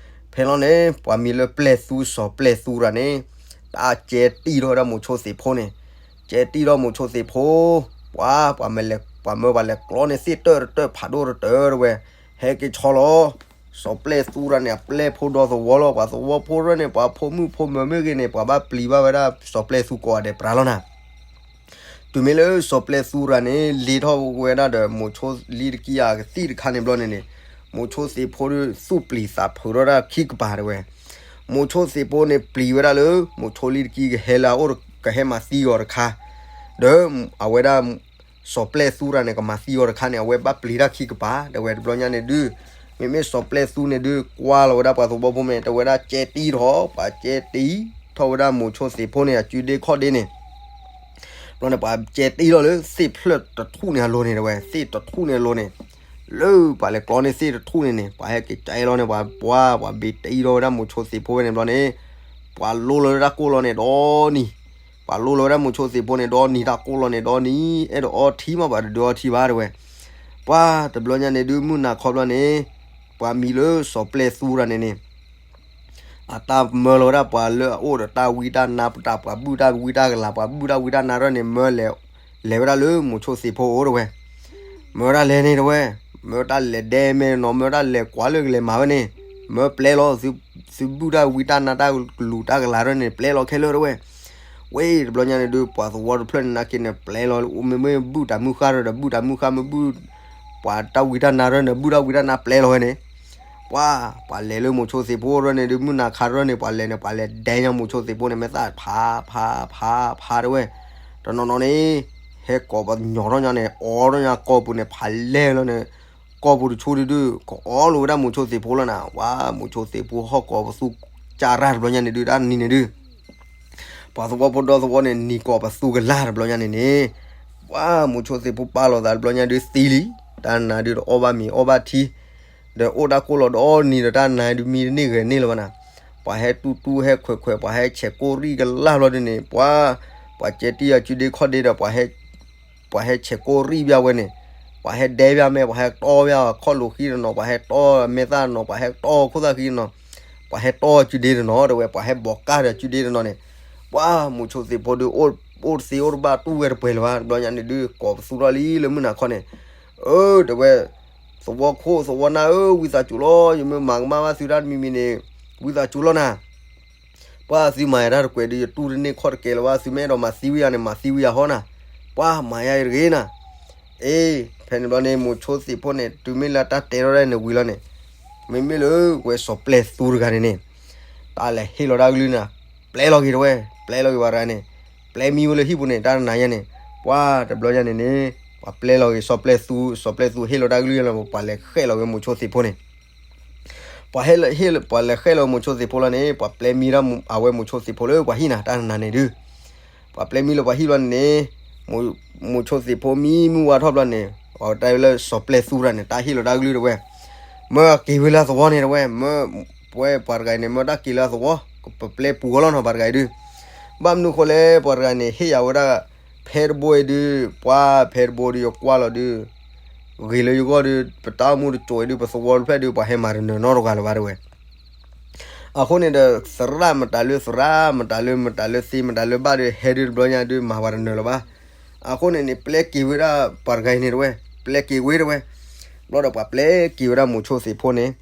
ဖဲလီၤန့ၣ် ပှၤမံၤလၢပျဲၢ်သူ စီၤပျဲၢ်သူတဂၤန့ၣ် တၢ်ကဲတံၢ်ထီၣ်ဝဲဒၣ်မိၤဆိသ့ၣ်ဖိန့ၣ် ကဲတံၢ်ထီၣ်မိၤဆိသ့ၣ်ဖိ ပှၤ ပှၤမလဲၤ ပှၤမၢပှၤလဲၤကျီန့ၣ်သ့ၣ်တၢၢ်တတၢၢ်ဖးဒိၣ်တတၢၢ်တဝဲ ဟဲက့ၤဆီလီၤ စီၤပျဲၢ်သူတဂၤန့ၣ် အပျဲၢ်ဖိဒီသဝီလီၤ ပှၤသဝီဖိရဲၣ်န့ၣ် ပှၤဖိမုၣ်ဖိမၢၤမ့ၢ်ဂ့ၤန့ၣ် ပှၤဘၣ်ပျံၤဘၣ်ဝဲဒၣ်စီၤပျဲၢ်သူကိးဂၤဒဲးပြးလီၤနၤ တုၤမ့ၢ်လၢစီၤပျဲၢ်သူတဂၤန့ၣ် လ့ထီၣ်ဝဲဒၣ်ဒီးမိၤဆိလံတကံအကသံၣ်တခါန့ၣ်ဘျီန့ၣ်န့ၣ် မိၤဆိသ့ၣ်ဖိဒုးသူၣ်ပျံၤသးဖုးထီၣ်ဒၣ်ခံကပၤတဝဲ မိၤဆိသ့ၣ်ဖိန့ၣ်ပျံၤဝဲဒၣ်လၢ မိၤဆိလံတကံကဟဲလၢအအိၣ်ကဟဲမၤသံဂီၤတခါ ဒီးအဝဲဒၣ် စီၤပျဲၢ်သူတဂၤန့ၣ် ကမၤသံဂီၤတခါန့ၣ် အဝဲဘၣ်ပျံၤတၢ်ခံကပၤ တဝဲတဘျီညါန့ၣ်ဒုး မ့မ့ၢ်စီၤပျဲၢ်သူန့ၣ်ဒုး ကွၢ်လီၤဝဲဒၣ်ပှၤသဝီဖိမဲာ် တဝဲဒၣ်ကဲတံၢ်ထီၣ် ပှၤကဲတံၢ်ထီၣ်ဝဲဒၣ်မိၤဆိသ့ၣ်ဖိန့ၣ် အစုဒ့ခီၣ်ဒ့န့ၣ် ဘျီန့ၣ် ပှၤကဲတံၢ်ထီၣ်လၢသ့ၣ်ဖျၢၣ်တထူၣ်န့ၣ်အလိၤန့ၣ်တဝဲ သ့ၣ်တထူၣ်န့ၣ်အလိၤန့ၣ် လၢပှၤလဲၤကျီန့ၢ်သ့ၣ်တထူၣ်န့ၣ်န့ၣ် ပှၤဟဲက့ၤကဲလီၤန့ၣ် ပှၤပှၤ ပှၤဘ့ၣ်တံၢ်ထီၣ်ဝဲဒၣ်မိၤဆိသ့ၣ်ဖိဝဲန့ၣ်ဘျီန့ၣ် ပှၤလိလီၤဝဲဒၣ်ကိၢ်လီၤန့ၣ်ဒီနံၤ ပှၤလိလီၤဝဲဒၣ်မိၤဆိသ့ၣ်ဖိန့ၣ်ဒီနံၤ တၢ်ကိၢ်လီၤန့ၣ်ဒီနံၤ အဲၣ်ဒိးအီထံမး ပှၤတဒုးအီထံဘၣ်တဝဲ ပှၤတဘျီညါန့ၣ်ဒုး မုၢ်နၤခီဘျီန့ၣ် ပှၤမံၤလၢစီၤပျဲၢ်သူတဂၤန့ၣ်န့ၣ် အတၢ်မၢလီၤဝဲဒၣ်ပှၤလၢအအိၣ်ဒီးတၢ်ဝံတၢ်နါ ပတၢ်ပှၤဘုၣ်တၢ်ဝံတၢ်ကလၤ ပှၤဘုၣ်တၢ်ဝံတၢ်နါရဲၣ်န့ၣ် မၢလဲၤ လဲၤဝဲဒၣ်လၢမိၤဆိသ့ၣ်ဖိအိၣ်တဝဲ မၢတၢ်လဲၤန့ၣ်တဝဲ မၢတၢ်လဲၤဒဲမဲာ်နီၤ မၢတၢ်လဲၤကွၢ်လၢကလဲၤမၤဝဲန့ၣ် မၢပျဲလီၤ သုဘုၣ်တၢ်ဝံတၢ်နါတၢ်ကလူးတၢ်ကလၤရဲၣ်န့ၣ် ပျဲလီၤခဲလၢာ်တဝဲ ဝဲတဘျီညါန့ၣ်ဒုး ပှၤသဝီတဖျၢၣ်န့ၣ် နာ်က့န့ၣ် ပျဲလီၤ မ့မ့ၢ်ဘုၣ်တၢ်မုၢ်ဃၢ်ဒီး ဘုၣ်တၢ်မုၢ်ဃၢ် မ့ၢ်ဘုၣ် ပှၤတၢ်ဝံတၢ်နါရဲၣ်န့ၣ် ဘုၣ်တၢ်ဝံတၢ်နါပျဲလီၤဝဲန့ၣ် ပှၤ ပှၤလဲၤလၢမိၤဆိသ့ၣ်ဖိရဲၣ်န့ၣ်ဒုး မုၢ်နၤခါရဲၣ်န့ၣ် ပှၤလဲၤန့ၣ် ပှၤလဲၤဒဲညါမိၤဆိသ့ၣ်ဖိန့ၣ် မ့ၢ်သၣ်ဖးဖးဖးတဝဲ တနီၤနီၤန့ၣ် ဟဲကိးပညီထီၣ်ညါန့ၣ် အိးထီၣ်ညါကီၢ်ပူၤန့ၣ် ဖးလဲၢ်လီၤန့ၣ် ကီၢ်ပူၤတဆူဒုးဒုး ကအီလိာ်ဝဲဒၣ်မိၤဆိသ့ၣ်ဖိလီၤနၤ ဝဲမိၤဆိသ့ၣ်ဖိဟီၣ်ကိးပသူကၢ်ရၢ်တဘျီညါန့ၣ်ဒုး တၢ်နံၤန့ၣ်ဒုး ပှၤသဝီဖိဒီသဝီန့ၣ် နံၤကိးပသူကလၢ်တဘျီညါန့ၣ်န့ၣ် ပှၤမိၤဆိသ့ၣ်ဖိပာ်လီၤသးတဘျီညါဒုးသံလံ တၢ်နါဒုးတအီၣ်ဘၣ်မ့ၤအီၣ်ဘၣ်ထံ ဒီးအိၣ်တၢ်ကိၢ်လီၤဒီနံၤဒီးတၢ်နါဒုးမံတန့ၢ်ဂဲၤန့ၢ်လၢၤဘၣ်နၤ ပှၤဟဲတူၢ်တူၢ်ဟဲခွဲးခွဲး ပှၤဟဲဆဲးကိၢ်ရံၣ်ကလၢ်ဘျီဒုးန့ၣ် ပှၤ ပှၤကဲတံၢ်အစုဒ့ခီၣ်ဒ့ဒီး ပှၤဟဲဆဲးကိၢ်ရံၣ်ဘၣ်ဝဲန့ၣ် ပှၤဟဲဒဲဘၣ်မဲာ် ပှၤဟဲတီဘၣ်ခီၣ်လိာ်ဃံတနီၤ ပှၤဟဲတီမဲာ်သၣ်တနီၤ ပှၤဟဲတီခိၣ်သၣ်ဃံတနီၤ ပှၤဟဲတီအစုဒ့တနီၤ တဝဲ ပှၤဟဲဘိးကၢ်ဒီးအစုဒ့တနီၤန့ၣ် ပှၤမိၤဆိသ့ၣ်ဖိဒုး အိၣ်သ့အိၣ်တဘၣ်တူၢ်ဝဲတပှဲၤလၢၤဘၣ် တဘျီညါန့ၣ်ဒုး ကိးပသူထီၣ်လံလၢမုၢ်နၤခီန့ၣ် အၢ တဝဲ သဝီခိၣ်သဝီနၢ်ဧၢ ဝံသးစူၤလီၤ ယမ့ၢ်မၤကမၣ်ဘၣ်သုတၢ်တမံၤမံၤန့ၣ် ဝံသးစူၤလီၤနၤ ပှၤသုမၤယၤတၢ်တကွဲးဒုး ယတူၢ်တန့ၢ်ခီၣ်တကဲလၢၤဘၣ် သုမ့ၢ်အဲၣ်ဒိးမၤသံဝံယၤန့ၣ် မၤသံဝံယၤဟီနၤ ပှၤမၤယၤအံၤတဂ့ၤနၤ အ့ ဖဲန့ၣ်ဘျီန့ၣ် မိၤဆိသ့ၣ်ဖိန့ၣ် တုၤမ့ၢ်လၢတၢ်တဲထီၣ်ဒၣ်န့ၣ်ဝံၤလီၤန့ၣ် မ့မ့ၢ်လၢဝဲစီၤပျဲၢ်သူတဂၤန့ၣ်န့ၣ် တၢ်လဲၤဟ့ၣ်လီၤတၢ်ကလုၢ်နၤ ပျဲလီၤက့ၤတဝဲ ပျဲလီၤက့ၤပှၤတဂၤန့ၣ် ပျဲမံဝဲလၢဟံၣ်ပူၤန့ၣ် တၢ်တနၤညါန့ၣ် ပှၤတဘျီညါန့ၣ်န့ၣ် ပှၤပျဲလီၤက့ၤစီၤပျဲၢ်သူ စီၤပျဲၢ်သူဟ့ၣ်လီၤတၢ်ကလုၢ်လီၤ ပှၤလဲၤဃဲးလီၤဝဲမိၤဆိသ့ၣ်ဖိန့ၣ် ပှၤဟ့ၣ်လီၤ ပှၤလဲၤဃဲးလီၤမိၤဆိသ့ၣ်ဖိလီၤန့ၣ် ပှၤပျဲမံဒၣ်အဝဲမိၤဆိသ့ၣ်ဖိလၢပှၤဟံၣ်နၤ တၢ်တနၤန့ၣ်ဒုး ပှၤပျဲမံလၢပှၤဟံၣ်ဘျီန့ၣ်န့ၣ် မိၤဆိသ့ၣ်ဖိမံမုၢ်ဝါထီၣ်ဘျီန့ၣ် ပှၤတဲလၢစီၤပျဲၢ်သူတဂၤန့ၣ် တၢ်ဟ့ၣ်လီၤတၢ်ကလုၢ်တဝဲ မၢအက့ၤဝဲလၢသဝီန့ၣ်တဝဲ မၢ ပဝဲပှၤတဂၤအံၤန့ၣ် မၢတၢ်က့ၤလၢသဝီ ပပျဲပူၤအီၤလီၤနီၤ ပှၤတဂၤအံၤဒုး ဘၣ်မနုၤဃိလဲၣ် ပှၤတဂၤန့ၣ် ဟ့ၣ်ယၤဝဲဒၣ် ဖဲတဘိအံၤဒုး ပှၤဖဲတဘိဒုး ယကွၢ်လီၤဒုး ဂ့ၤလၢယဂီၢ်ဒုး ပတၢ်အိၣ်မူတစိၤအံၤဒုး ပသဝီတဖျၢၣ်ဒုး ပှၤဟဲမၤတနၢၤနီတဂၤလၢၤဘၣ်တဝဲ အဃိန့ၣ်ဒီး သရၣ်မတၤလၢသရၣ် မတၤလၢမတၤလၢသ့ မတၤလၢဘၣ်ဒုး ဟဲဒုးတဘျီညါဒုး မၤပှၤတနၢၤလၢၤဘၣ်. အဃိန့ၣ်န့ၣ် ပျဲက့ၤဝဲဒၣ်ပှၤတဂၤအံၤန့ၣ်တဝဲ, ပျဲက့ၤဝဲတဝဲ. ဘျီဒီးပှၤပျဲက့ၤဝဲဒၣ်မိၤဆိသ့ၣ်ဖိန့ၣ်,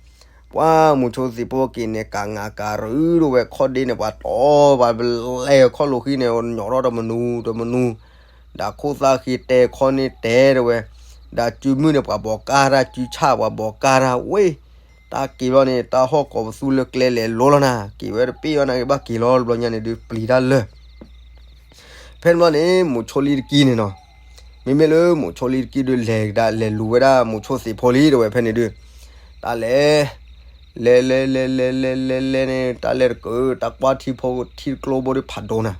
ပှၤမိၤဆိသ့ၣ်ဖိက့ၤန့ၣ် ကၤငါကၤရုဒိၣ်ဝဲ ခီၣ်ဒ့န့ၣ် ပှၤတီ ပှၤလဲၤခီၣ်လိာ်ဃံန့ၣ် ညီၣ်ထီၣ်တမနူၤတမနူၤ, ဒီးခိၣ်သၣ်ဃံတဲခီန့ၣ်တဲတဝဲ, ဒီးစုမုၢ်န့ၣ် ပှၤဘိးကၢ်တၢ် စုဆၣ်ပှၤဘိးကၢ်တၢ်ဝဲ တၢ်က့ၤဘျီန့ၣ် တၢ်ဟီၣ်ကိးပသူလၢကျဲလဲၤလိၤလီၤနၤ, က့ၤဝဲတပ့ၢ်ဘၣ်နၤက့ၤဘၣ်က့ၤလီၤ တဘျီညါန့ၣ်ဒုး ပျံၤတၢ်လၢာ်. ဖဲန့ၣ်ဘျီန့ၣ် မိၤဆိလံတကံန့ၣ်နီၤ, မ့မ့ၢ်လၢမိၤဆိလံတကံဒုး လဲၤကဒါလဲၤလူၤဝဲဒၣ်မိၤဆိသ့ၣ်ဖိလံတဝဲဖဲန့ၣ်ဒုး, တၢ်လဲၤ လဲၤလဲၤလဲၤလဲၤလဲၤလဲၤလဲၤန့ၣ် တၢ်လဲၤတကၢ တၢ်ကွၢ်ထံဖိထံတကျိဘိဒုးဖးဒိၣ်နၤ,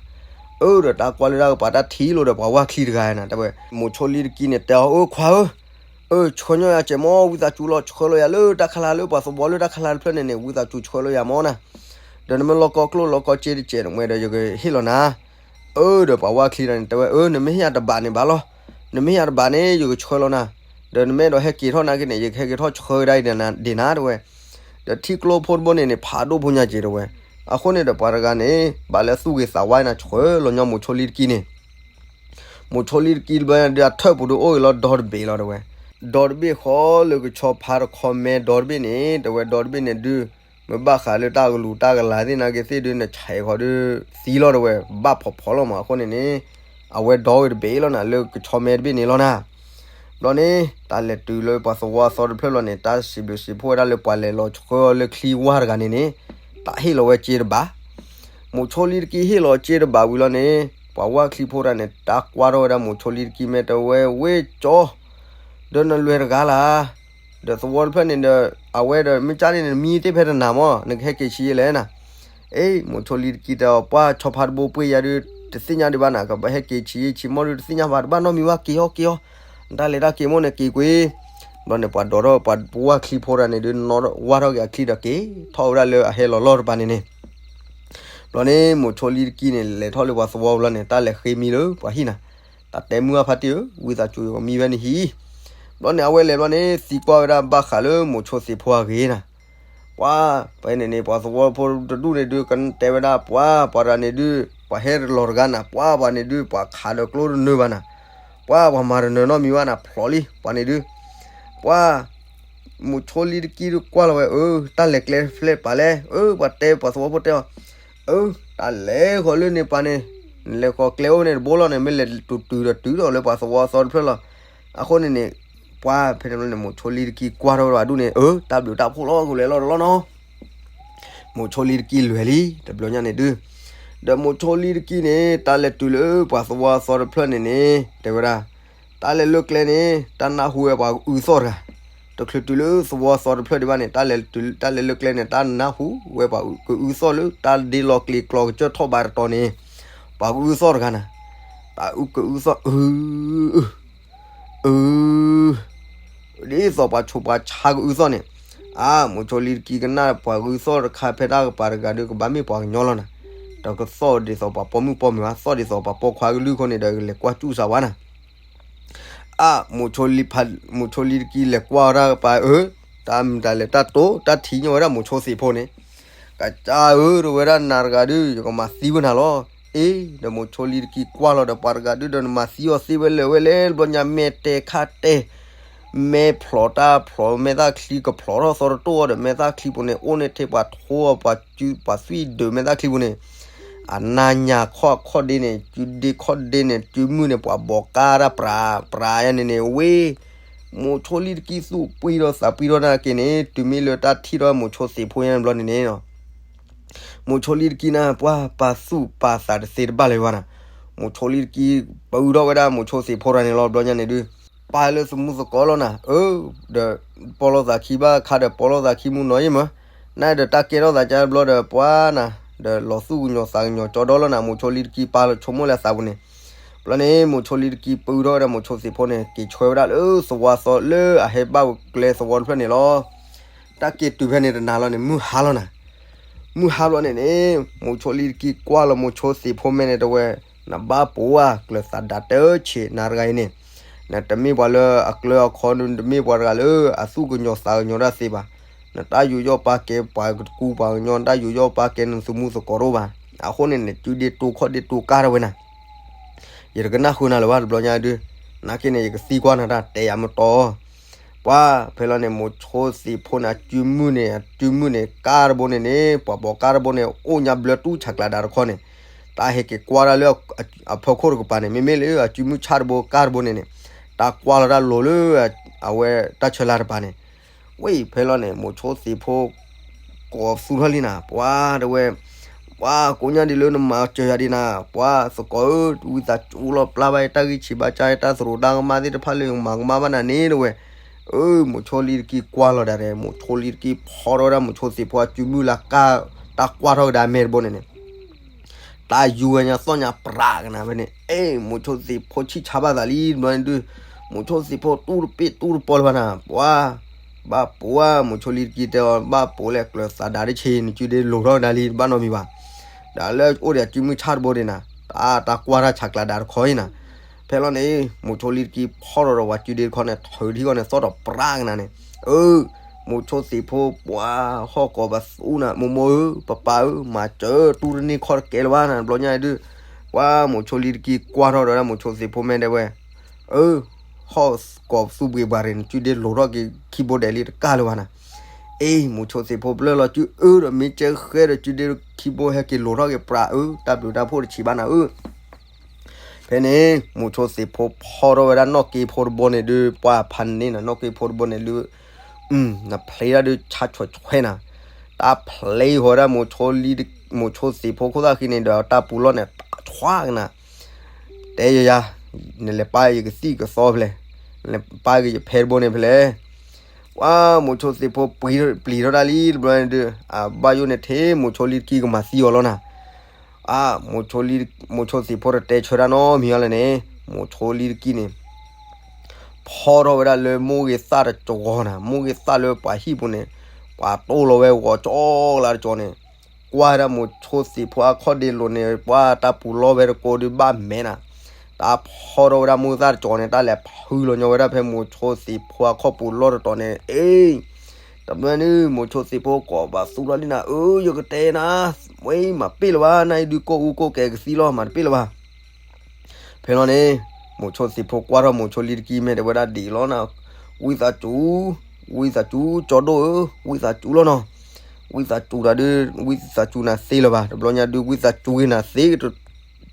အၢဒီးတၢ်ကွၢ်လၢတၢ်ပှၤတၢ်ထံၣ်လိာ်ဒီးပှၤဝၢ်ချံတဂၤနၤ တဝဲ, မိၤဆိလံတကံန့ၣ် တဲအီၤ အၢခွါဧၢ, အၢ ဆှၢညီယၤစဲးမီၢ် ဝံသးစူၤလီၤ ဆှၢလီၤယၤလၢတၢ်ခါလၢ်လၢပှၤသဝီလၢတၢ်ခါလၢ်တဖျၢၣ်န့ၣ်န့ၣ် ဝံသးစူၤဆှၢလီၤယၤမီၢ်နၤ, ဒီးနမ့ၢ်လီၢ်ကီၢ်ကျိၣ်လီၢ်ကီၢ်စ့တစဲးန့ၣ် မ့ၢ်ဒီးယကဟ့ၣ်လီၤနၤ, အၢ ဒီးပှၤဝၢ်ချံတဂၤန့ၣ် တဲဝဲ အၢ နမ့ၢ်ဟ့ၣ်ယၤတဘးန့ၣ်ဘၣ်လီၤ. နမ့ၢ်ဟ့ၣ်ယၤတဘးန့ၣ် ယကဆှၢလီၤနၤ. ဒီးနမ့ၢ်အဲၣ်ဒိးဟဲက့ၤထီၣ်နာ်က့န့ၣ် ယကဟဲက့ၤထီၣ်ဆှၢဝဲဒၣ်အံၤဒံးနၤ တဲဝဲ. ဒီးထံကျိဖိတဘိန့ၣ်န့ၣ် ဖးဒိၣ်ဖိညါက့ၤတဲဝဲ. အဃိန့ၣ်ဒီးပှၤတဂၤန့ၣ် ဘၣ်လၢသူၣ်ဂ့ၤသးဝါနၤ ဆှၢလီၤညီမိးဆိလံတကံန့ၣ် မိးဆိလံတကံတဘျီညါဒုး အထၢၣ်ပူၤဒုးအိၣ်ဂ့ၤလီၤဒီတဘ့ၣ်လီၤတဲဝဲ. ဒီတဘ့ၣ်ဃီလၢကဆီဖါတခီမဲဒီတဘ့ၣ်န့ၣ် တဲဝဲ ဒီတဘ့ၣ်န့ၣ်ဒုး မ့ၢ်ဘၣ်ဃးလၢတၢ်ကလူးတၢ်ကလၤသ့ၣ်နာ်က့သ့ၣ်ဒုး နဆဲးဃီၤဒုးသံလီၤတဲဝဲ, ဘၣ်ဖီးဖီလီၤမး. အဃိန့ၣ်န့ၣ် အဝဲဒီဂ့ၤတဘ့ၣ်လီၤနၤ လၢကဆီမဲတဘ့ၣ်န့ၣ်လီၤနၤ. ဘျီန့ၣ် တၢ်လဲၤတုၤလၢပှၤသဝီအသီတဖျၢၣ်လီၤန့ၣ် တၢ်စံးဘျုးစံးဖှိၣ်ဝဲဒၣ်လၢပှၤလဲၤလီၤဆှၢအီၤလၢချံဝၢ်တဂၤန့ၣ်န့ၣ် တၢ်ဟ့ၣ်လီၤဝဲစ့တဘး. မိးဆိလံတကံဟ့ၣ်လီၤစ့တဘးဝံၤလီၤန့ၣ် ပှၤဝၢ်ချံဖိတဂၤန့ၣ် တၢ်ကွၢ်ထီၣ်ဝဲဒၣ်မိးဆိလံတကံ မ့ၢ်တဲဝဲ ဝ့ၢ်ကၠီ ဒီးနလွဲၢ်တဂၤလၢ် ဒီးသဝီတဖျၢၣ်န့ၣ်ဒီး အဝဲဒီးမ့ၢ်ကၢ်န့ၣ် နမံသ့ၣ်ဖဲတနၤမး နကဟဲက့ၤဆံးယဲလဲၣ်နၤ. အ့ မိးဆိလံတကံတဲအီၤ ပှၢ်ဆီဖါတဘိပှ့ၢ်ယၤဒုး တသ့ၣ်ညါဒံးဘၣ်နၤ ကဘၣ်ဟဲက့ၤဆံးယဲဆံးမီၢ်ဒုး တသ့ၣ်ညါဘၣ် တဘၣ်နီတမံၤဘၣ် က့ၤအီၤ က့ၤအီၤ တၢ်လဲၤတၢ်က့ၤမိၢ်န့ၣ် က့ၤကွံာ်. ဘျီန့ၣ် ပှၤဒိးထီၣ် ပှၤဝၢ်ချံဖိတဂၤန့ၣ်ဒုး နီၣ်ဝၢ်ထီၣ်က့ၤအချံဒီးက့ၤထီၣ်ဝဲဒၣ်လၢအဟဲလီၤလီၢ်တပၤန့ၣ်န့ၣ် ဘျီန့ၣ် မိးဆိလံတကံန့ၣ် လဲၤထီၣ်လၢပှၤသဝီဘျီန့ၣ် တၢ်လဲၤဃ့မံလၢပှၤဟံၣ်နၤ. တၢ်တဲမုၢ်အါဖါတံၢ်ဧၢ, ဝံသးစူၤယကမံဝဲနဟံၣ်. ဘျီန့ၣ် အဝဲလဲၤဘျီန့ၣ် သံကွၢ်ဝဲဒၣ်ဘၣ်ဃးလၢမိးဆိသ့ၣ်ဖိအဂ့ၢ်နၤ. ပှၤ ဖဲန့ၣ်န့ၣ် ပှၤသဝီဖိတဒူၣ်န့ၣ်ဒုး ကတဲဝဲဒၣ် ပှၤ ပှၤတဂၤန့ၣ်ဒုး ပှၤဟဲတလီၤတဂၤနၤ, ပှၤ ပှၤန့ၣ်ဒုး ပှၤခးဒီးကျိတနၢၤဘၣ်နၤ, ပှၤ ပှၤမၤတနၢၤနီတမံၤဘၣ်နၤ ဖျိလံ ပှၤန့ၣ်ဒုး ပှၤ မိးဆိလံတကံဒုးကွၢ်လီၤဝဲ အၢ တၢ်လဲၤကျဲဖျဲၣ်ပာ်လဲၣ်, အၢ ပှၤတဲ ပှၤသဝီဖိတဲအီၤ, အၢ တၢ်လဲၤဃီၤလၢန့ၣ်ပှၤန့ၣ် နလဲၤဃီၤကျဲအိၣ်န့ၣ်တဘိလီၤန့ၣ် မ့ၢ်လဲၤတုၤတုၤဒီးတုၤဒီးလၢပှၤသဝီအသီတဖျၢၣ်လီၤ. အဃိန့ၣ်န့ၣ် ပှၤ ဖဲန့ၣ်န့ၣ် မိးဆိလံတကံကွၢ်ထီၣ်ဝဲဒၣ်ဒူၣ်န့ၣ် အၢ တၢ်ဘျုးတၢ်ဖှိၣ်လီၤ ကလဲၤလီၤတလီၢ်နီၤ မိးဆိလံတကံလဲၤလံ တဘျီညါန့ၣ်ဒုး, ဒီးမိးဆိလံတကံန့ၣ် တၢ်လဲၤတုၤလၢပှၤသဝီအသီတဖျၢၣ်န့ၣ်န့ၣ် တဲဝဲဒၣ်, တၢ်လဲၤလၢကျဲန့ၣ် တၢ်နၢ်ဟူဝဲပှၤကအုသီၣ်တဂၤ, တချုးတုၤလၢသဝီအသီတဖျၢၣ်ဒံးဘၣ်န့ၣ် တၢ်လဲၤတုၤ တၢ်လဲၤလၢကျဲန့ၣ် တၢ်နၢ်ဟူဝဲပှၤကအုသီၣ်လၢတၢ်ဒ့လီၤကျံၤကျီကစၢၢ်ထီၣ်ဘးတတီၤန့ၣ်, ပှၤကအုသီၣ်တဂၤနၤ, တၢ်အုကအုသီၣ် အု အု ဒ်သိးပှၤဆူးပှၤဆါကအုသီၣ်န့ၣ်, အါ မိးဆိလံတကံကနၣ်ပှၤကအုသီၣ်တခါဖဲတၢ်ကပၤတဂၤဒီး ကဘၣ်မ့ၢ်ပှၤကညီလီၤနၤ, ဒီးကသီၣ်ဒ်သိးပှၤပိာ်မုၣ်ပိာ်မၢၤဘၣ် သီၣ်ဒ်သိးပှၤပိာ်ခွါကလုၢ်အဃိန့ၣ်ဒီး ကလဲၤကွၢ်စူၣ်စၢ်ဝဲနၤ အါ မိးဆိလံတကံလဲၤကွၢ်ဝဲဒၣ်ပှၤအၢ, တၢ်မုာ်တၢ်လဲၤတၢ်တိာ် တၢ်ထံၣ်ညီဝဲဒၣ်မိးဆိသ့ၣ်ဖိန့ၣ်, ကစၢ်ဧၢ တဝဲဒၣ်နၤတဂၤဒုး ယကမၤသံဝဲနၤလီၤ. အ့ ဒီးမိးဆိလံတကံကွၢ်လီၤဒီးပှၤတဂၤဒုးဒီး နမၤသံအီၤသ့ဝဲလၢာ်ဝဲလဲၣ် တဘျီညါမဲာ်တဲာ်ခါတဲာ် မဲာ်ဖျိးတၢ်ဖျိး မဲာ်သၣ်ချံကဖျိးထီၣ်သီတတိၢ်အီၤဒီး မဲာ်သၣ်ချံပူၤန့ၣ် အိၣ်န့ၢ်ထဲပှၤထိအီၤ ပှၤသွံၣ်ဒုးမဲာ်သၣ်ချံပူၤန့ၣ်, အနါညါခီၣ်ခီၣ်ဒ့န့ၣ် စုဒ့ခီၣ်ဒ့န့ၣ် စုမုၢ်န့ၣ် ပှၤဘိးကါတၢ်ပြးပြးယါန့ၣ်န့ၣ် ဝ့ၢ် မိးဆိလံတကံသူၣ်ပှံၢ်ထီၣ်သးပှံၢ်ထီၣ်နာ်က့န့ၣ် တုၤမ့ၢ်လၢတၢ်ထံၣ်ထီၣ်မိးဆိသ့ၣ်ဖိညါန့ၣ်ဘျီန့ၣ်န့ၣ် မိးဆိလံတကံနၤ ပှၤပာ်သူၣ်ပာ်သးတသ့တဘၣ်လၢၤဘၣ်နၤ, မိးဆိလံတကံ ပၢထီၣ်ဝဲဒၣ်မိးဆိသ့ၣ်ဖိတဂၤန့ၣ်လီၤ ဘျီညါန့ၣ်ဒုး, ပာ်လၢသမူသကိးလီၤနၤ, အၢ, ဒီး ပီၣ်လီၤသးခံဘၣ်ခါဒီး ပီၣ်လီၤသးခံမုၢ်နီၤယံၢ်မၢ, နဒီးတၢ်ကဲထီၣ်သးကါဘျီဒီး ပှၤနၤ, ဒီးလီၤသူၣ်ကညီၤသးကညီၤကၠီဒီလီၤနၤ မိးဆိလံတကံ ပာ်လီၤဆိကမိၣ်လၢအသးပူၤန့ၣ်, ဘျီန့ၣ် မိးဆိလံတကံပၢထီၣ်ဝဲဒၣ်မိးဆိသ့ၣ်ဖိန့ၣ် က့ၤဆှၢဝဲဒၣ်လၢသဝီသီလၢအဟဲဘၣ်ကျဲသဝီတဖျၢၣ်န့ၣ်လီၤ. တၢ်က့ၤတုၤဖဲန့ၣ်တနၤလီၤန့ၣ် မုၢ်ဟါလီၤနၤ, မုၢ်ဟါဘျီန့ၣ်န့ၣ် မိးဆိလံတကံကွၢ်လီၤမိးဆိသ့ၣ်ဖိမဲာ်န့ၣ်တဲဝဲ, နဘၣ်ပိာ်ဧါ ကျၢၤသးဒးတဆံးနၤတဂၤအံၤန့ၣ်, နတမ့ၢ်ပှၤလၢအကျၢၤအခီ နတမ့ၢ်ပှၤတဂၤလၢအသူၣ်ကညီၤသးကညီၤတၢ်သ့ဘၣ်, နတၢ်ယူးယီၣ်ပာ်ကဲပှၤကကူပှၤကညီ နတၢ်ယူးယီၣ်ပာ်ကဲနသမူသကိးတအိၣ်ဘၣ်, အဃိန့ၣ်နစုဒ့တိခီၣ်ဒ့တိကါထီၣ်ဝဲနၤ ယတကနၣ်ဃုာ်နၤလၢၤဘၣ်တဘျီညါဒုး, နာ်က့န့ၣ် ယကသံကွၢ်နၤတၢ်တဲယၤမတီၤ, ပှၤ ဖဲလီၤန့ၣ် မိးဆိသ့ၣ်ဖိန့ၣ် အစုမုၢ်န့ၣ် အစုမုၢ်န့ၣ် ကါတဘိန့ၣ်န့ၣ် ပှၤဘိးကါတဘိန့ၣ် အိၣ်ညါဘျၢတူၢ်ဆးကျးဒၣ်တခီန့ၣ်, တၢ်ဟဲက့ၤကွၢ်ဒၣ်လၢ အဖီခိၣ်တကပၤန့ၣ် မ့မ့ၢ်လၢအစုမုၢ်ဆၣ်တဘိကါတဘိန့ၣ်န့ၣ်, တၢ်ကွၢ်လီၤတၢ်လိၤလၢ အဝဲတၢ်ဆၢလၢ်တပၤန့ၣ်, ဝဲဖဲလီၤန့ၣ် မိးဆိသ့ၣ်ဖိ ကိးသူၣ်ထီၣ်လံနၤ ပှၤတဝဲ, ပှၤကိးညါဒ်လၢနမၤစၢၤယၤဒ်နၤ ပှၤသကိးဧၢ, ဝံသးစူၤလီၤပျၢ်ဘၣ်ယတၢ်ဂံၢ်ဆံးဘါစၢ်ယတၢ်သရူးတၢ်ကမၣ်သ့ၣ်တဖၣ်လၢယကမၤကမၣ်ဘၣ်နၤန့ၣ်တဝဲ, အၢ မိးဆိလံတကံကွၢ်လီၤဒၣ်ဒဲး မိးဆိလံတကံဖီထီၣ်ဝဲဒၣ်မိးဆိသ့ၣ်ဖိအစုမုၢ်လၢကါ, တၢ်ကွၢ်ထီၣ်ကဒါမဲာ်တဘိန့ၣ်န့ၣ် တၢ်ယူၤဝဲညါသီၣ်ညါပြးကနၤဖဲန့ၣ်, အ့ မိးဆိသ့ၣ်ဖိဆံၣ်ဆါဘၣ်သးလံတဘျီန့ၣ်ဒုး, မိးဆိသ့ၣ်ဖိတူၢ်တပ့ၢ်တူၢ်တပီလၢၤဘၣ်နၤ ပှၤ, ဘၣ်ပိာ်ဧါ မိးဆိလံတကံတဲအီၤ ဘၣ်ပိာ်လဲၣ် ကျၢၤသးဒးတဆံး နစုဒ့လိၤထီၣ်ကဒါလံ တဘၣ်နီတမံၤဘၣ်, ဒီးလၢအိၣ်ဒီးအစုမုၢ်ဆၣ်တဘိဒၣ်နၤ တၢ်ကွၢ်တၢ်ဆးကျးဒၣ်တခီအံၤနၤ. ဖဲလီၤန့ၣ် မိၤဆိလံတကံဖီၣ်ထီၣ်ဒီးပှၤစုဒ့တခီန့ၣ် ထုးထံၣ်ဃီန့ၣ် သီၣ်ထီၣ်ပြးကနၤန့ၣ်, အၢ, မိၤဆိသ့ၣ်ဖိပှၤဟီၣ်ကိးပသူနၤ, မိၢ်မိၢ်ဧၢ, ပၢ်ပၢ်ဧၢ, မၤစၢၤတူၢ်တန့ၢ်ခီၣ်တကဲလၢၤဘၣ်နၤ, တဘျီညါဒုး, ပှၤမိၤဆိလံတကံကွၢ်ထီၣ်ဒီးဝဲဒၣ်မိၤဆိသ့ၣ်ဖိမဲာ်တဲဝဲ, အၢ, ဟီၣ်ကိးပသူဘှ့းဘၣ်ရ့ၣ် နစုဒ့လိၤထီၣ်က့ၤခံဘိဒဲးလံတကးလၢၤဘၣ်နၤ. အ့ မိၤဆိသ့ၣ်ဖိပျဲၢ်လီၤစုအၢဒီး မ့ၢ်ကဲဃဲဒီးစုဒ့ခံဘိဟဲက့ၤလိၤထီၣ်က့ၤပြးအၢ, တၢ်ဘျုးတၢ်ဖှိၣ်တဆံးဘၣ်နၤဧၢ. ဖဲန့ၣ် မိၤဆိသ့ၣ်ဖိဖီၣ်ထီၣ်ဝဲဒၣ်နီၣ်က့ဖိတဘိန့ၣ်ဒုး ပှၤဖးန့ၢ်နၤ နီၣ်က့ဖိတဘိန့ၣ်ဒုး, နဖျ့ဒၣ်ဒုးဆါဆွဲးဆွဲးနၤ, တၢ်ဖျ့ဃီဒၣ် မိၤဆိသ့ၣ်ဖိခိၣ်သၣ်ဃံန့ၣ်ဒီးတၢ်ပူၤလီၢ်န့ၣ် ဆွးကနၤ, တဲယၤယၤ, နလဲၤပာ်ယကသံၣ်ကသီဖဲလဲၣ်, နလဲၤပာ်က့ၤယဖဲတဘိန့ၣ်ဖဲလဲၣ်. ပှၤမိၤဆိသ့ၣ်ဖိပျံၤထီၣ်တၢ်လံတဘျီန့ၣ်ဒုး, အဘၣ်ယိၣ်န့ၣ်ထဲမိၤဆိလံတကံကမၤသံအီၤလီၤနၤ. အၢ, မိၤဆိသ့ၣ်ဖိတတဲဆၢတၢ်နီတမံၤအီၤလၢၤန့ၣ်, မိၤဆိလံတကံန့ၣ် ဖီၣ်ထီၣ်ဝဲဒၣ်လၢမိၢ်ဂ့ၤသၣ်တကီၤနၤ, မိၢ်ဂ့ၤသၣ်လၢပှၤဟံၣ်ပူၤန့ၣ်, ပှၤတိၢ်လီၤဝဲဂီၤကၠီကလါတကီၤန့ၣ်, ကွၢ်ဝဲဒၣ်မိၤဆိသ့ၣ်ဖိအခီၣ်ဒ့လိၤန့ၣ် ပှၤတၢ်ပူၤလီၢ်ဝဲတကိးဒုးဘၣ်မဲနၤ, တၢ်ဖီၣ်ထီၣ်ဝဲဒၣ်မိၢ်ဂ့ၤသၣ်တကီၤန့ၣ် တၢ်လဲၤဖုလီၤညီဝဲဒၣ်ဖဲမိၤဆိသ့ၣ်ဖိအခီၣ်ပူၤလီၢ်တတီၤန့ၣ်, အ့ တဘျီန့ၣ် မိၤဆိသ့ၣ်ဖိကိးပသူထီၣ်လံနၤ, အၢ ယကတဲနၤ, ဝဲမၤပ့ၢ်လၢၤဘၣ်, နအံၤဒုးကိၢ်အူကိၢ်ကဲကသံလီၤ မၤတပ့ၢ်လၢၤဘၣ်. ဖဲလီၤန့ၣ်, မိၤဆိသ့ၣ်ဖိကွၢ်ထီၣ်မိၤဆိလံတကံမဲာ်တဲဝဲဒၣ်ဒ်အံၤလီၤနၤ, ဝံသးစူၤ, ဝံသးစူၤ ကၠီဒိၣ်ဧၢ, ဝံသးစူၤလီၤနီၤ, ဝံသးစူၤတၢ်ဒုး ဝံသးစူၤနၤသ့လၢၤဘၣ်, တဘျီညါဒုး ဝံသးစူၤက့ၤနၤသ့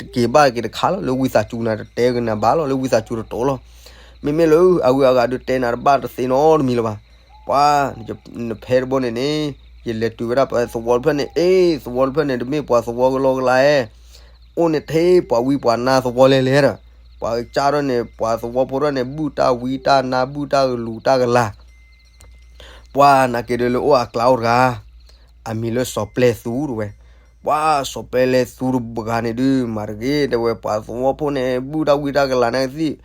တက့ၤဘၣ်က့ၤတခါလီၤ, လၢဝံသးစူၤနၤတတဲက့ၤနၤဘၣ်လီၤ, လၢဝံသးစူၤတတိၤလီၤ. မ့မ့ၢ်လၢအဂုၤအဂၤဒုးတဲနၤတဘၣ်တသ့နီတမံၤလၢၤဘၣ်. ပှၤ, နဖဲတဘိန့ၣ်န့ၣ်, ယလဲၤတုၤဝဲဒၣ်ပှၤသဝီတဖျၢၣ်န့ၣ်, အ့ သဝီတဖျၢၣ်န့ၣ် တမ့ၢ်ပှၤသဝီကလီကလါဧါ, အိၣ်န့ၣ်ထဲပှၤဝံပှၤနါသဝီလဲၤလဲၤဒီး, ပှၤကစၢ်ထီၣ်န့ၣ် ပှၤသဝီဖိထီၣ်န့ၣ် ဘုၣ်တၢ်ဝံတၢ်နါ ဘုၣ်တၢ်ကလူၤတၢ်ကလၤ ပှၤနာ်က့ၤဒုးလၢအိၣ်အကျါအိၣ်တဂၤ, အမံၤလၢစီၤပျဲသူတဝဲ, ပှၤစီၤပျဲလဲၤသူတဂၤန့ၣ်ဒုး မၤတဂ့ၤ တဲဝဲ ပှၤသဝီဖိန့ၣ် ဘုၣ်တၢ်ဝံတၢ်ကလၤနာ်က့ၤသ့ၣ်,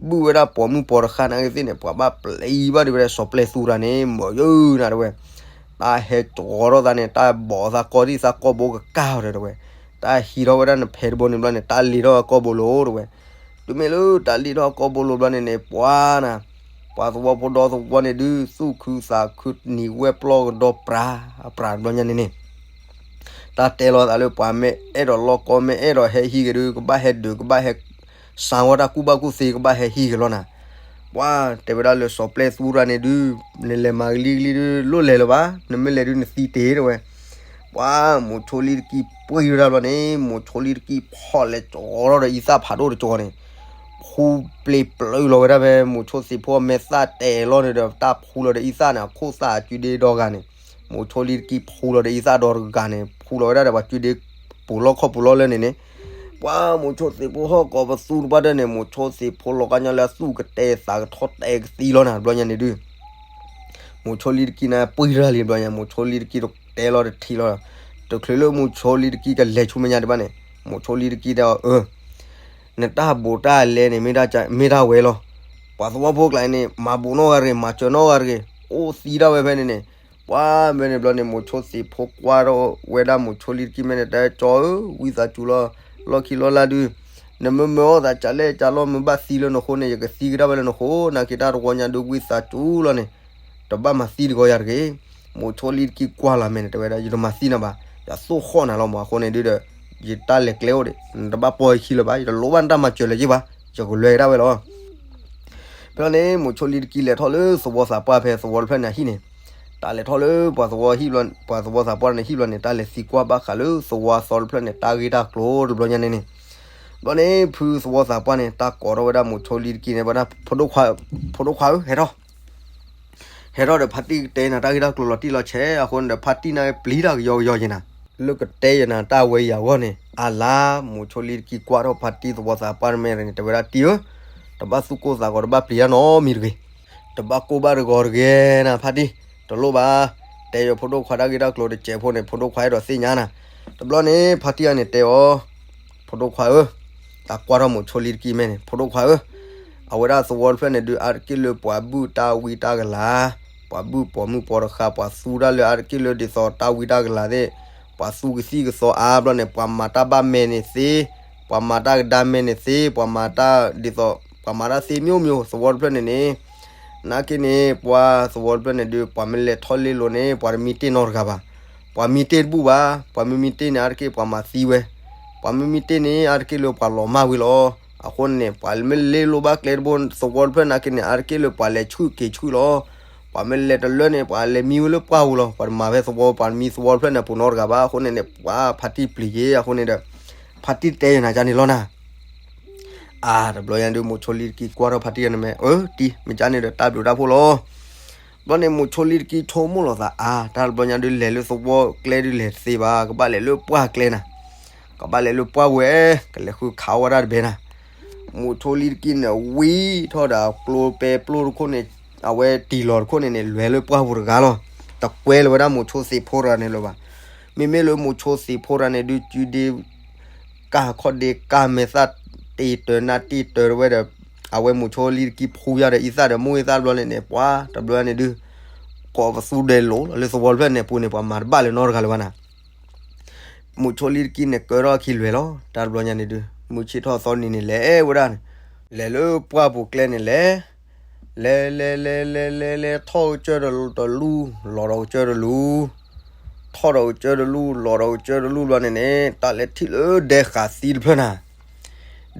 ဘုၣ်ဝဲဒၣ်ပိာ်မုၣ်ပိာ်တဃၣ်နာ်က့ၤသ့ၣ်န့ၣ် ပှၤဘၣ်ပျံၤဘၣ်ဒံးဝဲဒၣ်စီၤပျဲသူတဂၤန့ၣ် မၤယၢနၤတဝဲ, တၢ်ဟဲကီထီၣ်သးန့ၣ် တၢ်ဘီၣ်သးကီဒံးသးကီဘိကကါအီၤဒီးတဝဲ, တၢ်ဟံးထီၣ်ဝဲဒၣ်နဖဲတဘိန့ၣ်ဘျီန့ၣ် တၢ်လ့ၣ်ထီၣ်အကီၢ်ဘိလိၤတဝဲ, တုၤမ့ၢ်လၢတၢ်လ့ၣ်ထီၣ်အကီၢ်ဘိလိၤဘျီန့ၣ်န့ၣ် ပှၤနၤ, ပှၤသဝီဖိဒီသဝီန့ၣ်ဒုး သူၣ်ခုသးခုနံၤဝဲပျီကဒီးပြၤ, အပြၤတဘျီညါန့ၣ်န့ၣ် တၢ်တဲလီၤသးလၢပှၤမ့ၢ်အဲၣ်ဒိးလီၢ်ကီ မ့ၢ်အဲၣ်ဒိးဟဲဟံးက့ၤဒုး ကဘၣ်ဟဲဒုး ကဘၣ်ဟဲ စၢၤဝဲတၢ်ကူၣ်ဘၣ်ကူၣ်သ့ ကဘၣ်ဟဲဟံးက့ၤလီၤနၤ, ပှၤတဲဝဲဒၣ်လၢစီၤပျဲသူတဂၤန့ၣ်ဒုး နလဲၤမၤကလံကလံဒုး လိၣ်လဲၤလၢၤဘၣ် နမ့ၢ်လဲၤဒုးနသံတ့ၢ်တဝဲ, ပှၤမိၤဆိလံတကံပှံၤဝဲဒၣ်ဘျီန့ၣ် မိၤဆိလံတကံဖီၣ်လဲၤကၠီထီၣ်ဒီးအံသၣ်ဖးဒိၣ်တကၠီန့ၣ်, ဖူပျ့ၤပျုၤလီၤဝဲဒၣ်ဖဲမိၤဆိသ့ၣ်ဖိအမဲာ်သၣ်တဲာ်လီၤန့ၣ်ဒီး တၢ်ဖူလီၤဒီးအံသၣ်န့ၣ် အခိၣ်သၣ်အစုဒ့ဒီဂၤန့ၣ်, မိၤဆိလံတကံဖူလီၤဒီးအံသၣ်ဒီတဂၤန့ၣ် ဖူလီၤဝဲဒၣ်ဒီးပှၤစုဒ့ပူၤလီၢ်ခီၣ်ပူၤလီၢ်လၢန့ၣ်န့ၣ်, ပှၤမိၤဆိသ့ၣ်ဖိဟီၣ်ကိးပသူတပှၢ်တၢၢ်န့ၣ် မိၤဆိသ့ၣ်ဖိလီၤကညီလၢအသူၣ်ကတဲသးကထီၣ်တဲကသံလီၤနၤ တဘျီညါန့ၣ်ဒုး မိၤဆိလံတကံန့ၣ် ပှံၤတၢ်လံတဘျီညါ မိၤဆိလံတကံတတဲလီၤတထံၣ်လီၤ, တချုးလၢမိၤဆိလံတကံကလဲၤဆူမဲာ်ညါဒံးဘၣ်န့ၣ် မိၤဆိလံတကံတဲအီၤ အၢ နတၢ်ဘူးတၢ်လဲန့ၣ် မ့ၢ်တၢ်ဝဲလီၤ, ပှၤသဝီဖိကျါန့ၣ် မၤဘူးနီၢ်ဂၤတဂ့ၤ မၤစၢၤနီၢ်ဂၤတဂ့ၤ အိၣ်သံဒၣ်ဝဲဖဲန့ၣ်န့ၣ်, ပှၤမ့ၢ်န့ၣ်ဘျီန့ၣ် မိၤဆိသ့ၣ်ဖိကွၢ်ထီၣ်ဝဲဒၣ်မိၤဆိလံတကံမဲာ်န့ၣ် တဲကၠီဧၢ ဝံသးစူၤလီၤ, လီၢ်ခံလီၢ်လၢ်ဒုး နမ့ၢ်မၤအီၣ်သးကၠးလဲၣ်ကၠးလီၢ် မ့ၢ်ဘၣ်သံလၢနဃိန့ၣ် ယကသံကဒါဝဲလၢနဃိ, နာ်က့ၤတၢ်တဝီညါဒုး ဝံသးစူၤလီၤန့ၣ်, တဘၣ်မၤသံတဂီၤယၤတဂ့ၤ. မိၤဆိလံတကံကွၢ်လီၤမဲာ်န့ၣ် တဲဝဲဒၣ် ယတမၤသံနၤဘၣ်, ယသိၣ်ဃီၣ်နၤလီၤမး အဃိန့ၣ်ဒုးဒီး ယတၢ်လဲၤကျဲအိၣ်ဒံး နတဘၣ်ပီၢ်ယခံလၢၤဘၣ်, ယတလိၣ်ဘၣ်နတၢ်မၤစၢၤလၢၤက့ၤဘၣ်, ယကလဲၤကဒါဝဲလီၤ. ဖဲလီၤန့ၣ် မိၤဆိလံတကံလဲၤထီၣ်လၢသဝီသးပှၢ်ဖဲသဝီတဖျၢၣ်န့ၣ်အဟံၣ်န့ၣ်, တၢ်လဲၤထီၣ်လၢပှၤသဝီဟံၣ်, ပှၤသဝီသးပှၢ်န့ၣ်ဟံၣ်ဘျီန့ၣ် တၢ်လဲၤသံကွၢ်ဘၣ်ဃးလၢသဝီသီတဖျၢၣ်န့ၣ် တၢ်ဂ့ၢ်တၢ်ကျိၤတဘျီညါန့ၣ်န့ၣ်, ဘျီန့ၣ် ဖုသဝီသးပှၢ်န့ၣ် တၢ်ကိးထီၣ်ဝဲဒၣ်မိၤဆိလံတကံန့ၣ် ဘၣ်ဒၣ် ဖိဒိၣ်ခွါဧၢ ဟဲထီၣ် ဟဲထီၣ်ဒီးဖါတံၢ်ကတဲနၤတၢ်ဂ့ၢ်တၢ်ကျိၤလီၤတံၢ်လီၤဆဲးအဃိန့ၣ်ဒီး ဖါတံၢ်န့ၣ်ပျံၤတၢ်ကယီကယီယဲနၤ, လၢကတဲယဲနၤတၢ်ဝဲယၤအဂီၢ်န့ၣ် အါလါ မိၤဆိလံတကံကွၢ်ထီၣ်ဖါတံၢ်သဝီသးပှၢ်တမဲာ်န့ၣ် တဲဝဲဒၣ်တံၢ်ဧၢ, တဘၣ်သူၣ်ကိၢ်သးဂီၤ တဘၣ်ပျံၤတၢ်နီတမံၤတဂ့ၤ, တဘၣ်ကိၢ်ဘၣ်တဂီၤတဂ့ၤနၤ ဖါတံၢ်, တလိၣ်ဘၣ်, တဲယၤဖိဒိၣ်ခွါတၢ်ဂ့ၢ်တၢ်ကျိၤတစဲးဖိန့ၣ် ဖိဒိၣ်ခွါအဲၣ်ဒိးသ့ၣ်ညါနၤ, တဘျီန့ၣ် ဖါတံၢ်အံၤန့ၣ်တဲအီၤ ဖိဒိၣ်ခွါဧၢ, တၢ်ကွၢ်ထီၣ်မိၤဆိလံတကံမဲာ်န့ၣ် ဖိဒိၣ်ခွါဧၢ, အဝဲဒၣ်သဝီတဖျၢၣ်န့ၣ်ဒုး အါတက့ၢ်လၢပှၤဘုၣ်တၢ်ဝံတၢ်ကလၤ, ပှၤဘုၣ်ပိာ်မုၣ်ပိာ်တဃၣ် ပှၤသူတၢ်လၢအါတက့ၢ်လၢဒ်သိးတၢ်ဝံတၢ်ကလၤသ့ၣ်, ပှၤသူကသံၣ်ကသီအါဘျီန့ၣ် ပှၤမၤတၢ်ဘၣ်မဲာ်န့ၣ်သ့, ပှၤမၤတၢ်ကဒါမဲာ်န့ၣ်သ့, ပှၤမၤတၢ်ဒ်သိး ပှၤမၤတၢ်သ့မျိုးမျိုး သဝီတဖျၢၣ်န့ၣ်န့ၣ်, နာ်က့န့ၣ် ပှၤသဝီတဖျၢၣ်န့ၣ်ဒုး ပှၤမ့ၢ်လဲၤထီၣ်လ့လိၤန့ၣ် ပှၤတမံတ့ၢ်နီတဂၤဘၣ်. ပှၤမံတ့ၢ်တဘူၣ်ဘၣ်, ပှၤမ့ၢ်မံတ့ၢ်န့ၣ် အါတက့ၢ်ပှၤမၤသံဝဲ, ပှၤမ့ၢ်မံတ့ၢ်န့ၣ် အါတက့ၢ်လၢပှၤလီၤမၢ်ဝံၤလီၤ. အဃိန့ၣ် ပှၤမ့ၢ်လ့လိၤဘၣ်ကျဲတဘိ သဝီတဖျၢၣ်နာ်က့န့ၣ် အါတက့ၢ်လၢပှၤလဲၤဆူၣ်က့ၤဆူၣ်လီၤ. ပှၤမ့ၢ်လဲၤတလၢန့ၣ် ပှၤလဲၤမံဝဲလၢပှၢ်ပူၤလီၤ. ပှၤတမၤဖဲသဝီ ပှၤမံသဝီတဖျၢၣ်န့ၣ် ပူၤနီတဂၤဘၣ်. အဃိန့ၣ်န့ၣ် ပှၤဖါတံၢ်ပျံၤယ့အဃိန့ၣ်ဒီး ဖါတံၢ်တဲယနၤကန့ၣ်လီၤနၤ. အါ တဘျီညါဒုး မိၤဆိလံတကံကွၢ်ထီၣ်ဖါတံၢ်န့ၣ်မ့ၢ် အၢ တံၢ် မ့ၢ်ကန့ၣ်ဒီးတၢ်ဘျုးတၢ်ဖှိၣ်လီၤ. ဘျီန့ၣ် မိၤဆိလံတကံဆိကမိၣ်လီၤသး အါ တၢ်တဘျီညါဒုး လဲၤလၢသဝီကျဲဒုးလဲၤတသ့ဘၣ်, ကဘၣ်လဲၤလၢပှၢ်ကျဲနၤ, ကဘၣ်လဲၤလၢပှၢ်ဝဲ, ကလဲၤဃုခးဝဲဒၣ်တဘဲနၤ. မိၤဆိလံတကံန့ၣ် ဝံထီၣ်ဒီးကျိပဲပျိတခိၣ်န့ၣ်, အဝဲတံၢ်လီၤတခိၣ်န့ၣ်န့ၣ် လဲၤလၢပှၢ်ပူၤတဂၤလီၤ. တကွဲလၢၤဝဲဒၣ်မိၤဆိသ့ၣ်ဖိတဂၤန့ၣ်လၢၤဘၣ်. မ့မ့ၢ်လၢမိၤဆိသ့ၣ်ဖိတဂၤန့ၣ်ဒုး စုဒ့ ကၢ်ခီၣ်ဒ့ကၢ်မဲာ်သၣ်တ့ၢ်တၢၤနၢ်တ့ၢ်တၢၤဝဲဒီး အဝဲမိၤဆိလံတကံဖှူယၤဒီးအံသၣ်ဒီးမိၢ်အံသၣ်တဘျီန့ၣ်န့ၣ် ပှၤတဘျီန့ၣ်ဒုး ကိးပသူဒဲးလိၤလီၤ လၢသဝီတဖျၢၣ်န့ၣ်ပူၤန့ၣ် ပှၤမၤတဘၣ်လၢၤနီတဂၤလၢၤဘၣ်နၤ. မိၤဆိလံတကံန့ၣ် ကၢထီၣ်အခံလွဲၢ်လီၤ. တၢ်တဘျီညါန့ၣ်ဒုး မုၢ်ဆ့ၣ်ထီၣ်သီနံၤန့ၣ် လဲၤဝဲဒၣ်န့ၣ်, လဲၤလၢပှၢ်ပူၤကျဲန့ၣ်လဲၤ လဲၤလဲၤလဲၤလဲၤလဲၤလဲၤ ထီၣ်ကစၢၢ်တလူၢ် လီၤဒီးကစၢၢ်တလူၢ်, ထီၣ်ဒီးကစၢၢ်တလူၢ် လီၤဒီးကစၢၢ်တလူၢ်ဘျီန့ၣ်န့ၣ် တၢ်လဲၤထံၣ်လၢဒဲဃာ်သံတဖျၢၣ်နၤ.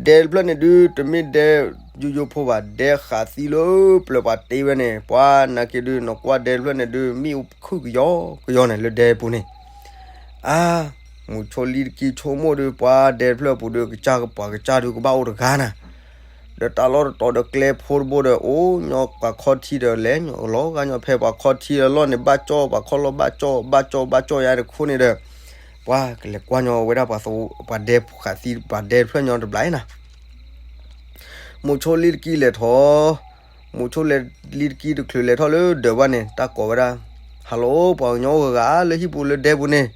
ဒဲတဖျၢၣ်န့ၣ်ဒုး တမ့ၢ်ဒဲယိယိဖိဘၣ်, ဒဲဃာ်သံလၢပျၢၤပှၤတ့ဝဲန့ၣ် ပှၤနာ်က့ဒုး နကွၢ်ဒဲတဖျၢၣ်န့ၣ်ဒုး မ့ၣ်အူခုၣ်ကယီကယီန့ၣ် လၢဒဲပူၤန့ၣ် အါ, မိၤဆိလံတကံဆိကမိၣ်ဒုး ပှၤဒဲတဖျၢၣ်ပူၤဒုး ကစၢ်ပှၤကစၢ်ဒုးကဘၣ်အိၣ်တဂၤနၤ. ဒီးတၢ်လီၢ်တတီၤဒီးကျဲဖိတဘိဒီး အိၣ်ညီပှၤခီထံဒီးလဲၤညီလီၤဂာ်ညီဖဲပှၤခီထံအလီၢ်န့ၣ် ဘၣ်ကၠီၣ်ပှၤခီလီၢ် ဘၣ်ကၠီၣ် ဘၣ်ကၠီၣ် ဘၣ်ကၠီၣ်ယါတခိၣ်န့ၣ်ဒီး ပှၤကလဲၤကွၢ်ညီဝဲဒၣ်ပှၤသဝီ ပှၤဒဲဃာ်သံ ပှၤဒဲတဖျၢၣ်ညီတဘျီနၤ. မိၤဆိလံတကံလဲၤထီၣ်, မိၤဆိလံတကံတချုးလဲၤထီၣ်လၢဒၢးဘၣ်န့ၣ် တၢ်ကိးဝဲဒၣ်, hello ပှၤကညီအိၣ်ဂၤဂၤလၢဟံၣ်ပူၤလၢဒဲပူၤန့ၣ်,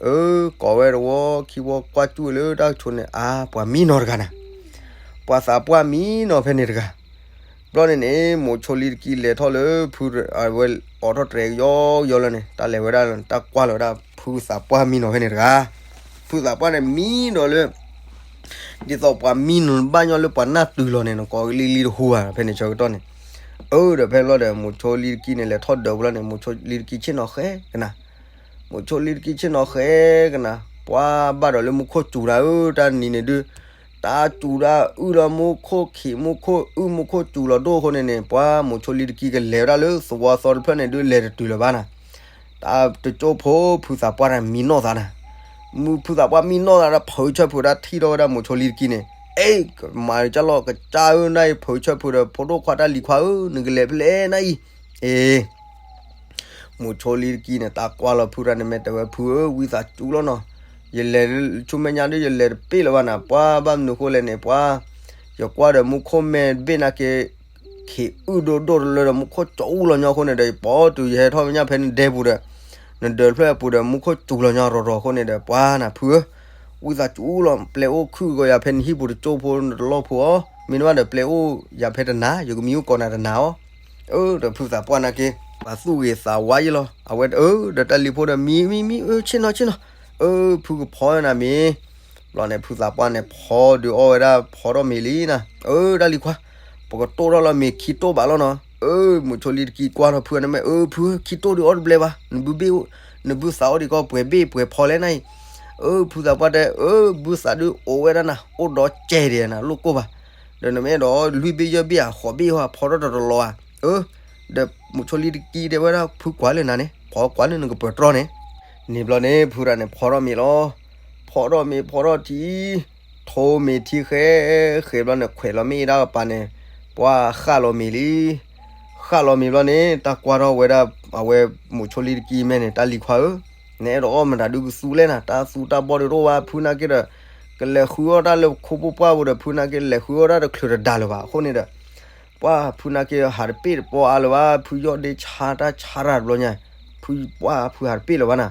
အၢ ကိးဝဲတဝီခံဝီကွၢ်ကၠူၣ်လၢတၢ်ကဆိးန့ၣ် အါ ပှၤမံနီၤတဂၤနၤ, ပှၤသးပှၢ်မံနီၤဖဲန့ၣ်တဂၤ. ဘျီန့ၣ်န့ၣ် မိၤဆိလံတကံလဲၤထီၣ်လၢဖု အဝဲအိးထီၣ်တြဲၤကယီကယီလၢန့ၣ် တၢ်လဲၤဝဲဒၣ်လၢ တၢ်ကွၢ်လီၤဝဲဒၣ်ဖုသးပှၢ်မံနီၤဖဲန့ၣ်တဂၤ. ဖုသးပှၢ်န့ၣ်မံနီၤလၢ ဒ်သိးပှၤမံနီၤဘၣ်ညီလၢပှၤနၢ်တုၤလီၤန့ၣ် နကိးကလံၤလံၤတဟူဘၣ်ဖဲန့ၣ်ဆၢကတီၢ်န့ၣ်, အၢ ဒီးဖဲလီၤဒီး မိၤဆိလံတကံန့ၣ် လဲၤထီၣ်ဒၢးပူၤလီၤန့ၣ် မိၤဆိလံတကံဆ့ၣ်နီၤဃဲကနၤ, မိၤဆိလံတကံဆ့ၣ်နီၤဃဲကနၤ, ပှၤဘၣ်ဒီးလၢမူခိၣ်စူၤတၢ်ဧၢ တၢ်နံၤန့ၣ်ဒုး, တၢ်စူၤတၢ်အုၣ်ဒီးမူခိၣ်ခံးမူခိၣ်အုၣ် မူခိၣ်စူၤလီၤဒိၣ်အဃိန့ၣ်န့ၣ် ပှၤမိၤဆိလံတကံကလဲၤဝဲဒၣ်လၢသဝီသီတဖျၢၣ်န့ၣ်ဒုး လဲၤတတုၤလၢၤဘၣ်နၤ. တၢ်တကၠိဖိဖုသးပှၢ်န့ၣ်မံနီၢ်သးနၤ, မုၢ်ဖုသးပှၢ်မံနီၢ်သးဒီး ဖုဆၢဖုးတၢ်ထံၣ်ထီၣ်ဝဲဒၣ်မိၤဆိလံတကံန့ၣ်, အ့ ကမၤကၢ်လီၤကစၢ်ဧၢ နအံၤ ဖုဆၢဖုးဒီး ဖိဒိၣ်ခွါတၢ်လံၤခွါဧၢ နကလဲၤဖဲလဲၣ်နအံၤ, အ့ မိၤဆိလံတကံန့ၣ် တၢ်ကွၢ်လီၤဖုတၢ်န့ၣ် မ့ၢ်တဲဝဲဖုဧၢ ဝံသးစူၤလီၤနီၤ, ယလဲၤဆူမဲာ်ညါဒုး ယလဲၤတပ့ၢ်လၢၤဘၣ်နၤ, ပှၤဘၣ်မနုၤဃိလဲၣ်န့ၣ် ပှၤ ယကွၢ်ဒီးမူခိၣ်မဲာ်တဘ့ၣ်နာ်က့ ခံးအုၣ်ဒိၣ်ဒိၣ်တလၢဒီး မူခိၣ်ကၠီအူလီၤညီအဃိန့ၣ်ဒီး ယပိာ်တုၤယဟဲထီၣ်မဲာ်ညါဖဲနဒဲပူၤဒီး နဒၢးတဖျၢၣ်အပူၤဒီး မူခိၣ်စူၤလီၤညီရီၤရီၤအဃိန့ၣ်ဒီး ပှၤနၤဖုဧၢ, ဝံသးစူၤလီၤ ပျဲအိၣ်ခုၣ်ကီးယၤဖဲနဟံၣ်ပူၤတကၠိဖိနတလီၢ်ဖိအီၤ, မ့ၢ်နဘၣ်ဒီးပျဲအိၣ်ယၤဖဲတနၤ ယကမံအိၣ်ကိးနၤတနၤအီၤ, အၢ ဒီးဖုသးပှၢ်နာ်က့ ပှၤသူၣ်ဂ့ၤသးဝါယ့လီၤ, အဝဲ အၢ ဒီးတၢ်လံၤဖိဒီး မံမံမံ အၢ ဆ့ၣ်နီၤဆ့ၣ်နီၤ, အၢ ဖုကဖီနၤမ့ၤ ဘျီန့ၣ် ဖုသးပှၢ်န့ၣ် ဖီဒုးအီၣ်ဝဲဒၣ် ဖီထီၣ်မ့ၤလံနၤ, အၢ တၢ်လံၤခွါ, ပကတိၢ်ထီၣ်လီၤမ့ၤခံတိၢ်ဘၣ်လီၤနီၤ, အၢ မိၤဆိလံတကံကွၢ်ထီၣ်ဖုန့ၣ်မ့ၢ် အၢ ဖု ခံတိၢ်ဒုးအီၣ်တဘျဲဘၣ်, နဘုဘ့ၣ် နဘုသးအိၣ်ဒံးကီး ပှဲၤဘ့ၣ်ပှဲၤဖီလဲၣ်နၤအံၤ, အၢ ဖုသးပှၢ်တဲ အၢ ဘုသးဒုးအိၣ်ဝဲဒၣ်နၤ အိၣ်ဒီးကဲဒံးနၤ လိၣ်ကိၢ်ဘၣ်, ဒီးနမ့ၢ်အဲၣ်ဒိးလွံၢ်ဘ့ၣ်ယဲၢ်ဘ့ၣ်ဧါ ဃိးဘ့ၣ်ဧါ ဖီထီၣ်တတလီၤဧါ, အၢ ဒီးမိၤဆိလံတကံတဲဝဲဒၣ် ဖုကွၢ်လၢနၤန့ၣ် ဖီကွၢ်လၢနကပၢၤတြီန့ၣ်, န့ၣ်ဘျီန့ၣ် ဖုတၢ်န့ၣ် ဖီထီၣ်မ့ၤလီၤ, ဖီထီၣ်မ့ၤဖီထီၣ်ထံ ထိးမ့ၤထံဃဲဃဲဘျီန့ၣ် ခွဲးလီၤမ့ၣ်အူတၢ်ကပၤန့ၣ် ပှၤဃၣ်လီၤမ့ၤလံ, ဃၣ်လီၤမ့ၤဘျီန့ၣ် တၢ်ကွၢ်ထီၣ်ဝဲဒၣ် အဝဲမိၤဆိလံတကံမဲာ်န့ၣ် တၢ်လံၤခွါဧၢ, နအဲၣ်ဒိးအီၣ်မတၤဒုးကသူလဲၣ်နၤ တၢ်သူတၢ်ဘီၣ်ဒုးတအိၣ်ဘၣ် ဖုနာ်က့ဒီး ကလဲၤဃုအီၣ်တၢ်လၢခိပူၤပှၢ်ပူၤဒီး ဖုနာ်က့လဲၤဃုအီၣ်တၢ်တချုးတဒါလၢၤဘၣ် အဃိန့ၣ်ဒီး ပှၤဖုနာ်က့ဟးတပ့ၢ်တပီအါလၢၤဘၣ် ဖုယီၢ်ဒ့ဆါတၢ်ဆါတၢ်တဘျီညါ, ဖုပှၢ်ဖုဟးတပ့ၢ်လၢၤဘၣ်နၤ,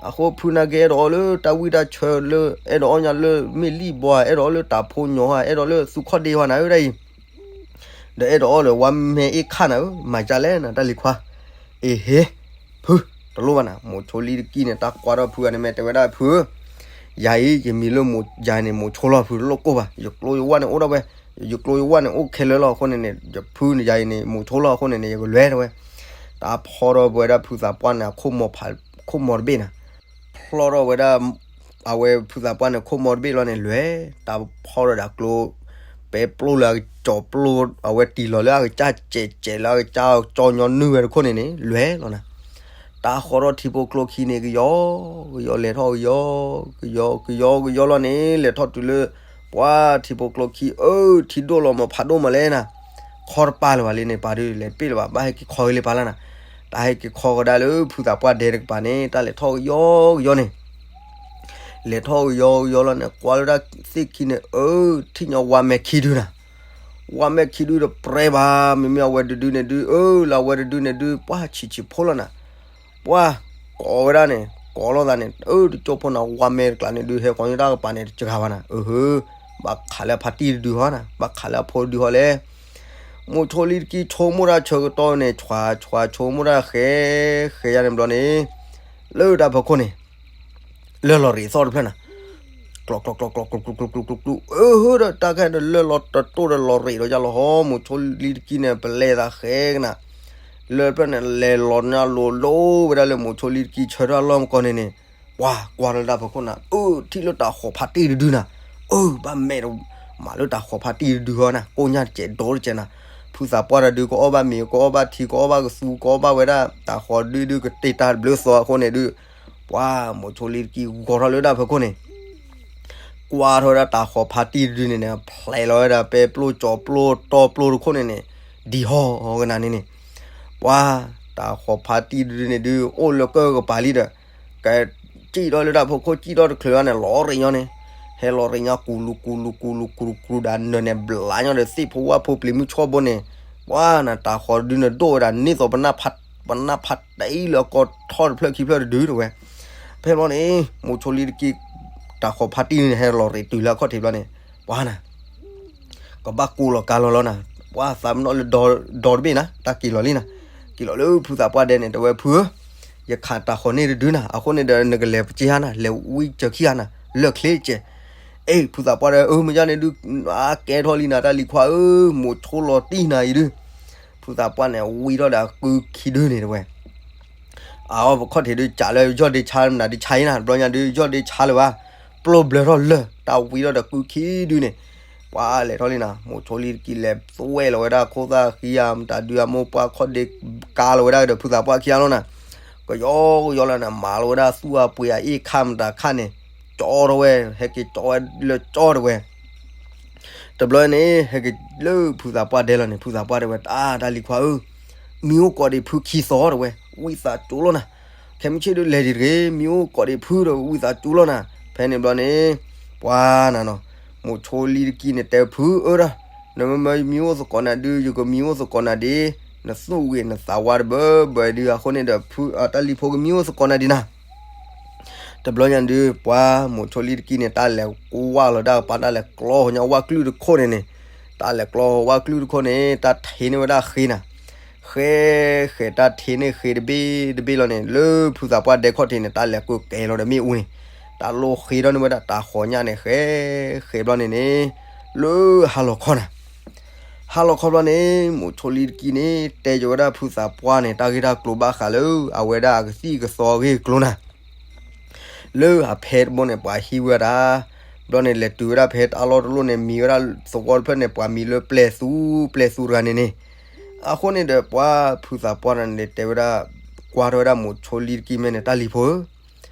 အဃိဖုနာ်က့အဲၣ်ဒိးအီၣ်လၢတၢ်ဝံၣ်တၢ်ဆၢလၢ အဲၣ်ဒိးအီၣ်ညါလၢမ့ၢ်လံၣ်ဘီဧါ အဲၣ်ဒိးအီၣ်လၢတၢ်ဖိညီဧါ အဲၣ်ဒိးလၢသူခီၣ်ဒ့ဟါနၤဧၢဒၣ်အံၤ ဒီးအဲၣ်ဒိးအီၣ်ဒီးဝါမဲအ့ၣ်ခၣ်နၤဧၢ မၤကၢ်လဲၣ်နၤ တၢ်လံၤခွါ, အ့ဟ့, ဖု, တလိၣ်ဘၣ်နၤ မိၤဆိလံတကံန့ၣ် တၢ်ကွၢ်ထီၣ်ဖုဂၤန့ၣ် မ့ၢ်တဲဝဲဒၣ်ဖုဧၢ, ယၤအံၤ ယမံၤလၢမိၢ်ယၤန့ၣ် မိၢ်ဆိလီၤ ဖုတလိၣ်ကိၢ်ဘၣ်, ယကျိယဝၣ်န့ၣ်အိၣ်ဒၣ်ဝဲ, ယကျိယဝၣ်န့ၣ်အိၣ်ခဲလၢာ်လီၤအဃိန့ၣ်န့ၣ် ယဖုန့ၣ်ယၤအံၤန့ၣ် မိၢ်ဆိလီၤအဃိန့ၣ်န့ၣ် ယကလဲၤတဝဲ, တၢ်ဖီထီၣ်ဝဲဒၣ်ဖုသးပှၢ်န့ၣ် အခိၣ်မီၤဖး, ခိၣ်မီၤတဘ့ၣ်နၤ, ဖျီထီၣ်ဝဲဒၣ် အဝဲဖုသးပှၢ်န့ၣ် ခိၣ်မီၤတဘ့ၣ်လီၤန့ၣ် လဲၤ, တၢ်ဖီထီၣ်ဒၣ်ကျိ ပဲပျိလၢအကစီၤပျိ အဝဲတံၢ်လီၤလၢအကစၢ်စဲးစဲးလၢအကစၢ်ကၠီညီနုၢ်ဝဲတခိၣ်န့ၣ်န့ၣ် လဲၤလီၤနၤ, တၢ်ဃီထီၣ်ထံဖိကျိခံန့ၣ် ကယီ ကယီလဲၤထီၣ်ကယီ, ကယီ ကယီ ကယီလီၤန့ၣ် လဲၤထီၣ်တုၤလၢ ပှၤထံဖိကျိခံ အၢ ထံဒိၣ်လီၤမးဖးဒိၣ်မးလဲၣ်နၤ, ခီတပာ်လၢၤဘၣ်လံန့ၣ် ပာ်ဒုးလဲၤတဘ့ၣ်လၢၤဘၣ် ဘၣ်ဟဲက့ၤခီဂ့ၤလံပာ်လၢနၤ, တၢ်ဟဲက့ၤခီကဒါလၢဖုသးပှၢ်ဒဲတကပၤန့ၣ် တၢ်လဲၤထီၣ်ကယီကယီန့ၣ် လဲၤထီၣ်ကယီကယီလီၤန့ၣ် ကွၢ်လၢတၢ်သ့ၣ်ခံန့ၣ် အၢ ထံၣ်ညီဝါမဲာ်ခံဒုနၤ, ဝါမဲာ်ခံဒုတပြဲဘၣ် မ့မ့ၢ်အဝဲတဒုန့ၣ်ဒု အၢ လၢအဝဲတဒုန့ၣ်ဒု ပှၤဆံးဆံးဖိလီၤနၤ, ပှၤကိးဝဲဒၣ်န့ၣ် ကိးလိာ်သးန့ၣ် အၢ တကၠိဖိနၤ ဝါမဲာ်တကျါန့ၣ်ဒု ဟဲဃီၤညီတၢ်ကပၤန့ၣ် တစှၤဘၣ်နၤ, အၢ ဘၣ်ခးလၢအဖါတံၢ်တဒုဟီနၤ ဘၣ်ခးလၢအဖိတဒုဟီလဲၣ် မိၢ်ဆိလံတကံဆိကမိၣ်တၢ်ဆၢကတီၢ်န့ၣ် ဆွၤဆွၤဆိကမိၣ်တၢ်ဃဲ ဃဲယါန့ၣ်ဘျီန့ၣ် လၢတၢ်ဖီခိၣ်န့ၣ် လၢၢ်လီၤရ့းသီၣ်တဖျၢၣ်နၤ, ကျီကျီကျီကျီကျူကျူကျူကျူကျူကျူ အၢ ဟၢဒီးတၢ်ခဲဒီး လၢၢ်လီၤတတိၢ်ဒီးလီၤရ့းဒီးယါလီၤဟီ မိၢ်ဆိလံတကံန့ၣ် ပလဲၤသးဃဲကနၤ, လၢၢ်တဖျၢၣ်န့ၣ် လဲၤလီၤညါလိၤလိၤဝဲဒၣ်လၢမိၢ်ဆိလံတကံဆၢထၢၣ်လီၢ်မကီၢ်န့ၣ်န့ၣ်, ပှၤကွၢ်လၢတၢ်ဖီခိၣ်နၤ အၢ ထံၣ်လၢတၢ်ဃီၤဖါတံၢ်တဒုနၤ, အၢ ဘၣ်မဲာ်တ မၤလၢတၢ်ဃီၤဖါတံၢ်တဒုဟီနၤ ကိၣ်ညါတစဲးဒီတစဲးနၤ, ဖုသးပှၢ်တဒုကအီၣ်ဘၣ်မ့ၤ ကအီၣ်ဘၣ်ထံ ကအီၣ်ဘၣ်ဝဲဒၣ်တၢ်ဃီၤဒုဒုကတ့ၢ်တၢ်တဘျုးသီအဃိန့ၣ်ဒု ပှၤမိၢ်ဆိလံတကံဂီၤထီၣ်လၢတၢ်ဖီခိၣ်န့ၣ် ကွၢ်ထီၣ်ဝဲဒၣ်တၢ်ဃီၤဖါတံၢ်တဒုန့ၣ်န့ၣ် ဖျဲးလီၤဝဲဒၣ်ပဲပျိကၠီပျိတီပျိတခိၣ်န့ၣ်န့ၣ် ဒံဟီၣ်ကနၤန့ၣ်န့ၣ်, ပှၤတၢ်ဃီၤဖါတံၢ်တဒုန့ၣ်ဒု အိၣ်လၢကၢၢ်ကပၤလံဒီး က စံၣ်ထီၣ်လၢတၢ်ဖီခိၣ်စံၣ်ထီၣ်တချုးဘၣ်န့ၣ် လီၤရ့းညီန့ၣ်, ဟဲလီၤရ့းညီကူလူကူလူကူလူကူလူကူဒၣ်နၢၤန့ၣ် ဘျးညီဒီးသ့ၣ်ဖိဝၣ်ဖိပျံၤမုၢ်ဆှီဘိန့ၣ်, ပှၤနတၢ်ဃီၤတဒုန့ၣ်ဒိၣ်ဝဲဒၣ်န့ၢ်သိး ပနၢ်ဖးတအံၤလၢအကီထီၣ်တဖျၢၣ်ခံဖျၢၣ်တဒုတဝဲ, ဖဲဘျီန့ၣ် မိၢ်ဆိလံတကံ တၢ်ဃီၤဖါတံၢ်န့ၣ် ဟဲလီၤရ့းတုၤလၢအခီၣ်ထံးဘျီန့ၣ်, ပှၤနၤ ကဘၣ်ကိးလီၤကါလီၤလီၤနၤ, ပှၤသးပ့ၤနီၣ်လၢဒီတဘ့ၣ်နၤ တၢ်က့ၤလီၤလံနၤ, က့ၤလီၤလၢဖုသးပှၢ်ဒဲန့ၣ် တဲဝဲဖုဧၢ, ယခးတၢ်ဃီၤန့ၢ်တဒုနၤ အဃိန့ၣ်ဒီး နကလဲၤပက့ၤဟါနၤ လဲၤဝံကၢၤခံဂၤနၤ လၢာ်ချ့ကဲး, အ့ ဖုသးပှၢ်ဒီး အၢ မ့ၢ်ယါန့ၣ်ဒု အကဲထီၣ်လံနၤ တၢ်လံၤခွါဧၢ, မိၢ်ဆိလီၤတံၢ်နၤအံၤဒု ဖုသးပှၢ်န့ၣ် ဝံထီၣ်ဒီးကုခံဒုန့ၣ်တဝဲ အအီၣ်ပခီၣ်ထံးဒု ကးလၢယီၢ်ဒ့ဆါမနုၤဒ့ဆါအံၤနၤ တဘျီညါဒု ယီၢ်ဒ့ဆါလၢၤဘၣ်, ပျိဘျၢထီၣ်လၢာ် တၢ်ဝံထီၣ်ဒီးကုခံဒုန့ၣ်, ပှၤလဲၤထီၣ်လံနၤ မိၢ်ဆိလံတကံလဲၤသွဲၣ်လီၤဝဲဒၣ်ခိၣ်သၣ်ဃံဧါ မတၤဒုအမိၢ်ပှၢ်ခီၣ်ဒ့ကါလီၤဝဲဒၣ်ဒီးဖုသးပှၢ်ခံဂၤလီၤနၤ, ကယီကယီလီၤနၤ မၤလီၤဝဲဒၣ်သူၣ်အပှ့ၤအအ့ၣ်ခါမတၤခါန့ၣ်, ကၠီထီၣ်ဝဲ ဟဲက့ၤကၠီဝဲလၢကၠီတဝဲ တဘျီန့ၣ် ဟဲက့ၤလၢဖုသးပှၢ်ဒဲလီၤန့ၣ် ဖုသးပှၢ်တဲဝဲ တၢ်တၢ်လံၤခွါဧၢ, မံအိၣ်ကိးဒံးဖုခံသီတဝဲ, ဝံသးစူၤလီၤနၤ, ခဲမုၢ်ဆ့ၣ်ဒုလဲၤဒံးတဂ့ၤ မံအိၣ်ကိးဒံးဖုဒီးဝံသးစူၤလီၤနၤ, ဖဲန့ၣ်ဘျီန့ၣ် ပှၤနၤနီၤ, မိၢ်ဆိလံတကံန့ၣ် တဲဖုဧၢဒီး နမ့ၢ်မံအိၣ်သကိးနၤဒု ယကမံအိၣ်သကိးနၤဒံး, နသူၣ်ဂ့ၤနသးဝါတဘၢဘၢဒု အဃိန့ၣ်ဒီး ဖုတၢ်လံၤဖိကမံအိၣ်သကိးနၤဒံးနၤ တဘျီညါဒု ပှၤမိၢ်ဆိလံတကံန့ၣ် တၢ်လဲၤကွၢ်လီၤတၢ်ကပၤ တၢ်လဲၤကျီဟီၣ်ညါဝၣ်ကျုၢ်တခိၣ်န့ၣ်န့ၣ်, တၢ်လဲၤကျီဝၣ်ကျုၢ်တခိၣ်န့ၣ် တၢ်ထ့န့ၢ်ဝဲဒၣ်ဃ့နၤ, ဃဲ ဃဲတၢ်ထ့န့ၢ်ဃ့တဘ့ၣ်တဘ့ၣ်လီၤန့ၣ် လၢဖုသးပှၢ်ဒဲခီၣ်ထံးန့ၣ် တၢ်လဲၤကွၢ်ကဲလီၤဒီးမ့ၣ်အူန့ၣ်, တၢ်လိၣ်ဃ့ထီၣ်န့ၢ်ဝဲဒၣ်တၢ်ဃီၤညါန့ၣ် ဃဲ ဃဲဘျီန့ၣ်န့ၣ်, လၢဟါလီၤခီနၤ ဟါလီၤခီဘျီန့ၣ် မိၢ်ဆိလံတကံန့ၣ် တဲယဝဲဒၣ်ဖုသးပှၢ်န့ၣ် တၢ်ဂ့ၢ်တၢ်ကျိၤဘၣ်ဃးလၢ အဝဲဒၣ်အကသံၣ်ကသီအဂ့ၢ်အကျိၤနၤ, လၢအဖဲတဘိန့ၣ် ပှၤဟံးဝဲဒၣ်, ဘျီန့ၣ် လဲၤတုၤဝဲဒၣ်ဖဲတၢ်လီၢ်တလီၢ်န့ၣ် မံၤဝဲဒၣ်သဝီတဖျၢၣ်န့ၣ် ပှၤမံၤလၢပျဲၢ်သူ, ပျဲၢ်သူတဂၤန့ၣ်န့ၣ်, အဃိန့ၣ်ဒီး ပှၤဖုသးပှၢ်န့ၣ် တဲဝဲဒၣ်, ကွၢ်ထီၣ်ဝဲဒၣ်မိၢ်ဆိလံတကံမဲန့ၣ် တၢ်လံၤဖိဧၢ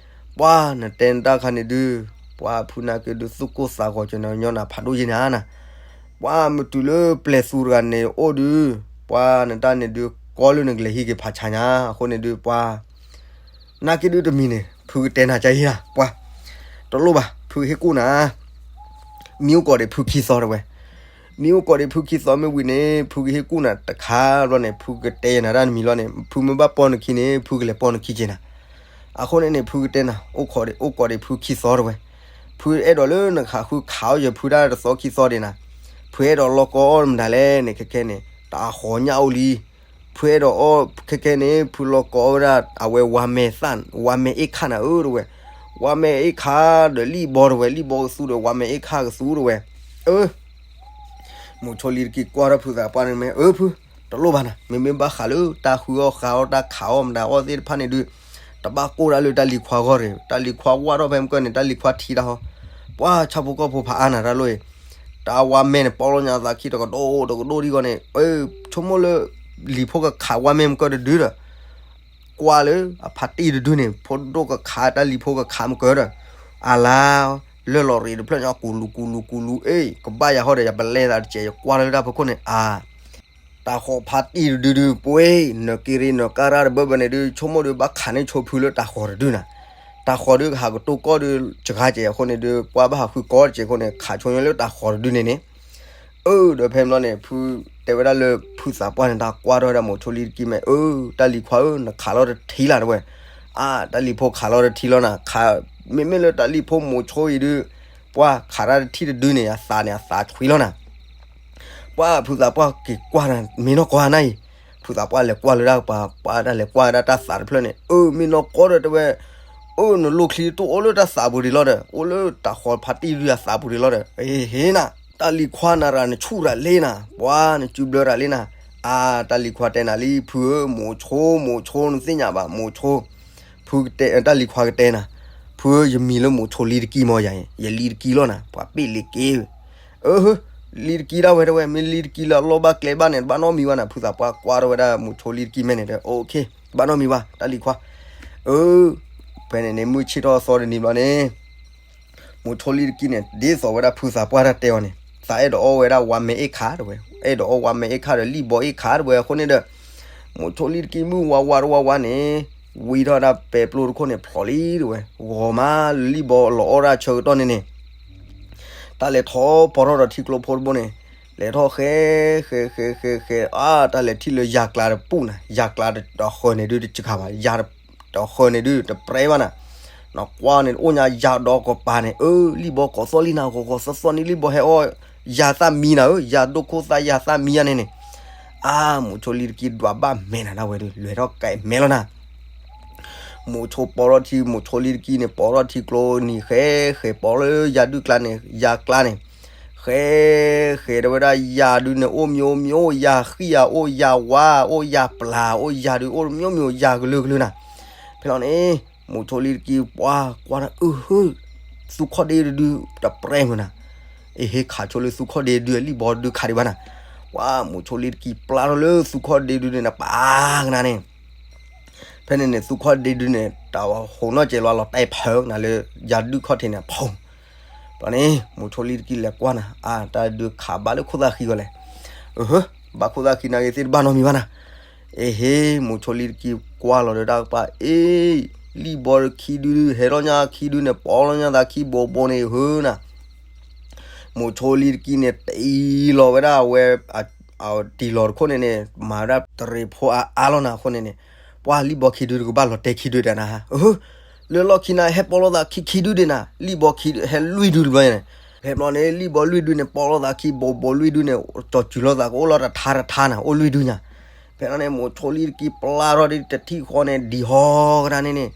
ပှၤနတဲနတၢ်ခါန့ၣ်ဒု, ပှၤဖုနာ်က့ဒု သူၣ်ကိၢ်သးဂီၤကနီၤညီနၤဖးဒိၣ်ယဲန့ၣ်နၤ, ပှၤမ့ၢ်တုၤလၢပျဲၢ်သူတဂၤန့ၣ်အိၣ်ဒု, ပှၤနတၢ်န့ၣ်ဒု ကီလၢနကလဲၤဟံးက့ၤဖးဆါညါ, အဃိန့ၣ်ဒု ပှၤ နာ်က့ဒုတမံၤန့ၣ် ဖုကတဲနၤကအံၤဧါ, ပှၤ တလိၣ်ဘၣ် ဖုကဟ့ၣ်ကူၣ်နၤ မံအိၣ်ကိးဒံးဖုခံသီတဝဲ, မံအိၣ်ကိးဒံးဖုခံသီမ့ၢ်ဝံၤန့ၣ် ဖုကဟ့ၣ်ကူၣ်နၤတခါဘျီန့ၣ် ဖုကတဲယနၤတၢ်တမံၤလီၤန့ၣ် ဖုမ့ၢ်ဘၣ်ပိာ်နခံန့ၣ် ဖုကလဲၤပိာ်နခံက့ၤနၤ, အဃိန့ၣ်န့ၣ် ဖုကတဲနၤ အိၣ်ကိးဒံး အိၣ်ကိးဒံးဖုခံသီတဝဲ, ဖုအဲၣ်ဒိးလၢနကဟးဃုခးအီၣ်ယဖုဒၣ်တသီခံသီဒံးနၤ, ဖုအဲၣ်ဒိးလီၢ်ကီအီၣ်မတၤလဲၣ်န့ၣ် ခဲခဲန့ၣ် တၢ်ဃီၤညၣ်အိၣ်လံ ဖုအဲၣ်ဒိးအီၣ်ခဲခဲန့ၣ် ဖုလီၢ်ကီအီၣ်ဝဲဒၣ် အဝဲဝါမဲာ်သၣ် ဝါမဲာ်အ့ၣ်ခၣ်နၤဧၢတဝဲ, ဝ ဝါမဲအ့ၣ်ခါဒီးလံၣ်ဘီတဝဲ, လံၣ်ဘီကသူဒီးဝါမဲအ့ၣ်ခါကသူတဝဲ. အၢ မိၤဆိလံတကံကွၢ်ထီၣ်ဖုသးပှၢ်န့ၣ်မ့ၢ်, အၢ ဖု, တလိၣ်ဘၣ်နၤ, မ့မ့ၢ်ဘၣ်ဃးလၢတၢ်ဃုအီၣ်ဃုအီၣ်တၢ်ခးအီၣ်မတၤအီၣ်သ့ၣ်တဖၣ်န့ၣ်ဒုး, တဘၣ်ကိၢ်ဒၣ်လၢတၢ်လံၤခွါဂီၢ်တဂ့ၤ, တၢ်လံၤခွါဝၢ်ထီၣ်ဖဲမုၢ်ကၢၢ်န့ၣ် တၢ်လံၤခွါထံတၢ်ဟီ, ပှၢ်ဆၣ်ဖိကီၢ်ဖိဖးအါနၤတၢ်လိၣ်အံၤ, တၢ်ဝါမဲန့ၣ် ပီလီၤညါသးခံတကဒိၣ်တကဒိၣ်ဒံးဂီၢ်န့ၣ်, အၢ ဆိကမိၣ်လၢ လံၤဖိကခးဝါမဲမုၢ်ကၢၢ်တဒုဒီး ကွၢ်လၢအဖါတံၢ်တဒုန့ၣ် ဖိဒိၣ်ကခးတၢ်လံၤဖိကခးမုၢ်ကၢၢ်ဒီး, အလါ လၢလီၤရံးတဖျၢၣ်ညါ ကူလူကူလူကူလူ အ့ၣ် ကဘၣ်ယၤဟီဒီး ယပလဲသးတစဲး ယကွၢ်လၢတၢ်ဖီခိၣ်န့ၣ် အါ တၢ်ဃီၤဖါတံၢ်တဒုဒု ပှ့ၤ နက့ၤရ့နကါရၢ်တဘၢဘၢန့ၣ်ဒုး ဆိကမိၣ်ဒုး ဘၣ်ခးန့ၢ်ဆိဖုလၢတၢ်ဃီၤတဒုနၤ, တၢ်ဃီၤဒုးကဟးကတိၤကီၢ်ဒုး စှၤစဲးအဃိန့ၣ်ဒုး ပှၤဘၣ်ဟးဃုကီၢ်တစဲးအဃိန့ၣ် ခးဆိညါလၢတၢ်ဃီၤတဒုန့ၣ်န့ၣ် အၢ ဒီးဖဲမ့ၢ်လီၤန့ၣ် ဖုတဲဝဲဒၣ်လၢဖုသးပှၢ်န့ၣ် တၢ်ကွၢ်ထီၣ်ဝဲဒၣ်မိၤဆိလံတကံမဲာ်, အၢ တၢ်လံၤခွါဧၢ နခးလီၤတထံလၢ်တဝဲ, အါ တၢ်လံၤဖိခးလီၤတထံလီၤနၤ, ခး မ့မ့ၢ်လၢတၢ်လံၤဖိမိၤဆိအံၤဒုး ပှၤခးတၢ်တထံၣ်တဒုန့ၣ် အသးန့ၣ် အသးဆှံလီၤနၤ. ပှၤဖုသးပှၢ်က့ၤကွၢ်နၤ မ့ၢ်နီၢ်ကီၢ်နၤအံၤ, ဖုသးပှၢ်လဲၤကွၢ်လၢဒၣ်ပှၤ ပှၤတၢ်လဲၤကွၢ်ဝဲဒၣ်တၢ်သးတဖျၢၣ်န့ၣ်, အၢ မ့ၢ်နီၢ်ကီၢ်ဒီးတဲဝဲ, အၢ နလိၣ်ချံတအိၣ်လၢတၢ်သးပူၤဒံးလီၤဒီး အိၣ်လၢတၢ်ဃီၤဖါတံၢ်ဒုးအသးပူၤဒံးလီၤဒီး, ဟ့ဟ့နၤ တၢ်လံၤခွါနၤရၤ နဆူၣ်ရၤလံနၤ, ပှၤနစုဘျၢရၤလံနၤ, အါ တၢ်လံၤခွါတဲနၤလံ ဖုဧၢ မိၤဆိ မိၤဆိ နသ့ၣ်ညါဘၣ် မိၤဆိ, ဖု တၢ်လံၤခွါကတဲနၤ, ဖုဧၢ ယမံၤလၢမိၤဆိလံတကံမီၤယၤ, ယလံတကံလီၤနၤ ပှၤပ့ၣ်လံက့, အၢ လံတကံဒၣ်ဝဲတဲဝဲ မ့ၢ်လံတကံလၢအလီၢ်ဘၣ်ကျဲဘၣ်န့ၣ် တဘၣ်နီတမံၤဘၣ်နၤ, ဖုသးပှၢ်ကွၢ်ထီၣ်ဝဲဒၣ်မိၤဆိလံတကံမဲာ်န့ၣ်ဒီး အိၣ်ခ့ တဘၣ်နီတမံၤဘၣ် တၢ်လံၤခွါ, အၢ ဖဲန့ၣ်န့ၣ် မုၢ်ဆ့ၣ်ထီၣ်သီတနံၤဘျီန့ၣ် မိၤဆိလံတကံန့ၣ် ဒ်သိးဝဲဒၣ်ဖုသးပှၢ်တၢ်တဲအီၤန့ၣ် သးအဲၣ်ဒိးအီၣ်ဝဲဒၣ်ဝါမဲအ့ၣ်ခါတဝဲ, အဲၣ်ဒိးအီၣ်ဝါမဲအ့ၣ်ခါဒီးလံၣ်ဘီအ့ၣ်ခါတဝဲအဃိန့ၣ်ဒီး, မိၤဆိလံတကံမုၢ်ဝါဝါတဝါဝါန့ၣ်, ဝံထီၣ်ဒၣ်ပဲပျိတခိၣ်န့ၣ်ဖျိးလံတဝဲ, ဂီၤမးလၢလံၣ်ဘီလီၤအီၣ်ဒၣ်ဆၢကတီၢ်န့ၣ်န့ၣ် တၢ်လဲၤထီၣ်ပီထီၣ်ဒီးထံကျိဖိတဘိန့ၣ်, လဲၤထီၣ်ဃဲ ဃဲ ဃဲ ဃဲ ဃဲ အါ တၢ်လဲၤထံၣ်လၢယၤကျါတပူၤနၤ, ယၤကျါတဃၢၤန့ၣ်ဒုးတစှၤဘၣ်, ယၤတဃၢၤန့ၣ်ဒုးတပြဲဘၣ်နၤ, နကွၢ်န့ၣ် အိၣ်ညါယၤဒီးကပၤန့ၣ်, အၢ လံၣ်ဘီကိးသီၣ်လံနၤ ဂီၤဂီၤသီသီန့ၣ် လံၣ်ဘီဟဲအီၣ်, ယၤသၣ်မံနၤဧၢ, ယၤဒိၣ်ခိၣ်သၣ်ယၤသၣ်မံယၤန့ၣ်န့ၣ်, အါ မိၤဆိလံတကံဒွးဘၣ်မဲာ်နၤဒၣ်ဝဲဒုး လဲၤထီၣ်ကဲမဲာ်လီၤနၤ မိၤဆိပီထီၣ်ထံ မိၤဆိလံတကံန့ၣ် ပီထီၣ်ထံကျိနံၤ ဃဲ ဃဲ ပီလၢယၤဒုၣ်ကျါန့ၣ် ယၤကျါန့ၣ်, ဃဲ ဃဲ တဲဝဲဒၣ်ယၤဒုးန့ၣ် အိၣ်မံၤအိၣ်မံၤ အိၣ်ယၤဃံယၤ အိၣ်ယၤဝါ အိၣ်ယၤပျၢ် အိၣ်ယၤဒုး အိၣ်မံၤမံၤ ယၤကလုာ်ကလုာ်နၤ, ဖဲလီၤန့ၣ် မိၤဆိလံတကံ ပှၤကွၢ်ဒၣ် အၢ ဟၢ သူခီၣ်ဒ့တဒု တပြဲမုာ်နၤ, အ့ဟ့ၣ်ခးဆိလၢ သူခီၣ်ဒ့ဒု လံၣ်ဘီဒုခးဒံးဘၣ်နၤ, ပှၤမိၤဆိလံတကံ ပျၢ်ထီၣ်လၢသူခီၣ်ဒ့ဒုန့ၣ် နပာ်ကနၤန့ၣ် ဖဲန့ၣ်န့ၣ် သူခီၣ်ဒ့ဒုန့ၣ် တၢ်ဟိးနီၢ်ကဲးလီၤ လီၤတဲာ်ဖၢကနၤလၢ ယၤဒုၣ်ခီၣ်ထံးန့ၣ် ဖီ, ဘျီန့ၣ် မိၤဆိလံတကံလဲၤကွၢ်နၤ အါ တၢ်ဒုးခးဘၣ်လၢခိၣ်သၣ်ဃံဂီၤလဲၣ်, အဟၢ ဘၣ်ခိၣ်သၣ်ဃံနာ်က့ၤသ့ၣ်တဘၣ်နီတမံၤဘၣ်နၤ, အ့ဟ့ၣ် မိၤဆိလံတကံကွၢ်လီၤဒီးတၢ်ကပၤ အ့ လံၣ်ဘီခံဒု ဟဲထီၣ်ညါခံဒုန့ၣ် ပီလီၤညါသးခံဘိးဘိးန့ၣ် ဟၢနၤ မိၤဆိလံတကံန့ၣ် တံၢ်လီၤဝဲဒၣ်အဝဲ တံၢ်လီၤတခိၣ်န့ၣ်န့ၣ် မၤဝဲဒၣ်တရံးဖိအါအါလီၤနၤအဃိန့ၣ်န့ၣ်, ပှၤလံၣ်ဘီခံဒုတကဘၣ်လီၤတဲာ်ခံဒုတနၤ, အဟၢ လၢလီၢ်ခံနၤ ဟဲပီလီၤသးခံခံဒုဒံးနၤ, လံၣ်ဘီခံဒု ဟဲလွံၢ်ဒုတဘျီန့ၣ်, ဖဲဘျီန့ၣ် လံၣ်ဘီလွံၢ်ဒုန့ၣ် ပီလီၤသးခံဘိးဘိးလွံၢ်ဒုန့ၣ် ကၠီၤစူၤလီၤသးကအိၣ်လီၤတထါတထါနၤ အိၣ်လွံၢ်ဒုညါ, ဖဲဘျီန့ၣ် မိၤဆိလံတကံပျၢ်ထီၣ်ဒ်တထံၣ်ဃီန့ၣ် ဒံၤဟီကဒါန့ၣ်န့ၣ်,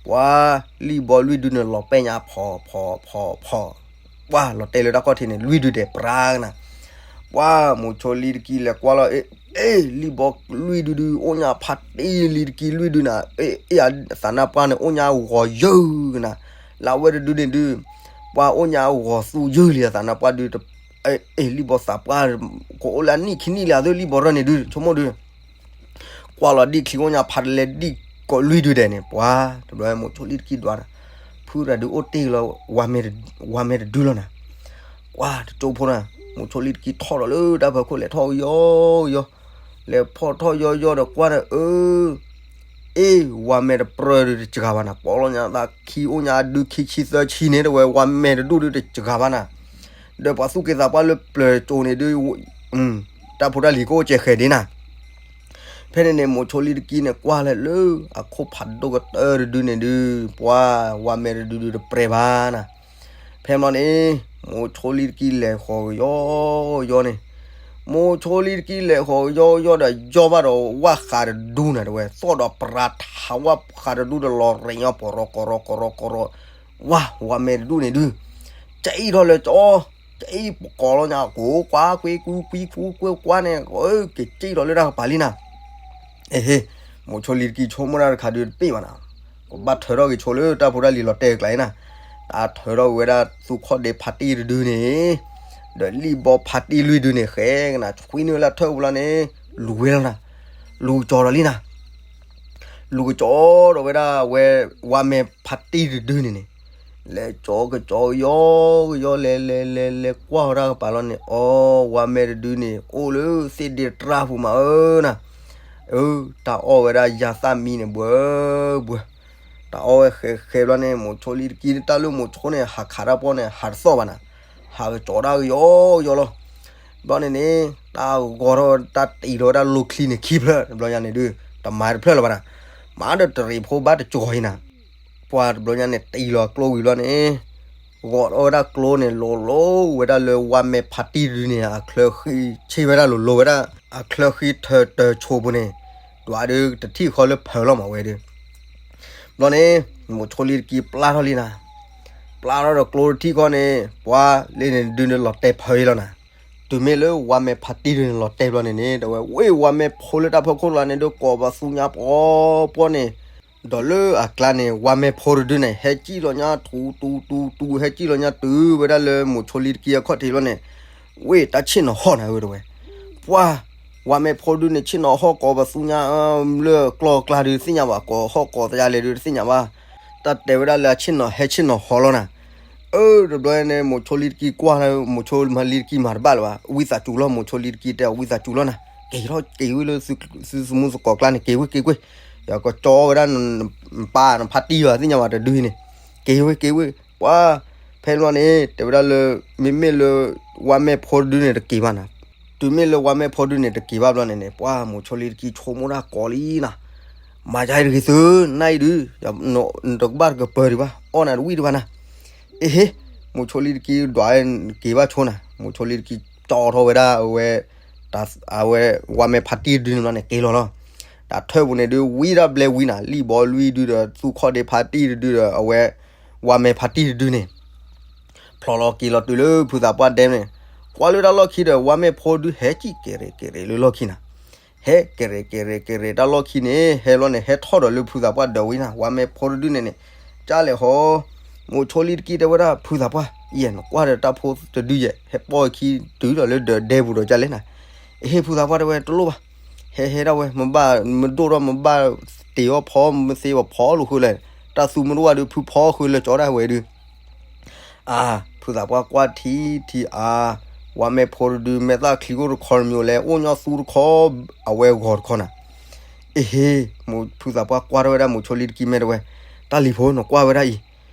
ပှၤလံၣ်ဘီလွံၢ်ဒုန့ၣ် လီၤပဲာ်ညါဖီဖီဖီဖီ ပှၤလီၤတဲာ်လၢတၢ်ခီၣ်ထံးန့ၣ် လွံၢ်ဒုဒဲးပြါကနၤ, ပှၤမိၤဆိလံတကံလဲၤကွၢ်လီၤ အ့ အ့ လံၣ်ဘီလွံၢ်ဒုဒု အိၣ်ညါဖါတံၢ်လံတကံလွံၢ်ဒုနၤ, အ့ အ့ အသးနါပှၢ်န့ၣ် အိၣ်ညါဂီၤယုၢ်ကနၤ, လၢအဝဲတဒုန့ၣ်ဒု ပှၤအိၣ်ညါဂီၤသူယုၢ်လံအသးနါပှၢ်ဒု အ့ လံၣ်ဘီသးပှၢ် ကအိၣ်လၢအနံၣ်ခံနံၣ်လံအသး လံၣ်ဘီရၢၢ်န့ၣ်ဒု ဆိကမိၣ်ဒု ကွၢ်လီၤဒံၣ်ချံအိၣ်ညါဖးတလဲဒံၣ်ကိးလွံၢ်ဒုဒဲးန့ၣ် ပှၤတဘျီမိၤဆိလံတကံဒွးနၤ, ဖုရၤဒုးအိၣ်တ့ၢ်လီၤ ဝၤမဲာ်တဒုလီၤနၤ, ကွၢ်တကၠိဖိနၤ, မိၤဆိလံတကံထီၣ်ဒီးလၢတၢ်ဖီခိၣ်လဲၤထီၣ်ယီယီ, လဲၤဖီၣ်ထီၣ်ယီယီဒီးကွၢ်ဒီး အၢ အ့ ဝၤမဲာ်တပြၢၢ်ဒုးတစှၤဘၣ်နၤ, ပီလီၤညါသးခံအိၣ်ညါဒုခံဆံသၢဆံန့ၣ်တဝဲ ဝၤမဲာ်တဒုဒုးတစှၤဘၣ်နၤ, ဒီးပှၤသူၣ်က့သးပှၢ်လၢပျၢၤကၠိန့ၣ်ဒုး တၢ်ဖိတၢ်လံၤကအိၣ်ကဲဃဲၤဒ်နၤ, ဖဲန့ၣ်န့ၣ် မိၤဆိလံတကံန့ၣ် ကွၢ်လၢလၢအခိၣ်ဖးဒိၣ်ကတၢၢ်တဒုန့ၣ်ဒုး ပှၤဝၤမဲာ်တဒုဒုးတပြဲၤဘၣ်နၤ, ဖဲမီန့ၣ် မိၤဆိလံတကံလဲၤဃီၤကယီယီန့ၣ်, မိၤဆိလံတကံလဲၤဃီၤကယီယီဒီး ယီဘၣ်ဒီးဝၣ်ဃးတဒုနၤတဝဲ သီၣ်ဒီးပြါထးဝၣ်ဃးတဒုဒီးလီၤရ့ၣ်ညီ ပရီကရီကရီကရီ, ဝါ ဝါမဲာ်တဒူၣ်န့ၣ်ဒုး ကၠံၣ်ထီၣ်လၢကၠီ ကၠံၣ်ပကိးလီၤညါ ကိးကွၢ်ကွ့ကွူကွံကွူကွ့ကွၢ်န့ၣ် ကၠံၣ်ထီၣ်လၢတၢ်ကပၤလံနၤ. အဟ့ မိၤဆိလံတကံဆိကမိၣ်တၢ်တခါဒုးတပ့ၢ်ဘၣ်နၤ, ကဘၣ်ထၢထီၣ်က့ၤဆိလၢတၢ်ဖိတၢ်လံၤလီၤတဲာ်ကျါအံၤနၤ, တၢ်ထၢထီၣ်က့ၤဝဲဒၣ်သူၣ်ခီၣ်ဒ့ဖါတံၢ်တဒုန့ၣ် ဒီးလံၣ်ဘီဖါတံၢ်လွံၢ်ဒုန့ၣ် ဃဲကနၤဆွံနုာ်လၢထၢၣ်ပူၤလီၤန့ၣ် လူၤဝဲလီၤနၤ, လူၤကၠီဒီးလံနၤ လူၤကကၠီဒီးဝဲဒၣ်ဝဲ ဝါမဲာ်ဖါတံၢ်တဒုန့ၣ်န့ၣ်, လဲၤကၠီကကၠီကယီကယီ လဲၤလဲၤလဲၤလဲၤကွၢ်ဝဲဒၣ်ကပၤလီၤန့ၣ် အီ ဝါမဲာ်တဒုန့ၣ် အိၣ်လၢသ့ၣ်ဒ့တြၢ်ပူၤမးဧၢနၤ, အၢ တၢ်အီၣ်ဝဲဒၣ်ယၤသၣ်မံန့ၣ် ဘှၢဘှၢ တၢ်အီၣ်ဝဲဃဲဃဲဘျီန့ၣ် မိၤဆိလံတကံတၢ်လၢမိၤဆိန့ၣ် ဟးခးတၢ်ပီန့ၣ် ဟးတသီၣ်ဘၣ်နၤ, ဟးကကၠီဒၣ်ကယီကယီလီၤ. ဘျီန့ၣ်န့ၣ် တၢ်ဂီၤထီၣ်တၢ်တံၤထီၣ်ဝဲဒၣ်လိာ်ချံန့ၣ်ခံဖျၢၣ် တဘျီညါန့ၣ်ဒုး တမၤတဖျၢၣ်လၢၤဘၣ်နၤ, မၤဒီးတရံးဖိဘၣ်တကၠီၤအံၤနၤ, ပှၤတဘျီညါန့ၣ် တံၤလီၤကျိဝံၤဘျီန့ၣ် ဂီၤထီၣ်ဝဲဒၣ်ကျိန့ၣ် လိၤလိၤဝဲဒၣ်လၢဝါမဲာ်ဖါတံၢ်တဒုန့ၣ် အချၢဃံဆ့ဝဲဒၣ်လိၤလိၤဝဲဒၣ် အချၢဃံထၢတၢၤဆိပူၤန့ၣ် ဒွးဒုးတထံၣ်ဃီလၢဖၢလီၤမးဝဲဒုး ဘျီန့ၣ် မိၤဆိလံတကံပျၢ်ထီၣ်လံနၤ, ပျၢ်ထီၣ်ဒီးကျိတထံၣ်ဃီန့ၣ် ပှၤလၢန့ၣ်ဒုးန့ၣ်လီၤတဲာ်ဖၢအံၤလီၤနၤ, တုၤမ့ၢ်လၢဝါမဲာ်ဖါတံၢ်တဒုန့ၣ်လီၤတဲာ်ဘျီန့ၣ်န့ၣ် ဒီးဝဲဝ့ၢ်ဝါမဲာ်ဖိလၢတၢ်ဖီခိၣ်လီၤန့ၣ် ဒုးကိးပသူညါပီပီန့ၣ် ဒီးလၢအကျါန့ၣ် ဝါမဲာ်ဖိတဒုန့ၣ် ဟဲကံၣ်လီၤညါတူတူတူတူ ဟဲကံၣ်လီၤညါတုၤဝဲဒၣ်လၢမိၤဆိလံတကံအခီၣ်ထံးလီၤန့ၣ်, ဝ့ၢ်တၢ်ဆ့ၣ်နီၤဟီၣ်နၤဝဲတဝဲ, ပှၤ ဝါမဲာ်ဖိတဒုန့ၣ် ဆ့ၣ်နီၤဟီၣ်ကိးပသူညါ လၢကျီၢ်ကျါဒုးတသ့ၣ်ညါဘၣ် ကိးဟီၣ်ကိးသယါလဲၣ်ဒုးတသ့ၣ်ညါဘၣ်, တၢ်တဲဝဲဒၣ်လၢအဆ့ၣ်နီၤဟဲဆ့ၣ်နီၤဟီၣ်လီၤနၤ, အၢ တဘျီန့ၣ် မိၤဆိလံတကံကွၢ်လၢ မိၤဆိလံတကံမၤတဘၣ်လၢၤဘၣ် ဝံသးစူၤလီၤ မိၤဆိလံတကံတဲအီၤ ဝံသးစူၤလီၤနၤ က့ၤထီၣ်က့ၤဝဲလၢ သုသမူသကိးကျါန့ၣ် က့ၤဝဲက့ၤကွ့ၢ်, ယကကၠီဝဲဒၣ် နပၢ်နဖါတံၢ်ဘၣ်သ့ၣ်ညါဘၣ်တဒုအံၤန့ၣ်, က့ၤဝဲက့ၤဝဲ, ပှၤ ဖဲန့ၣ်ဘျီန့ၣ် တဲဝဲဒၣ်လၢ မ့မ့ၢ်လၢ ဝါမဲာ်ဖိတဒုန့ၣ်တက့ၤဘၣ်နၤ, တုၤမ့ၢ်လၢဝါမဲာ်ဖိတဒုန့ၣ်တက့ၤဘၣ်ဘျီန့ၣ်န့ၣ် ပှၤမိၤဆိလံတကံဆိကမိၣ်တၢ်ကိးလံနၤ, မၤယါအံၤတဂ့ၤသု နၤအံၤဒုး တကဘၣ်တကပၢၤဒံးဘၣ် အီၣ်နၤတဝံၣ်ဒံးဘၣ်နၤ, အ့ဟ့ မိၤဆိလံတကံဒွးက့ၤဘၣ်ဆိနၤ, မိၤဆိလံတကံကၠီထီၣ်ဝဲဒၣ်အဝဲ အဝဲ ဝါမဲာ်ဖါတံၢ်တဒုန့ၣ်ဘျီန့ၣ် က့ၤလီၤလီၤ, တၢ်ထၢၣ်ပူၤန့ၣ်ဒုး ဝံဒၣ်ဘျဲဝံနၤ လံၣ်ဘီလွံၢ်ဒုဒီး သူၣ်ခီၣ်ဒ့ဖါတံၢ်တဒုဒီး အဝဲ ဝါမဲာ်ဖါတံၢ်တဒုန့ၣ် ဖျိလီၤက့ၤလီၤတုၤလၢဖုသးပှၢ်ဒဲန့ၣ်, ကွၢ်လၢတၢ်လီၢ်ခံဒီး ဝါမဲာ်ဖိတဒုဟဲကံၣ်က့ၤရ့ၣ်က့ၤရ့ၣ်လၢလီၢ်ခံနၤ, ဟဲက့ၤရ့ၣ်က့ၤရ့ၣ်က့ၤရ့ၣ်တၢ်လီၢ်ခံန့ၣ် ဟဲဘျီန့ၣ် ဟဲထီၣ်ဒီးလၢဖုသးပှၢ်ဒၢးဝံနၤ ဝါမဲာ်ဖိတဒုန့ၣ်န့ၣ်, ကၢ်လဲၣ်ဟီ မိၤဆိလံတကံတဲဝဲဒၣ်ဖုသးပှၢ် ယဲၢ်နကွၢ်ဒီးတၢ်ဖိတဒုယဲၢ် ဟဲပိာ်ခံတုၤဒီးလၢဒၢးဒဲပူၤဒီးကၢ်လဲၣ်နၤ, အ့ဟ့ ဖုသးပှၢ်တဲဝဲတလိၣ်ဘၣ်, ဟဲဟဲဒၣ်ဝဲ မ့ၢ်ဘၣ်မ့ၢ်ဒိၣ်ထီၣ်မ့ၢ်ဘၣ်တ့ၢ်အီၣ်ဖီမ့ၢ်သ့အီၣ်ဖီလိာ်ဃုလဲၣ်, တၢ်သူမ့ၢ်ဒိၣ်ဝဲဒုးဖုဖီဃုလၢကၠီဒၣ်ဝဲဒုး အါ, ဖုသးပှၢ်ကွၢ်ထံထံအါ, ဝါမဲာ်ဖိတဒု မဲာ်သၣ်ချံအိၣ်တခီတမံၤလဲၣ် အိၣ်ညီသူတခီ, အဝဲဂီၤတခီနၤ, အ့ဟ့, ဖုသးပှၢ်ကွၢ်ထီၣ်ဝဲဒၣ်မိၤဆိလံတကံမဲာ်တဲဝဲ, တၢ်လံၤဖိနကွၢ်ဝဲဒၣ်အံၤ,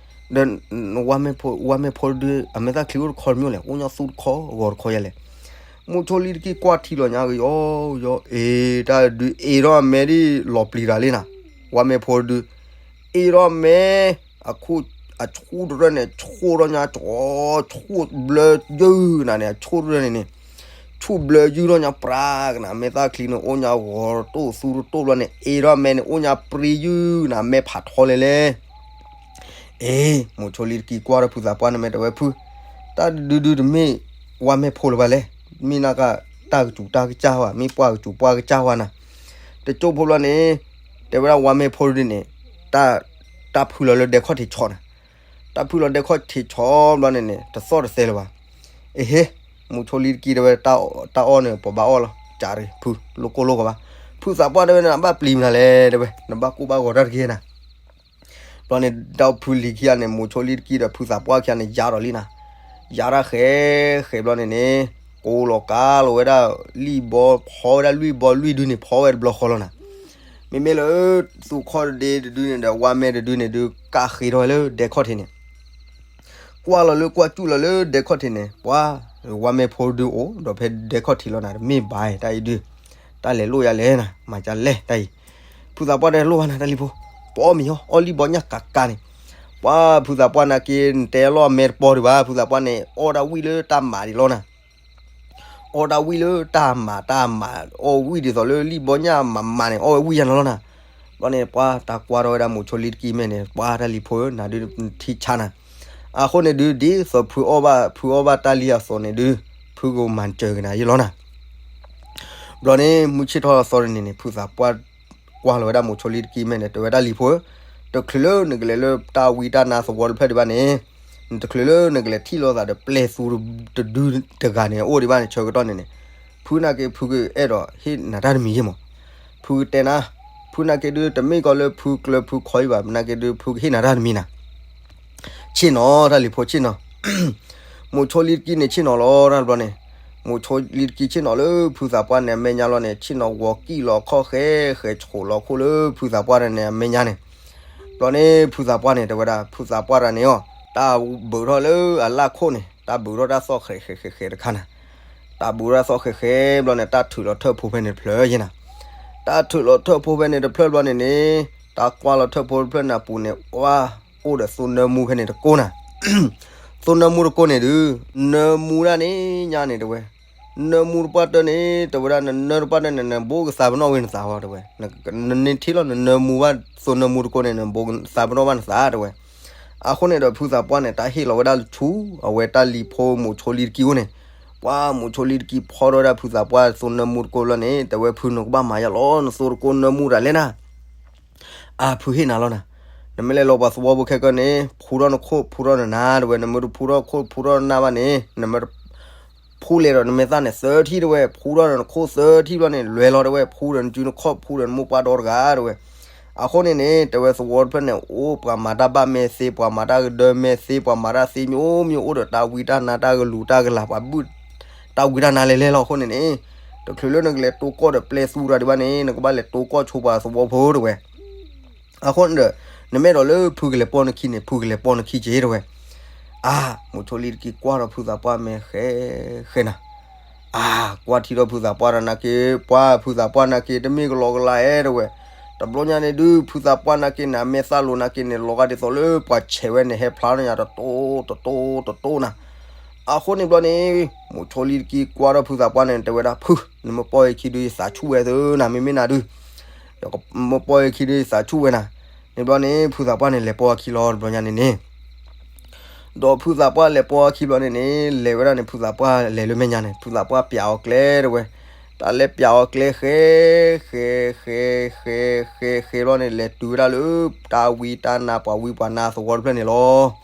ဒီး ဝါမဲာ်ဖိတဒု အမဲာ်သၣ်ချံအိၣ်တခီတမံၤလဲၣ် အိၣ်ညီသူတခီဂီၤတခီယဲလဲၣ်, မိၤဆိလံတကံကွၢ်ထံလီၤညါကယီကယီ အ့ တၢ်ဒုးအ့ထီၣ်အမဲဒ်လီၤပျံၤတၢ်လံနၤ, ဝါမဲာ်ဖိတဒု အ့ထီၣ်အမဲ အဆူၣ်တရၢၢ်န့ၣ် ဆူၣ်ထီၣ်ညါ ဆူၣ်ဘျၢယုၢ်နၤန့ၣ် အဆူၣ်တရၢၢ်န့ၣ်န့ၣ်, ဆူၣ်ဘျၢယုၢ်ထီၣ်ညါပြးကနၤ မဲာ်သၣ်ချံန့ၣ် အိၣ်ညါဂီၤတိၢ်သူတတိၢ်ဘျီန့ၣ် အ့ထီၣ်အမဲန့ၣ် အိၣ်ညါပြံယုၢ်နၤ မဲာ်ဖးထီလဲၣ်လဲၣ် အ့ မိၤဆိလံတကံကွၢ်ဒီးဖုသးပှၢ်န့ၣ်မဲာ်တဲဝဲဖု, တၢ်ဒုဒုတမ့ၢ်ဝါမဲာ်ဖိလၢၤဘၣ်လဲၣ်, မ့ၢ်နက တၢ်ကစူၤတၢ်ကစၢ်ဝဲ မ့ၢ်ပှၢ်ကစူၤပှၢ်ကစၢ်ဝဲနၤ, တကၠိၢ်ဖိဘျီန့ၣ်, တဲဝဲဒၣ်ဝါမဲာ်ဖိဒုန့ၣ်, တၢ်ဖုလီၤလၢဒဲခီၣ်ထံးဆီနၤ, တၢ်ဖုလီၤဒဲခီၣ်ထံးဆီဘျီန့ၣ်န့ၣ် တသီၣ်တသဲလၢၤဘၣ်, အ့ဟ့, မိၤဆိလံတကံတဲဝဲ တၢ်အီၣ်န့ၣ် ပဘၣ်အီၣ်လီၤ ကးရ့ၣ် ဖု လိၣ်ကိၢ်လိၣ်ဂီၤဘၣ်, ဖုသးပှၢ်တဲဝဲန့ၣ် နဘၣ်ပျံၤမနုၤလဲၣ် တဲဝဲ နဘၣ်ကိၢ်ဘၣ်ဂီၤတၢ်တဂ့ၤနၤ ဘျီန့ၣ် ဒီးဖုလံၤခံဂၤန့ၣ် မိၤဆိလံတကံဒီးဖုသးပှၢ်ခံဂၤန့ၣ် ယါဒီးလံနၤ, ယါတၢ်ဃဲဃဲဘျီန့ၣ်န့ၣ်, ကိးလီၤကါလီၤဝဲဒၣ် လံၣ်ဘီဖီဝဲဒၣ်လွံၢ်ဘီလွံၢ်ဒုန့ၣ် ဖီဝဲတဘျီဃီလီၤနၤ, မ့မ့ၢ်လၢ သူၣ်ခီၣ်ဒ့တဒုန့ၣ်ဒီး ဝါမဲာ်တဒုန့ၣ်ဒုး ကးဃ့ထီၣ်ဝဲလၢဒဲခီၣ်ထံးန့ၣ် ကွၢ်လီၤလၢကွၢ်စူၣ်လီၤလၢဒဲခီၣ်ထံးန့ၣ် ပှၤ ဝါမဲာ်ဖိဒုအိၣ်ဒီးဖဲဒဲခီၣ်ထံးလီၤနၤ တမ့ၢ်ဘၣ်တၢ်အံၤဒုး, တၢ်လဲၤလိၣ်ယၤလဲၣ်နၤ မၤကလဲၣ်တၢ်အံၤ, ဖုသးပှၢ်တဲလိၣ်ဘၣ်နၤတၢ်လံၤဖိ, ပအီၣ်မ့ၤအီၣ် အီၣ်လံၣ်ဘီညၣ်ကးကးန့ၣ်, ပှၤဖုသးပှၢ်နာ်က့ နတဲလီၤအမဲာ်တပီၤဒံးဘၣ် ဖုသးပှၢ်န့ၣ် အီၣ်ဒၣ်ဝံၣ်လၢတၢ်မၤဒံးလီၤနၤ အီၣ်ဒၣ်ဝံၣ်လၢတၢ်မၤတၢ်မၤ, အီၣ်ဝံၣ်ဒ်သိးလၢလံၣ်ဘီညၣ်မၤမၤန့ၣ် အီၣ်ဝဲဝံၣ်ယါန့ၣ်လီၤနၤ, ဘျီန့ၣ် ပှၤတၢ်ကွၢ်ထီၣ်ဝဲဒၣ်မိၤဆိလံတကံမဲာ်န့ၣ် ပှၤတၢ်လံၤဖိဧၢ နၤဒုးထံဆါနၤ, အဃိန့ၣ်ဒုး ဒ်သိးဖုအီၣ်ဘၣ် ဖုအီၣ်ဘၣ်တၢ်လံအသိးန့ၣ်ဒုး ဖုကမၤစၢၤက့ၤနၤယ့ၢ်လီၤနၤ. ဘျီန့ၣ် မုၢ်ဆ့ၣ်ထီၣ်သီတနံၤန့ၣ် ဖုသးပှၢ် ကွၢ်လီၤဝဲဒၣ်မိၤဆိလံတကံမဲန့ၣ် တဲဝဲဒၣ်လံၤဖိဧၢ, တချုးလၢနကလဲၤလၢတၢ်ဝံတၢ်နါသဝီတဖျၢၣ်ဒံးဘၣ်န့ၣ်, နတချုးလၢနကလဲၤထံၣ်လိာ်သးဒီးပျဲၢ်သူတဒုတဂၤန့ၣ် အိၣ်ဒံးဘၣ်န့ၣ် ဆၢကတီၢ်န့ၣ်န့ၣ်, ဖုနာ်က့ ဖုကအဲၣ်ဒိးဟ့ၣ်နၤတၢ်တမံၤယ့ၢ်မး. ဖုကတဲနၤ, ဖုနာ်က့ဒုး တမ့ၢ်ကီးလၢဖုကျၢၤဖုခီအံၤဘၣ်, နာ်က့ဒုး ဖုကဟ့ၣ်နၤတၢ်တမံၤနၤ. ဆ့ၣ်နီၤ တၢ်လံၤဖိဆ့ၣ်နီၤ မိၤဆိလံတကံန့ၣ် ဆ့ၣ်နီၤလီၤတၢ်တဘျီန့ၣ်, မိၤဆိလံတကံဆ့ၣ်နီၤလၢဖုသးပှၢ်န့ၣ် အမဲာ်ညါလီၤန့ၣ် ဆ့ၣ်နီၤဂီၤကံၣ်လီၤခီၣ်ဃဲဃဲ ဆိးလီၤခိၣ်လၢဖုသးပှၢ်တၢ်န့ၣ် အမဲာ်ညါန့ၣ်. ဘျီန့ၣ် ဖုသးပှၢ်န့ၣ် တဲဝဲဒၣ် ဖုသးပှၢ်တၢ်န့ၣ်အီၤ တၢ်ဘုးထီၣ်လၢအလၢ်ခိၣ်န့ၣ် တၢ်ဘုးထီၣ်တၢ်သီၣ်ဃဲဃဲဃဲဃဲတခါနၤ. တၢ်ဘုးထီၣ်တၢ်သီၣ်ဃဲဃဲဘျီန့ၣ် တၢ်ထုးလီၤထၢၣ်ဖိဖဲန့ၣ်တဖျၢၣ်ယ့ၢ်နၤ. တၢ်ထုးလီၤထၢၣ်ဖိဖဲန့ၣ်တဖျၢၣ်ဘျီန့ၣ်န့ၣ်, တၢ်ကွၢ်လီၤထၢၣ်ဖိတဖျၢၣ်န့ၣ်အပူၤန့ၣ် ပှၢ်အိၣ်ဒီးသိနၢမူဖဲန့ၣ်တကိးနၤ. သိနၢမူတကိးန့ၣ်ဒုး နၢမူဒၣ်န့ၣ်ညါန့ၣ်တဲဝဲ, နၢမူတပှၢ်တၢၢ်န့ၣ် တဲဝဲဒၣ် နနၢတပှၢ်တၢၢ်န့ၣ် နဘိကသးပနီၣ်ဝဲနသးဝဲတဲဝဲ, နန့ၢ်ထံၣ်လီၤ နနၢမူဘၣ်သိနၢမူတကိးန့ၣ် နဘိကသးပနီၣ်ဘၣ်နသးတဲဝဲ. အဃိန့ၣ်ဒီး ဖုသးပှၢ်န့ၣ် တၢ်ဟ့ၣ်လီၤဝဲဒၣ်ဆူ အဝဲတၢ်လံၤဖိမိၤဆိလံတကံအိၣ်န့ၣ်, ပှၢ်မိၤဆိလံတကံဖီၣ်ထီၣ်ဝဲဒၣ်ဖုသးပှၢ်သိနၢမူတကိးလီၤန့ၣ် တဲဝဲ ဖုနကဘၣ်မၤယါလီၤ နသိတကိးနၢမူတၢ်လဲၣ်နၤ. အါ ဖုဟ့ၣ်နၤလီၤနၤ. နမ့ၢ်လဲၤလီၤပှၤသဝီဖိခဲကနံၣ်န့ၣ် ဖူထီၣ်နခိၣ် ဖူထီၣ်နနါတဲဝဲ, နမ့ၢ်တဖူထီၣ်ခိၣ် ဖူထီၣ်နနါဘၣ်န့ၣ် နမ့ၢ်တ ဖူလဲၤဒီးနမဲာ်သၣ်န့ၣ်သၢထံၣ်တဲဝဲ, ဖူထီၣ်ဒီးနခိၣ်သၢထံၣ်ဘျီန့ၣ် လဲၤလီၤတဲဝဲ, ဖူဒီးနစုနခီၣ် ဖူဒီးနမိၢ်ပှၢ်ဒီတဂၤတဲဝဲ. အဃိန့ၣ်န့ၣ် တဲဝဲသဝီတဖျၢၣ်န့ၣ် အိၣ်ပှၤမၤတၢ်ဘၣ်မဲာ်သ့, ပှၤမၤတၢ်ကဒၢမဲာ်သ့, ပှၤမၤတၢ်သ့မျိုးမျိုး အိၣ်ဒီးတၢ်ဝံတၢ်နါ တၢ်ကလူၤတၢ်ကလၤ ပှၤဘုၣ် တၢ်ဝံတၢ်နါလဲၤလဲၤလီၤ. အဃိန့ၣ်န့ၣ် တချုးလၢနကလဲၤတိကီၢ်ဒီးပျဲၢ်သူတၢ်ဒံးဘၣ်န့ၣ် နကဘၣ်လဲၤတိကီၢ်ဆိပှၤသဝီဖိတဲဝဲ. အဃိန့ၣ်ဒီး နမ့ၢ်အဲၣ်ဒိးလၢဖုကလဲၤပိာ်နခံန့ၣ် ဖုကလဲၤပိာ်နခံက့ၤတဲဝဲ. အါ မိၤဆိလံတကံကွၢ်ဒီးဖုသးပှၢ်မဲာ်ဃဲ ဃဲနၤ. အါ ကွၢ်ထံဒီးဖုသးပှၢ်တၢ်နာ်က့ ပှၢ်ဖုသးပှၢ်နာ်က့ တမ့ၢ်ကလီကလီဧဲတဲဝဲ. တဘျီညါန့ၣ်ဒုး ဖုသးပှၢ်နာ်က့န့ၣ် အမဲာ်သၣ်လိၤနာ်က့န့ၣ် လီၤဂာ်ဒ်သိးလၢပှၤဆဲးဝဲန့ၣ် ဟဲဖျါထီၣ်ညါတတိတတိတတိနၤ. အဃိန့ၣ်ဘျီန့ၣ် မိၤဆိလံတကံကွၢ်ထီၣ် ဖုသးပှၢ်န့ၣ် တဲဝဲဒၣ် ဖု နမ့ၢ်ပိာ်ယခံဒုး ယသးဆူၣ်ဝဲသၢနၤ မ့မ့ၢ်နၤဒုး မ့ၢ်ပိာ်ယခံဒုး ယသးဆူၣ်ဝဲနၤ. န့ၣ်ဘျီန့ၣ် ဖုသးပှၢ်န့ၣ် လဲၤပိာ်အခံလီၤ တဘျီညါန့ၣ်န့ၣ် ဒီးဖုသးပှၢ်လဲၤပိာ်အခံဘျီန့ၣ်န့ၣ် လဲၤဝဲဒၣ်န့ၣ် ဖုသးပှၢ်လဲၤလၢမဲာ်ညါန့ၣ် ဖုသးပှၢ်ပျးအီၤကျဲတဲဝဲ. တၢ်လဲၤပျးအီၤကျဲဃဲ ဃဲ ဃဲ ဃဲ ဃဲ ဃဲဘျီန့ၣ် လဲၤတုၤဝဲဒၣ်လၢ တၢ်ဝံတၢ်နါ ပှၤဝံပှၤနါသဝီတဖျၢၣ်န့ၣ်လီၤ.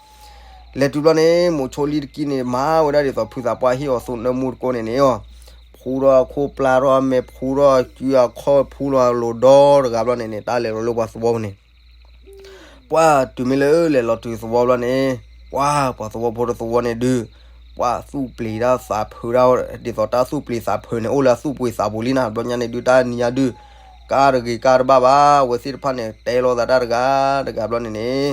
လဲၤတုၤဘျီန့ၣ် မိၤဆိလံတကံန့ၣ် မၤဝဲဒၣ်ဒ်သိး ဖုသးပှၢ်ဟ့ၣ်အီၤသိနၢမူတကိးန့ၣ်န့ၣ်အီၤ, ဖူထီၣ်အခိၣ် ပျၢ်ထီၣ်အမဲာ် ဖူထီၣ်အစုအခီၣ် ဖူလီၤလိၤဒီတဂၤဘျီန့ၣ်န့ၣ် တၢ်လဲၤလီၤလၢပှၤသဝီပူၤန့ၣ် ပှၢ်တုၤမ့ၢ်လၢလဲၤလီၤတုၤသဝီဘျီန့ၣ် ပှၢ်ပှၤသဝီဖိတသဝီန့ၣ်ဒုး ပှၢ်သူၣ်ပျံၤတၢ်သးဖုးတၢ် ဒ်သိးတၢ်သူၣ်ပျံၤသးဖုးန့ၣ် အိၣ်လၢအသူၣ်ပှံၤသးပူၤလံနၤ. တဘျီညါန့ၣ်ဒုး တၢ်နံၤညါဒုး ကါတဂ့ၤကါတဘၣ်ဘၣ် အဝဲသ့ၣ်တဖၣ်န့ၣ် တဲလိာ်သးတၢ်တဂၤတဂၤဘျီန့ၣ်န့ၣ်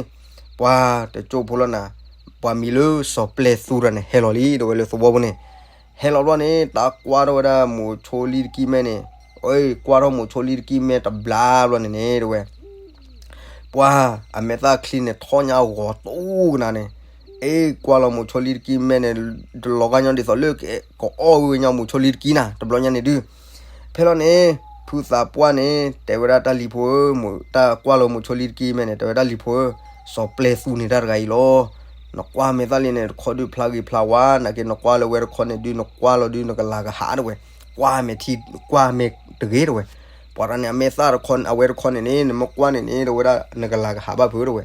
ပှၢ်တကၠိဖိလီၤနၤ ပှၤမံၤလၢစီၤပျဲၢ်သူတဂၤန့ၣ် ဟဲလီၤလံ တဲဝဲလၢသဝီပူၤန့ၣ် ဟဲလီၤဘျီန့ၣ် တၢ်ကွၢ်ထီၣ်ဝဲဒၣ်မိၤဆိလံတကံမဲန့ၣ် အ့ ကွၢ်ထီၣ်မိၤဆိလံတကံမဲတဘျီဘျီန့ၣ်န့ၣ် တဲဝဲ ပှၢ်အမဲာ်သၣ်ချံန့ၣ် ထီၣ်ညါဂီၤတူကနၤန့ၣ် အ့ ကွၢ်လီၤမိၤဆိလံတကံမဲန့ၣ် တလီၤဂာ်ညီဒ်သိးလၢ ကအီၣ်ဝဲညီမိၤဆိလံတကံနၤ တဘျီညါန့ၣ်ဒုး ဖဲလီၤန့ၣ် ဖုသးပှၢ်န့ၣ် တဲဝဲဒၣ်တၢ်လံၤဖိဧၢ တၢ်ကွၢ်လီၤမိၤဆိလံတကံမဲန့ၣ် တဲဝဲဒၣ်လံၤဖိဧၢ စီၤပျဲၢ်သူန့ၣ်တၢ်တဂၤအံၤလီၤ. နကွၢ်မဲာ်သၣ်လံန့ၣ် တခီဒုးဖျါဂ့ၤဖျါဝါ နာ်က့နကွၢ်လၢဝဲတခီန့ၣ်ဒုး နကွၢ်လီၤဒုး နကလၤကဟးတဲဝဲ ကွၢ်မဲာ်ထံ ကွၢ်မဲာ်တဂ့ၤတဲဝဲ ပှၤတၢ်န့ၣ် အမဲာ်သၣ်တခီ အဝဲတခီန့ၣ်န့ၣ် နမ့ၢ်ကွၢ်န့ၣ်န့ၣ် တဲဝဲဒၣ် နကလၤကဟးဘၣ်ဖုတဲဝဲ.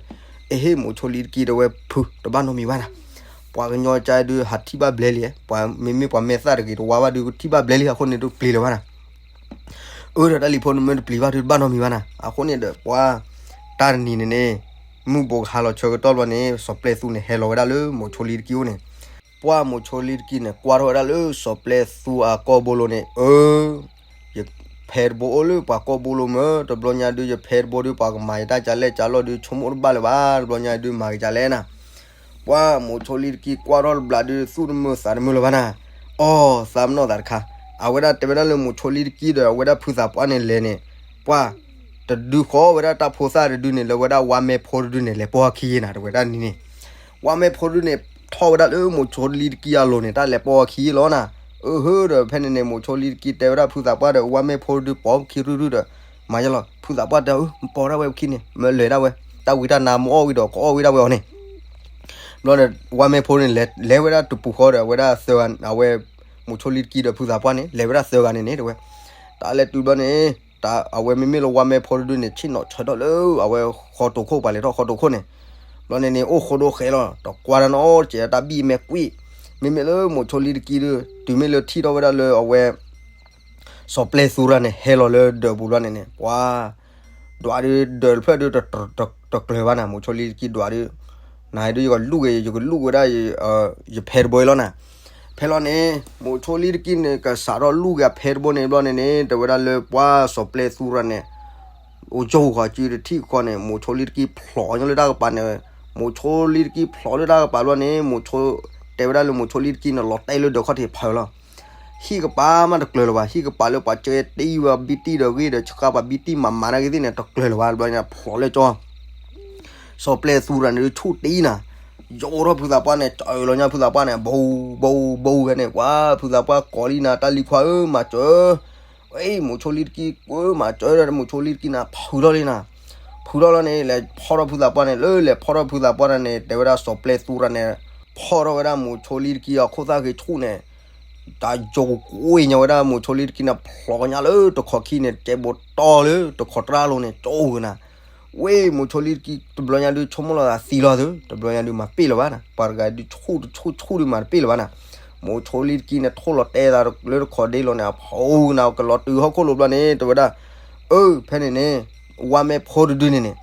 အ့ မိၤဆိလံတကံတဲဝဲ ဖု တဘၣ်နီတမံၤဘၣ်နၤ. ပှၤကညီကါဒုး ဟးထံၣ်ဘၣ်ဘျဲလံ, ပှၤမ့မ့ၢ်ပှၤမဲာ်သၣ်တဂ့ၤတဝါဘၣ်ဒုး ထံၣ်ဘၣ်ဘျဲလံ အဃိန့ၣ်ဒုးပျံၤလၢၤဘၣ်နၤ. အၢ ဒီးတၢ်လံၤဖိ နမ့ၢ်တပျံၤဘၣ်ဒုး တဘၣ်နီတမံၤဘၣ်နၤ. အဃိန့ၣ်ဒီး ပှၤ တၢ်တနံၤန့ၣ်န့ၣ် မုၢ်ဘိးကဟါလီၤဆၢကတီၢ်ဘျီန့ၣ် စီၤပျဲၢ်သူန့ၣ် ဟဲလီၤဝဲဒၣ်လၢမိၤဆိလံတကံအိၣ်န့ၣ်, ပှၢ်မိၤဆိလံတကံန့ၣ် ကွၢ်ထီၣ်ဝဲဒၣ်လၢစီၤပျဲၢ်သူအကိာ်ဘိလိၤန့ၣ်, အၢ ယဖဲတဘိအိၣ်လၢပှၤကိာ်ဘိလိၤမ့ၢ် တဘျီညါဒုး ယဖဲတဘိဒုး ပှၤကမၤယတၢ်ကလဲၣ်ကလီၢ်ဒုး ဆိကမိၣ်တဘၣ်လၢၤဘၣ် တဘျီညါဒုး မၤကလဲၣ်နၤ. ပှၢ်မိၤဆိလံတကံကွၢ်ထီၣ်တဘျီဒုး သူၣ်တမုာ်သးတမုာ်လၢၤဘၣ်နၤ. အီ သးပနီၣ်သးတခါ, အဝဲဒၣ်တဲဝဲဒၣ်လၢမိၤဆိလံတကံဒီး အဝဲဒၣ်ဖုသးပှၢ်န့ၣ်လဲၤန့ၣ်, ပှၢ် တဒုဃီဝဲဒၣ်တၢ်ဖိသၣ်တဒုန့ၣ် လၢဝဲဒၣ်ဝါမဲဖိတဒုန့ၣ် လဲၤပိာ်အခံယဲနၤ တဲဝဲဒၣ်န့ၣ်န့ၣ်, ဝါမဲဖိတဒုန့ၣ် ထီၣ်ဝဲဒၣ်လၢမိၤဆိလံတကံအလိၤန့ၣ် တၢ်လဲၤပိာ်အခံယဲလီၤနၤ. အၢ အၢဒီးဖဲန့ၣ်န့ၣ် မိၤဆိလံတကံတဲဝဲဒၣ်ဖုသးပှၢ်ဒီး ဝါမဲဖိတဒုပိာ်ခံရုၢ်ရုၢ်ဒီး မၤယဲလီၤ ဖုသးပှၢ်တဲ အၢ ပိာ်ဒၣ်ဝဲပခံန့ၣ် မ့ၢ်လဲၤဒၣ်ဝဲ တၢ်ဝံတၢ်နါမ့ၢ်အီၣ်ဝံၤဒီး ကအီၣ်ဝံၤဒၣ်ဝဲအီၤန့ၣ် ဘျီန့ၣ် ဝါမဲဖိန့ၣ် လဲၤဝဲဒၣ်တပူၤဃီဒီး အဝဲဒၣ်သၢဂၤ အဝဲ မိၤဆိလံတကံဒီးဖုသးပှၢ်န့ၣ် လဲၤဝဲဒၣ်သၢဂၤန့ၣ်န့ၣ် တဲဝဲ, တၢ်လဲၤတုၤဘျီန့ၣ် အဝဲမ့မ့ၢ်လၢဝါမဲဖိတဒုန့ၣ် ဆ့ၣ်နီၤဆၢထၢၣ်လၢအဝဲဃီတိာ်ခိၣ် ပှၤလဲၤထီၣ်ဃီတိာ်ခိၣ်န့ၣ်, ဘျီန့ၣ်န့ၣ် အိၣ်ဃိဒိဃဲလီၤ တကွၢ်တၢ်နီတစဲး တၢ်ဘံၣ်မဲာ်ကွံာ်, မ့မ့ၢ်လၢမိၤဆိလံတကံဒီး တုၤမ့ၢ်လၢထံၣ်ထီၣ်ဝဲဒၣ်လၢအဝဲ စီၤပျဲသူရၤန့ၣ် ဟဲလီၤလၢဒၢးပူၤဘျီန့ၣ်န့ၣ် ပှၤ ဒွးဒုး ဒၢးတဖျၢၣ်ဒုး တကျၢၤဘၣ်နၤ မိၤဆိလံတကံဒွးဒုး, နဒုးယကလူၢ်ဂ့ၤ ယကလူၢ်ဝဲဒၣ် ယဖဲတဘိအံၤလီၤနၤ, ဖဲလီၤန့ၣ် မိၤဆိလံတကံန့ၣ် ကစးထီၣ်လူၢ်ဂ့ၤအဖဲတဘိန့ၣ်ဘျီန့ၣ်န့ၣ် တဲဝဲဒၣ်လၢပှၤစီၤပျဲသူရၤန့ၣ် အိၣ်ကၠိဃီၤစုတထံၣ်ဃီန့ၣ် မိၤဆိလံတကံဖျိးညီလၢတၢ်ကပၤန့ၣ်, မိၤဆိလံတကံဖျိးလၢတၢ်ကပၤဘျီန့ၣ် မိၤဆိ တဲဝဲဒၣ်လၢမိၤဆိလံတကံန့ၣ် လီၤတဲာ်လၢဒၢးခီၣ်ထံးဖးလီၤ ဟံၣ်ကပၤမးတကျၢၤလၢၤဘၣ်, ဟံၣ်ကပၤလၢပှၤကဲတံၢ်ဝဲဘံတံၢ်ဒီးဂ့ၢ်ဒီးဆှါပှၤဘံတံၢ်မၤမၤနာ်က့သ့ၣ်န့ၣ် တကျၢၤလၢၤဘၣ် ဘျီန့ၣ်ဖျိးလၢကၠီ စီၤပျဲသူရၤန့ၣ်ဒုးဆူၣ်တံၢ်နၤ, ယိးထီၣ်ဖုသးပှၢ်န့ၣ် စၢၤလီၤညါဖုသးပှၢ်န့ၣ် ဘိဘိဘိဝဲန့ၣ် ပှၤဖုသးပှၢ်ကိးလံနၤ တၢ်လံၤခွါဧၢ မၤစၢၤ, ဝဲမိၤဆိလံတကံ ကွၢ်မၤစၢၤဒီး မိၤဆိလံတကံနၤ ဖုးထီၣ်လံနၤ, ဖုးထီၣ်လီၤန့ၣ် လဲၤဖီၣ်ထီၣ်ဖုသးပှၢ်န့ၣ် လၢလဲၤဖီၣ်ထီၣ်ဖုသးပှၢ်န့ၣ် တဲဝဲဒၣ်စီၤပျဲသူရၤန့ၣ် ဖီၣ်ထီၣ်ဝဲဒၣ်မိၤဆိလံတကံအခိၣ်သၣ်ဃ့ဆူၣ်န့ၣ် တၢ်ယိၤကကွံာ်ညါဝဲဒၣ်မိၤဆိလံတကံန့ၣ် ဖျိးညါလၢတခီခံန့ၣ် ကဲဘိးတီၢ်လၢတခီတြၢ်လိၤန့ၣ် ကၠိဂ့ၤနၤ, ဝဲမိၤဆိလံတကံတဘျီညါဒုး ဆိကမိၣ်လီၤသးသံလီၤသု တဘျီညါဒုးမၤပ့ၢ်လၢၤဘၣ်နၤ ပှၤတဂၤဒုးဆူၣ်တဆူၣ်ဆူၣ်ဒုးမၤတပ့ၢ်လၢၤဘၣ်နၤ, မိၤဆိလံတကံန့ၣ် ထိၣ်လီၤတဲာ်သးလၢတခီဒ့လီၤန့ၣ် အဖီနၤကလီၤတုၤဟီၣ်ခိၣ်လိၤဘျီန့ၣ် တဲဝဲဒၣ်, အၢ ဖဲန့ၣ်န့ၣ် ဝါမဲဖိတဒုန့ၣ်န့ၣ်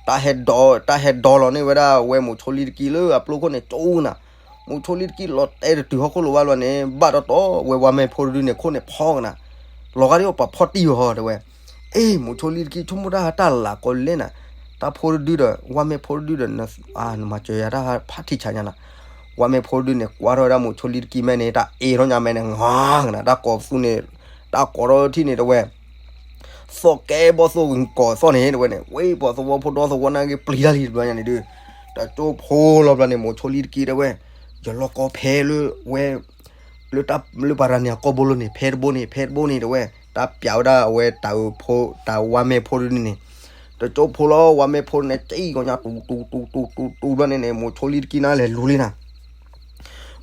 တၢ်ဟဲဒိးလီၤန့ၢ်ဝဲဒၣ်ဝဲမိၤဆိလံတကံလၢအပျိခိၣ်န့ၣ် ကၠိနၤ, မိၤဆိလံတကံလီၤတဲာ်တတုၤဟီၣ်ခိၣ်လိၤဘၣ်ဘျီန့ၣ် ဘၣ်တီတီဝဲဝါမဲဖိတဒုန့ၣ် ခိၣ်န့ၣ်ဖီကနၤ, လီၤဂာ်ဒ်အီၤပှၤဖီၣ်တံၢ်ဝဲဟီ တဲဝဲ, အ့ မိၤဆိလံတကံ ဆိကမိၣ်တၢ်ဟးတၢ်လၤကီလဲၣ်နၤ, တၢ်ဖိတဒုဒီး ဝါမဲဖိတဒုဒီး နမၤစၢၤယၤတၢ်ဖးထံဆးညါနၤ, ဝါမဲဖိတဒုန့ၣ် ကွၢ်ထီၣ်ဝဲဒၣ်မိၤဆိလံတကံမဲန့ၣ် တၢ်အ့ထီၣ်ညါမဲန့ၣ် ငါကနၤ တၢ်ကိးပသူန့ၣ် တၢ်ကိးထီၣ်ထံၣ်န့ၣ် တဲဝဲ သီၣ်ကဲဘီၣ်သိၣ်ကကိးသီၣ်န့ၣ် တဲဝဲန့ၣ် ဝဲပှၤသဝီဖိဒီသဝီနာ်က့ပျံၤတၢ်လံတဘျီညါန့ၣ်ဒုး, တကၠိဖိလီၤဘျီန့ၣ် မိၤဆိလံတကံတဲဝဲ, ယလီၢ်ကီဖဲလၢဝဲ လၢပှၤရၤန့ၣ်အကိာ်ဘိလိၤန့ၣ် ဖဲတဘိန့ၣ် ဖဲတဘိန့ၣ်တဲဝဲ, တၢ်ပျးဝဲဒၣ်အဝဲတၢ်အၢဖိ တၢ်ဝါမဲဖိတဒုန့ၣ်န့ၣ်, တကၠိဖိလီၤ ဝါမဲဖိန့ၣ် ကံၣ်ကီညါ တူတူတူတူတူဘျီန့ၣ်န့ၣ် မိၤဆိလံတကံနၤလဲၤလူၤလံနၤ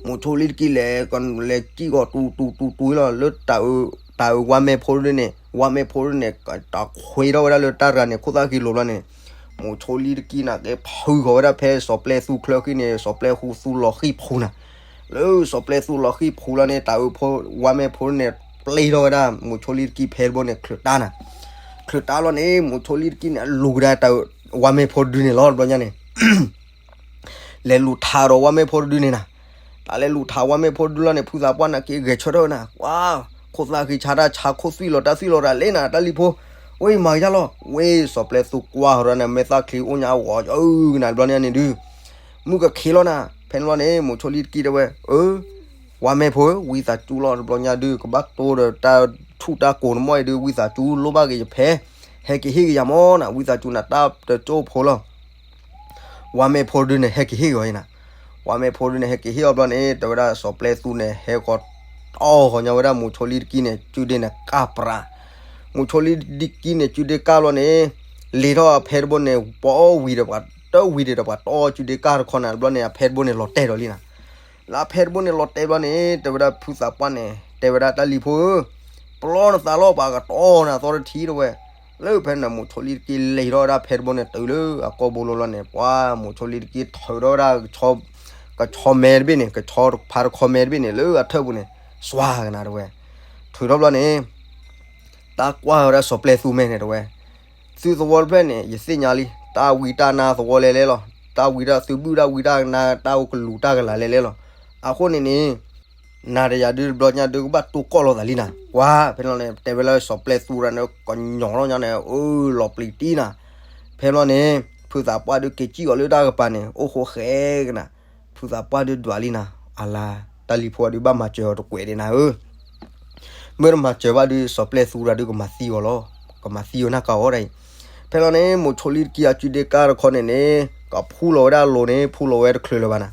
မိၤဆိလံတကံလဲၤ လဲၤကံၣ်ဂီၤတူတူတူတူလီၤ လၢတၢ်အၢ တၢ်အၢဝါမဲဖိဒုန့ၣ် ဝါမဲဖိဒုန့ၣ် တၢ်ခွဲထီၣ်ဝဲဒၣ်လၢတၢ်ရၤန့ၣ် ခိၣ်သၣ်ဃံလိၤဘျီန့ၣ်, မိၤဆိလံတကံနၤက့ဖုးဃီၤဝဲဒၣ်ဖဲစီၤပျဲသူချၢဃံန့ၣ် စီၤပျဲသူလီၤဃံၣ်ဖူနၤ, လၢစီၤပျဲသူလီၤဃံၣ်ဖူလီၤန့ၣ် တၢ်အၢဖိ ဝါမဲဖိဒုန့ၣ် ပျဲထီၣ်ဝဲဒၣ် မိၤဆိလံတကံဖဲတဘိန့ၣ် ချုးတၢ်နၤ, ချုးတၢ်လီၤန့ၣ် မိၤဆိလံတကံန့ၣ် အလူၤကဒါတၢ်အၢ ဝါမဲဖိဒုန့ၣ်လီၤ တဘျီညါန့ၣ် လဲၤလူၤထးဒီးဝါမဲဖိတဒုန့ၣ်နၤ, တၢ်လဲၤလူၤထးဝါမဲဖိတဒုလီၤန့ၣ် ဖုသးပှၢ်န့ၣ်က့ဂဲၤဆၢထၢၣ်နၤ, ကွၢ် ခိၣ်သၣ်ဃံဆါတၢ်ဆါ ခိၣ်သွံၣ်လီၤတၢ်သွံၣ်လီၤတၢ်လဲၣ်နၤ တၢ်လံၤဖိ, ဝဲမၤကယါလီၤ ဝဲစီၤပျဲသူကွၢ်ဟီၤဒီးန့ၣ် မဲာ်သၣ်ချံအိၣ်ညါအဂီၤ အၢကနၤတဘျီညါန့ၣ်ဒုး, မုၢ်ကခ့လီၤနၤ, ဖဲန့ၣ်လီၤန့ၣ် မိၤဆိလံတကံတဲဝဲ, အၢ ဝါမဲဖိဧၢ ဝံသးစူၤလီၤ တဘျီညါဒုး ကဘၣ်တိၢ်ဒီးတၢ်ဆူၣ်တၢ်ကိၤနမီၢ်အံၤဒုး ဝံသးစူၤလိၣ်ဘၣ်က့ၤယဖဲ, ဟဲက့ၤဟ့ၣ်က့ၤယၤမီၢ်နၤ ဝံသးစူၤနၤ တၢ်တကၠိဖိလီၤ ဝါမဲဖိဒုန့ၣ် ဟဲက့ၤဟ့ၣ်ဂီၤအံၤနၤ, ဝါမဲဖိဒုန့ၣ် ဟဲက့ၤဟ့ၣ်အီၤဘျီန့ၣ် တဲဝဲဒၣ်စီၤပျဲသူန့ၣ် ဟဲဃီၤတီၢ်ဃီၤညါဝဲဒၣ် မိၤဆိလံတကံန့ၣ် စုဒ့န့ၣ် ကၢ်ပြး, မိၤဆိလံတကံန့ၣ် စုဒ့ကၢ်ဘျီန့ၣ် လ့ၤထီၣ်အဖဲတဘိန့ၣ် ပှၤအီၣ်ဝံၤဒီးပှၤတဝံၤဒီးပှၤတီၢ်စုဒ့ကၢ်တခီနၤ ဘျီန့ၣ် အဖဲတဘိန့ၣ် လီၤတဲာ်ဒီးလံနၤ လၢအဖဲတဘိန့ၣ် လီၤတဲာ်ဘျီန့ၣ် တဲဝဲဒၣ်ဖုသးပှၢ်န့ၣ် တဲဝဲဒၣ်တၢ်လံၤဖိဧၢ, ပလီၢ်နသးလီၤ ပှၤကတီၢ်နၤသီတထံတဝဲ, လၢဖဲန့ၣ် မိၤဆိလံတကံလ့ၤထီၣ်ဝဲဒၣ်ဖဲတဘိန့ၣ် တုၤလၢအကိာ်ဘိလိၤလီၤန့ၣ် ပှၤမိၤဆိလံတကံထုးထီၣ်ဝဲဒၣ် ကဆီမဲတဘ့ၣ်န့ၣ် ကဆီဖါတခီမဲတဘ့ၣ်န့ၣ် လၢအထၢၣ်ပူၤန့ၣ် စွါကနၤတဝဲ, ထုးထီၣ်ဘျီန့ၣ် တၢ်ကွၢ်ဝဲဒၣ်စီၤပျဲသူမဲန့ၣ်တဝဲ, သုသဝီတဖျၢၣ်န့ၣ် ယသ့ၣ်ညါလံ တၢ်ဝံတၢ်နါသဝီလဲၤလဲၤလီၤ, တၢ်ဝံတၢ်သုဘုၣ်တၢ်ဝံတၢ်နါ တၢ်အိၣ်ကလူးတၢ်ကလၤလဲၤလဲၤလီၤ, အဃိန့ၣ်န့ၣ် နၤဒီးယၤဒုးတဘျီညါဒုးကဘၣ်တိၢ်ကီၢ်လိာ်သးလံနၤ, ကွၢ် ဖဲန့ၣ်လီၤန့ၣ် တဲဝဲလၢစီၤပျဲသူရၤန့ၣ် ကညီၤထီၣ်ညါန့ၣ် အၢ လီၤပျံၤတံၢ်နၤ, ဖဲန့ၣ်လီၤန့ၣ် ဖုသးပှၢ်ဒုးက့ၤကံၣ်အီၤလၢတၢ်ကပၤန့ၣ် အိၣ်ဃိဃဲကနၤ, ဖုသးပှၢ်ဒုးဒွးလံနၤ, အလၤ တၢ်လံၤဖိအဒုးဘၣ်မၤစၢၤအီၤတကွဲးဒံးနၤဧၢ မ့ၢ်တမၤစၢၤဘၣ်ဒုး စီၤပျဲသူရၤဒုးကမၤသံအီၤလီၤ, ကမၤသံအီၤနၢ်ကၤအီၤဒၣ်အံၤ, ဖဲလီၤန့ၣ် မိၤဆိလံတကံအစုဒ့ကၢ်တခီန့ၣ်န့ၣ် ကဖူလီၤဝဲဒၣ်အလိၤန့ၣ် ဖူလီၤဝဲတချုးလၢၤဘၣ်နၤ,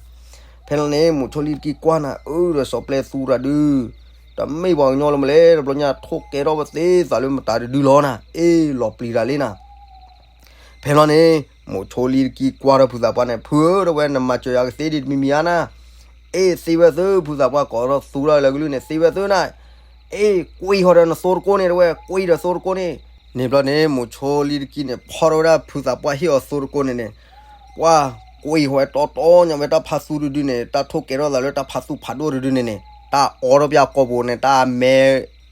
ဖဲလီၤန့ၣ် မိၤဆိလံတကံကွၢ်နၤ အၢ ဒီးစီၤပျဲသူရၤဒုး တမ့ၢ်ပှၤကညီလၢမလဲၣ် တဘျီညါထိၣ်ကဲထီၣ်ဝဲသ့သးလၢမတၤတဒုလီၤနၤ, အ့ လီၤပျံၤတၢ်လံနၤ ဖဲလီၤန့ၣ် မိၤဆိလံတကံကွၢ်ထီၣ်ဖုသးပှၢ်န့ၣ်, ဖုဧၢ, တဝဲနမၤစၢၤယၤကသ့ဒံးတမံၤမံၤဧါနၤ, အ့ၣ်သ့ဝဲသု, ဖုသးပှၢ်ကိးထီၣ်သူလီၤလၢကလုၢ်န့ၣ်, သ့ဝဲသုနၤ, အ့ၣ် ကွံာ်ဃီၤဒီးနသိတကိၢ်န့ၣ်, တဝဲကွံာ်ဒီးသိတကိၢ်န့ၣ်, န့ၣ်ဘျီန့ၣ် မိၤဆိလံတကံန့ၣ် ဖီၣ်ထီၣ်ဝဲဒၣ်ဖုသးပှၢ်ဟ့ၣ်အီၤသိတကိၢ်န့ၣ်န့ၣ်, ပှၢ်ကွံာ်ဃီၤဝဲတီတီညါဝဲတၢ်ဖးသူတဒုန့ၣ်, တၢ်ထိၣ်ကဲထီၣ်သးလၢတၢ်ဖးသူဖးဒိၣ်တဒုန့ၣ်န့ၣ်, တၢ်အီထီၣ်ပၠးကိာ်ပူၤန့ၣ်, တၢ်မဲ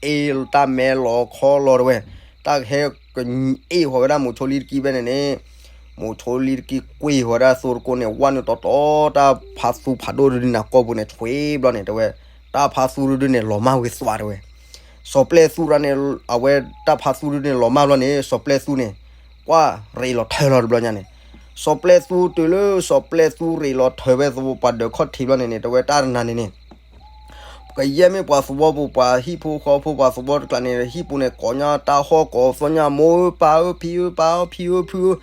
အ့ၣ် တၢ်မဲလီၤခီလီၤတဝဲ, တၢ်ကဟဲကအ့ၣ်ဃီၤဝဲဒၣ်မိၤဆိလံတကံဖဲန့ၣ်န့ၣ်, မိၤဆိလံတကံကွံာ်ဃီၤဝဲဒၣ်သိတကိၢ်န့ၣ်, ဝဲနုာ်တီတီ တၢ်ဖးသူဖးဒိၣ်တဒုန့ၣ်ကိာ်ပူၤန့ၣ်, ဆွ့ဘျီန့ၣ် တဝဲ, တၢ်ဖးသူတဒုန့ၣ် လီၤမၢ်ဝံၤသွးတဝဲ, စီၤပျဲၢ်သူရၣ်န့ၣ်, အဝဲတၢ်ဖးသူတဒုန့ၣ် လီၤမၢ်ဘျီန့ၣ်, စီၤပျဲၢ်သူန့ၣ် ကွၢ်ရ့းလီၤထၢလီၤတဘျီညါန့ၣ်, စီၤပျဲၢ်သူတုၤလၢ စီၤပျဲၢ်သူရ့းလီၤထၢဝဲသဝီပှၤဒၢးခီၣ်ထံးဘျီန့ၣ်န့ၣ်, တဝဲတၢ်တနၤန့ၣ်န့ၣ် ကယဲၢ်မ့ၢ်ပှၤသဝီပူၤ ပှၤဟံၣ်ဖိဃီဖိ ပှၤသဝီတကျါန့ၣ်, ဟံၣ်ပူၤန့ၣ် ကိးညါတၢ်ဟီၣ်ကိးသီညါ, မိၢ်ဧၢ ပၢ်ဧၢ ဖံဧၢ ပၢ်ဧၢ ဖံဧၢ ဖုဧၢ,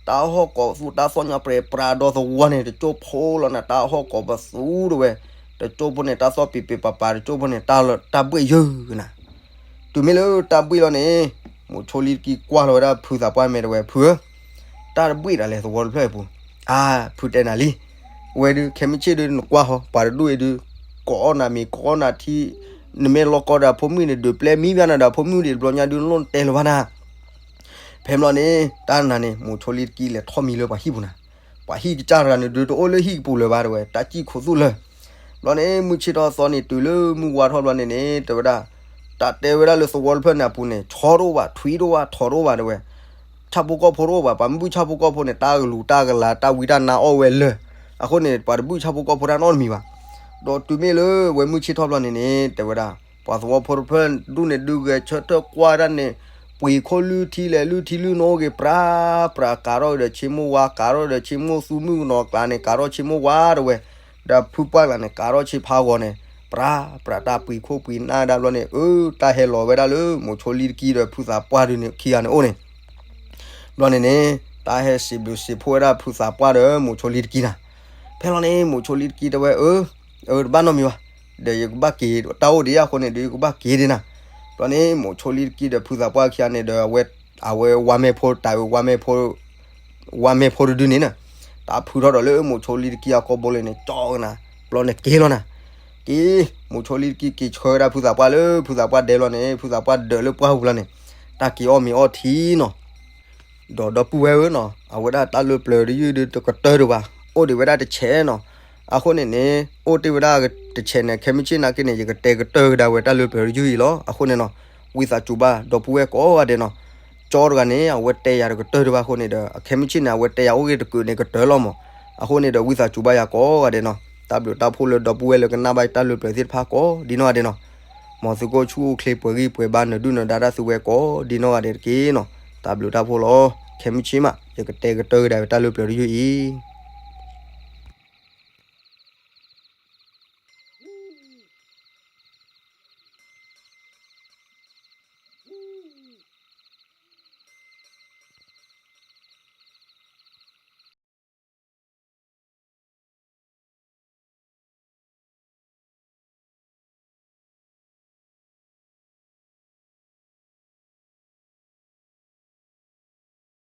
တၢ်ဟီၣ်ကိးသူတၢ်သီညါပြဲးပြးဒီသဝီန့ၣ်, တကၠိဖိလီၤနၤ, တၢ်ဟီၣ်ကိးပသူတဝဲ, တကၠိဖိန့ၣ် တၢ်သီၣ်ပ့ၤပ့ၤပၤပၤ, တကၠိဖိန့ၣ် တၢ်ဘှ့ၣ်ယုၢ်နၤ, တုၤမ့ၢ်လၢတၢ်ဘှ့ၣ်လီၤန့ၣ်, မိၤဆိလံတကံကွၢ်လီၤဝဲဒၣ်ဖုသးပှၢ်မဲာ်တဝဲ, ဖုဧၢ, တၢ်တဘှ့ၣ်ဒၣ်လဲာ်သဝီတဖျၢၣ်အံၤပူၤ, အါ, ဖုတဲနၤလံ, ဝဲဒုး ခဲမုၢ်ဆ့ၣ်ဒုးနကွၢ်ဃီၤ, ပှၤတဒူၣ်အံၤဒုး ကိးအီၣ်နၤမ့ၤ ကိးအီၣ်နၤထံ, နမ့ၢ်လီၤကီဒီးအဖိမုၣ်န့ၣ် ဒုးပျဲမံဘၣ်နၤဒီးအဖိမုၣ်ဒံးတဘျီညါဒုး နလိၣ်နတဲလၢၤဘၣ်နၤ, ဖဲမ့ၢ်လီၤန့ၣ် တၢ်နၤန့ၣ် မိၤဆိလံတကံလဲၤထီၣ်မံလၢပှၤဟံၣ်ပူၤနၤ, ပှၤဟံၣ်ကစၢ်တဂၤန့ၣ်ဒုး တအိၣ်လၢဟံၣ်ကပူၤလၢၤဘၣ်တဝဲ, တၢ်စံၣ်ခိးသူၣ်လၢာ်, ဘျီန့ၣ် မုၢ်ဆ့ၣ်ထီၣ်သီန့ၣ် တုၤလၢမုၢ်ဝါထီၣ်ဘျီန့ၣ်န့ၣ် တဝဲဒၣ်, တၢ်တဲဝဲဒၣ်လၢသဝီတဖျၢၣ်န့ၣ်အပူၤန့ၣ်, ဆီတအိၣ်ဘၣ် ထွံတအိၣ်ဘၣ် ထိးတအိၣ်ဘၣ်တဝဲ, ဆၣ်ဖိကီၢ်ဖိတအိၣ်ဘၣ်, ပှၤမ့ၢ်ဘုၣ်ဆၣ်ဖိကီၢ်ဖိန့ၣ် တၢ်ကလူၤတၢ်ကလၤ တၢ်ဝံတၢ်နါအီၣ်ဝဲလၢာ်, အဃိန့ၣ် ပှၤတဘုၣ်ဆၣ်ဖိကီၢ်ဖိတၢ်နီတမံၤဘၣ်, ဒီးတုၤမ့ၢ်လၢဝဲမုၢ်ဆ့ၣ်ထီၣ်ဘျီန့ၣ်န့ၣ် တဝဲဒၣ်, ပှၤသဝီဖိတဖျၢၣ်ဒူၣ်န့ၣ် ဒုးဂဲၤဆၢထၢၣ်ကွၢ်ဒၣ်န့ၣ်, ပှ့ၤခိၣ်လွံၢ်ထံလဲၣ်လွံၢ်ထံလွံၢ်နီၣ်ဂ့ၤ ပြးပြး ကၤထီၣ်ဒီးဆ့မိၣ်ဝါ ကၤထီၣ်ဒီးဆ့မိၣ်သူ မုၣ်ကနီၤကျါန့ၣ် ကၤထီၣ်ဆ့မိၣ်ဝါတဝဲ, ဒီးဖုပှၢ်ကျါန့ၣ် ကၤထီၣ်ဆ့ဖးဂီၤန့ၣ်, ပြးပြး တၢ်ပှ့ၤခိၣ်ပှ့ၤနၢ်ဒၣ်ဘျီန့ၣ်, အၢ တၢ်ဟဲလီၤဝဲဒၣ်လၢမိၤဆိလံတကံဒီးဖုသးပှၢ်ဒုးန့ၣ်ခံဂၤန့ၣ်အိၣ်န့ၣ် ဘျီန့ၣ်န့ၣ်, တၢ်ဟဲစံးဘျုးစံးဖှိၣ်ဝဲဒၣ်ဖုသးပှၢ်ဒီးမိၤဆိလံတကံနၤ, ဖဲလီၤန့ၣ် မိၤဆိလံတကံတဲဝဲ, အၢ, အၢ တဘၣ်နီတမံၤဘၣ်, ဒီးယကဘၣ်က့ၤတၢ်အိၣ်ဒံးအဃိန့ၣ်ဒီး ယကဘၣ်က့ၤဒံးနၤ, ဘျီန့ၣ် မိၤဆိလံတကံဒီးဖုသးပှၢ်ခံဂၤန့ၣ်ဒီး အဝဲဝါမဲာ်ဖိတၢ်အၢ ဝါမဲာ်ဖိ ဝါမဲာ်ဖိတဒုန့ၣ်န့ၣ်, တၢ်ဖုးထီၣ်ဒီးလၢမိၤဆိလံတကံအကိာ်ဘိလၢန့ၣ် ကၠီကနၤ, ဘျီန့ၣ်က့ၤလီၤနၤ, က့ၤ, မိၤဆိလံတကံက့ၤဆှၢဝဲဒၣ်ဖုသးပှၢ်လၢဖုသးပှၢ်ဒဲဘျီန့ၣ် ဖုသးပှၢ်ဒၢးလၢပှၢ်ပူၤလီၤန့ၣ်, တၢ်က့ၤအီၣ်မ့ၤအီထံနီၤ ဒီးဒီပုၢ်ဝဲၢ်ဧၢနီၤ, အဝဲဒၣ်တၢ်လၢပျၢၤတယုၢ်ဒုးတကတၢၢ်ဒံးဘၣ်, အိၣ်ဒံးဝဲဒၣ်တဆဲးနီၤ, အဃိန့ၣ်န့ၣ် အိၣ်တ့ၢ်ဝဲဒၣ်တဆဲးန့ၣ် ခဲမုၢ်ဆ့ၣ်နာ်က့န့ၣ် ယကတဲကတၢၢ်ကဒါဝဲတၢ်လၢပျၢၤတယုၢ်အံၤလီၤ, အဃိန့ၣ်နီၤ, ဝံသးစူၤဘၣ်ဒီပုၢ်ဝဲၢ်ကိးဂၤဒဲးနီၤ, ကၠီတဂၤန့ၣ် အဝဲတဲယၤတကတၢၢ်ဒံးဘၣ်အဃိန့ၣ်ဒီး အခဲမုၢ်ဆ့ၣ်န့ၣ် အဝဲတဲယၤအိၣ်ဂ့ၤတကုးန့ၣ်ကတၢၢ်လီၤမး, အဃိန့ၣ်ဒီးဝံသးစူၤဘၣ်ယၤကိးဂၤဒဲးနီၤ, တၢ်ဘျုးတၢ်ဖှိၣ်လၢဒီပုၢ်ဝဲၢ်လၢကနၣ်ဘၣ်တၢ်လၢပျၢၤသ့ၣ်တဖၣ်ကိးဒ်နီၢ်ဂၤဒဲးနီၤ မ်သုကအိၣ်ဆူၣ်အိၣ်ချ့ပှဲၤဂံၢ်ပှဲၤဘါ နဒုၣ်နဒါတၢ်သုဝဲကိးဒ်နီၢ်ဂၤဒဲးတက့ၢ်နီၤ, တၢ်ဘျုးတၢ်ဖှိၣ်လီၤ, ခဲမုၢ်ဆ့ၣ်မး ယကတဲကတၢၢ်ကဒါဝဲတၢ်လၢပျၢၤတယုၢ်အံၤ